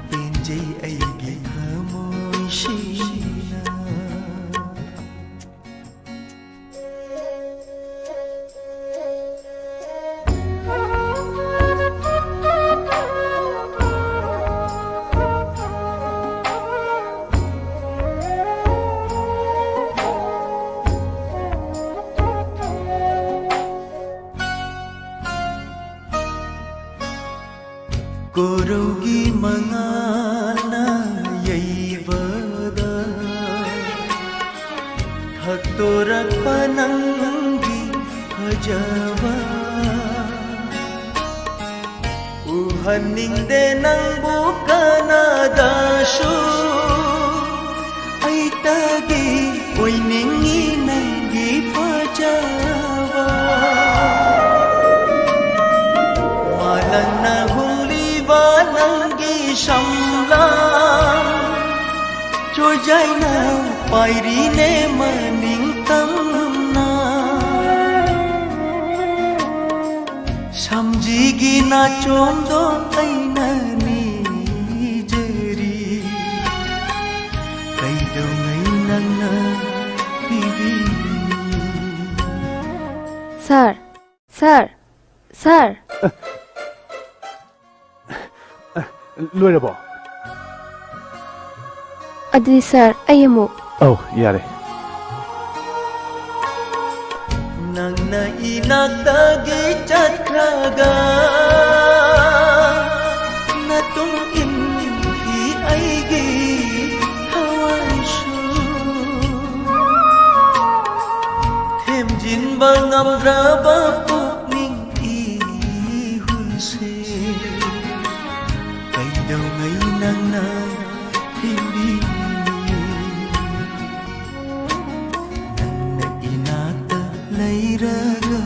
ꯄꯦꯟꯖꯩ ꯑꯩꯒꯤ ꯊꯃꯣꯏꯁꯤꯅ꯫ ꯀꯣꯔꯧꯒꯤ ꯃꯉꯥꯜꯅ ꯌꯩꯕꯗ ꯊꯛꯇꯣꯔꯛꯄ ꯅꯪꯒꯤ ꯐꯖꯕ ꯎꯍꯟꯅꯤꯡꯗꯦ ꯅꯪꯕꯨ ꯀꯅꯥꯗꯁꯨ ꯑꯩꯇꯒꯤ ꯑꯣꯏꯅꯤꯡꯉꯤ ꯅꯪꯒꯤ ꯐꯖꯕ ꯃꯥꯂꯪꯅ ꯍꯨꯝꯂꯤꯕ ꯅꯪꯒꯤ ꯁꯝꯂꯥꯡ ꯆꯣꯏꯖꯥꯏꯅ ꯄꯥꯏꯔꯤꯅꯦ ꯃꯅꯤꯡ ꯇꯝꯅ ꯁꯝꯖꯤꯒꯤ ꯅꯥꯆꯣꯝꯗꯣ ꯑꯩꯅ ꯅꯤꯖꯔꯤ ꯀꯩꯗꯧꯉꯩ ꯅꯪꯅ ꯄꯤꯕꯤꯅꯤ꯫ ꯁꯥꯔ, ꯁꯥꯔ, ꯁꯥꯔ꯫ ꯂꯣꯏꯔꯕꯣ? ꯑꯗꯨꯗꯤ ꯁꯥꯔ, ꯑꯩ ꯑꯃꯨꯛ꯫ ꯑꯧ, ꯌꯥꯔꯦ꯫ ꯅꯪꯅ ꯏꯅꯥꯛꯇꯒꯤ ꯆꯠꯈ꯭ꯔꯒ ꯅꯇꯨꯡ ꯏꯟꯈꯤ ꯑꯩꯒꯤ ꯊꯋꯥꯏꯁꯨ꯫ ꯊꯦꯝꯖꯤꯟꯕ ꯉꯝꯗ꯭ꯔꯕ ꯄꯨꯛꯅꯤꯡ ꯏꯍꯨꯜꯁꯦ ꯀꯩꯗꯧꯉꯩ ꯅꯪꯅ ꯊꯦꯝꯕꯤꯅꯤ? ꯅꯪꯅ ꯏꯅꯥꯛꯇ ꯂꯩꯔꯒ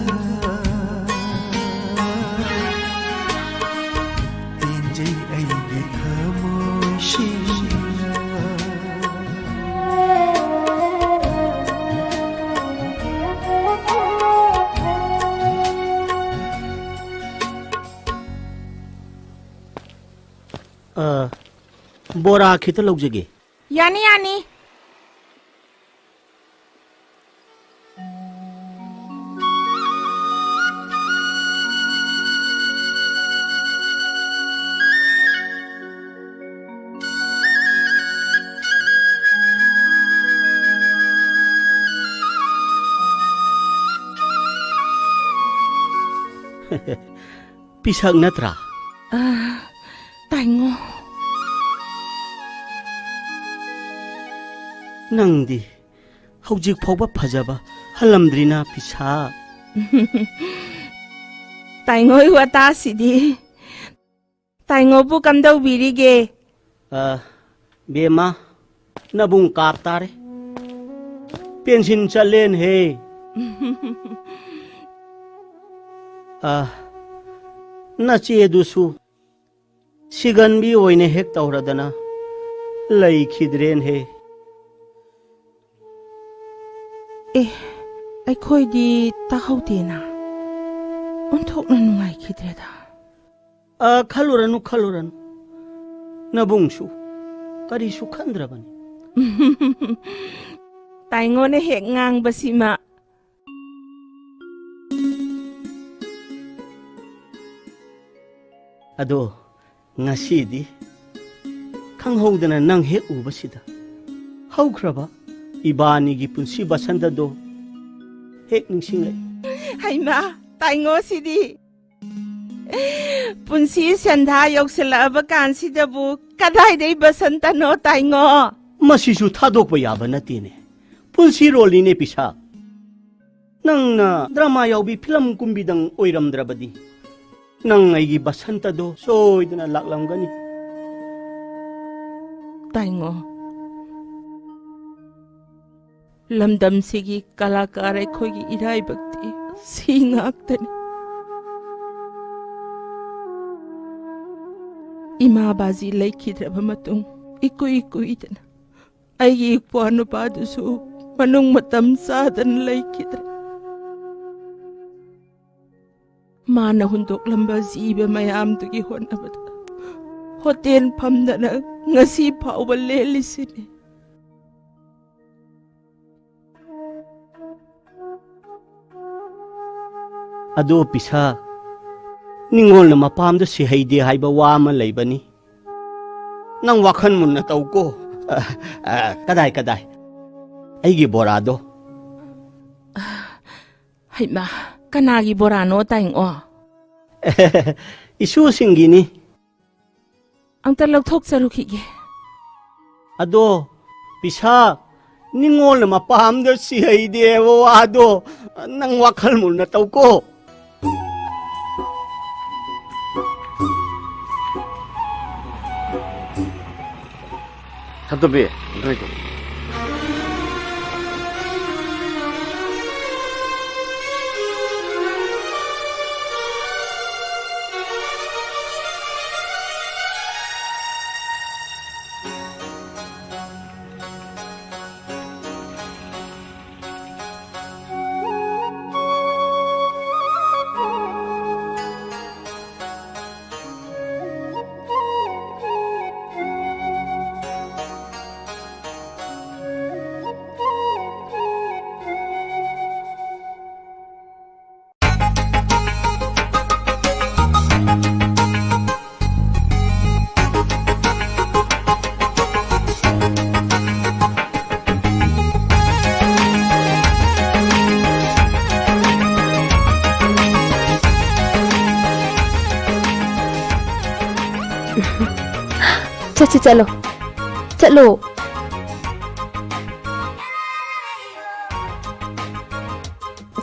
ꯄꯦꯟꯖꯩ ꯑꯩꯒꯤ ꯊꯃꯣꯏꯁꯤꯅ꯫ ꯑ, ꯕꯣꯔꯥ ꯈꯤꯇ ꯂꯧꯖꯒꯦ꯫ ꯌꯥꯅꯤ, ꯌꯥꯅꯤ꯫ ꯄꯤꯁꯛ ꯅꯠꯇ꯭ꯔꯥ? ꯑ, ꯇꯥꯏꯉꯣ꯫ ꯅꯪꯗꯤ ꯍꯧꯖꯤꯛ ꯐꯥꯎꯕ ꯐꯖꯕ ꯍꯜꯂꯝꯗ꯭ꯔꯤꯅ, ꯄꯤꯁꯥ꯫ ꯇꯥꯏꯉꯣꯏ ꯋꯥꯇꯥꯁꯤꯗꯤ꯫ ꯇꯥꯏꯉꯣꯕꯨ ꯀꯝꯗꯧꯕꯤꯔꯤꯒꯦ? ꯑ, ꯕꯦꯝꯃ, ꯅꯕꯨꯡ ꯀꯥꯞ ꯇꯥꯔꯦ꯫ ꯄꯦꯟꯁꯤꯟ ꯆꯠꯂꯦꯅꯦꯍꯦ꯫ ꯑ, ꯅꯆꯦꯗꯨꯁꯨ ꯁꯤꯒꯟꯕꯤ ꯑꯣꯏꯅ ꯍꯦꯛ ꯇꯧꯔꯗꯅ ꯂꯩꯈꯤꯗ꯭ꯔꯦꯅꯦꯍꯦ꯫ ꯑꯦ, ꯑꯩꯈꯣꯏꯗꯤ ꯇꯥꯍꯧꯗꯦꯅ꯫ ꯑꯣꯟꯊꯣꯛꯅ ꯅꯨꯡꯉꯥꯏꯈꯤꯗ꯭ꯔꯦꯗ꯫ ꯑ, ꯈꯜꯂꯨꯔꯅꯨ, ꯈꯜꯂꯨꯔꯅꯨ꯫ ꯅꯕꯨꯡꯁꯨ ꯀꯔꯤꯁꯨ ꯈꯟꯗ꯭ꯔꯕꯅꯤ꯫ ꯇꯥꯏꯉꯣꯅ ꯍꯦꯛ ꯉꯥꯡꯕꯁꯤꯃ꯫ ꯑꯗꯣ, ꯉꯁꯤꯗꯤ ꯈꯪꯍꯧꯗꯅ ꯅꯪ ꯍꯦꯛ ꯎꯕꯁꯤꯗ ꯍꯧꯈ꯭ꯔꯕ ꯏꯕꯥꯅꯤꯒꯤ ꯄꯨꯟꯁꯤ ꯕꯁꯟꯇꯗꯣ ꯍꯦꯛ ꯅꯤꯡꯁꯤꯡꯂꯛꯏ꯫ ꯍꯩꯃꯥ, ꯇꯥꯏꯉꯣꯁꯤꯗꯤ꯫ ꯄꯨꯟꯁꯤ ꯁꯦꯟꯙꯥ ꯌꯧꯁꯤꯜꯂꯛꯑꯕ ꯀꯥꯟꯁꯤꯗꯕꯨ ꯀꯗꯥꯏꯗꯩ ꯕꯁꯟꯇꯅꯣ, ꯇꯥꯏꯉꯣ? ꯃꯁꯤꯁꯨ ꯊꯥꯗꯣꯛꯄ ꯌꯥꯕ ꯅꯠꯇꯦꯅꯦ꯫ ꯄꯨꯟꯁꯤꯔꯣꯜꯅꯤꯅꯦ, ꯄꯤꯁꯥ꯫ ꯅꯪꯅ ꯗ꯭ꯔꯃꯥ ꯌꯥꯎꯕꯤ ꯐꯤꯂꯝ ꯀꯨꯝꯕꯤꯗꯪ ꯑꯣꯏꯔꯝꯗ꯭ꯔꯕꯗꯤ, ꯅꯪ ꯑꯩꯒꯤ ꯕꯁꯟꯇꯗꯣ ꯁꯣꯏꯗꯅ ꯂꯥꯛꯂꯝꯒꯅꯤ꯫ ꯇꯥꯏꯉꯣ, ꯂꯝꯗꯝꯁꯤꯒꯤ ꯀꯂꯥꯀꯥꯔ ꯑꯩꯈꯣꯏꯒꯤ ꯏꯔꯥꯏꯕꯛꯇꯤ ꯁꯤ ꯉꯥꯛꯇꯅꯤ꯫ ꯏꯃꯥ ꯕꯥꯖꯤ ꯂꯩꯈꯤꯗ꯭ꯔꯕ ꯃꯇꯨꯡ, ꯏꯀꯨꯏ ꯀꯨꯏꯗꯅ ꯑꯩꯒꯤ ꯏꯄ꯭ꯋꯥ ꯅꯨꯄꯥꯗꯨꯁꯨ ꯃꯅꯨꯡ ꯃꯇꯝ ꯆꯥꯗꯅ ꯂꯩꯈꯤꯗ꯭ꯔꯦ꯫ ꯃꯥꯅ ꯍꯨꯟꯗꯣꯛꯂꯝꯕ ꯖꯤꯕ ꯃꯌꯥꯝꯗꯨꯒꯤ ꯍꯣꯠꯅꯕꯗ ꯍꯣꯇꯦꯜ ꯐꯝꯗꯅ ꯉꯁꯤ ꯐꯥꯎꯕ ꯂꯦꯜꯂꯤꯁꯤꯅꯤ꯫ ꯑꯗꯣ ꯄꯤꯁꯥ, ꯅꯤꯡꯉꯣꯜꯅ ꯃꯄꯥꯝꯗ ꯁꯤꯍꯩꯗꯦ ꯍꯥꯏꯕ ꯋꯥ ꯑꯃ ꯂꯩꯕꯅꯤ꯫ ꯅꯪ ꯋꯥꯈꯜ ꯃꯨꯟꯅ ꯇꯧꯀꯣ꯫ ꯑ, ꯑ, ꯀꯗꯥꯏ, ꯀꯗꯥꯏ? ꯑꯩꯒꯤ ꯕꯣꯔꯥꯗꯣ꯫ ꯍꯩꯃꯥ, ꯀꯅꯥꯒꯤ ꯕꯣꯔꯥꯅꯣ, ꯇꯥꯏꯉꯣ? ꯏꯁꯨꯁꯤꯡꯒꯤꯅꯤ꯫ ꯑꯝꯇ ꯂꯧꯊꯣꯛꯆꯔꯨꯈꯤꯒꯦ꯫ ꯑꯗꯣ, ꯄꯤꯁꯥ, ꯅꯤꯡꯉꯣꯜꯅ ꯃꯄꯥꯝꯗ ꯁꯤꯍꯩꯗꯦꯕ ꯋꯥꯗꯣ ꯅꯪ ꯋꯥꯈꯜ ꯃꯨꯟꯅ ꯇꯧꯀꯣ꯫ ꯁꯝꯇꯣꯝꯕꯤ, ꯑꯝꯇ ꯂꯩꯇꯣ꯫ ꯆꯠꯁꯤ, ꯆꯠꯂꯣ꯫ ꯆꯠꯂꯣ꯫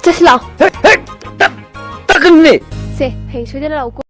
ꯆꯠꯁꯤ ꯂꯥꯛꯑꯣ꯫ ꯍꯦ, ꯍꯦ, ꯇꯛ-, ꯇꯛꯀꯅꯤ꯫ ꯁꯦ, ꯍꯌꯦꯡ ꯁꯣꯏꯗꯅ ꯂꯥꯛꯎꯀꯣ꯫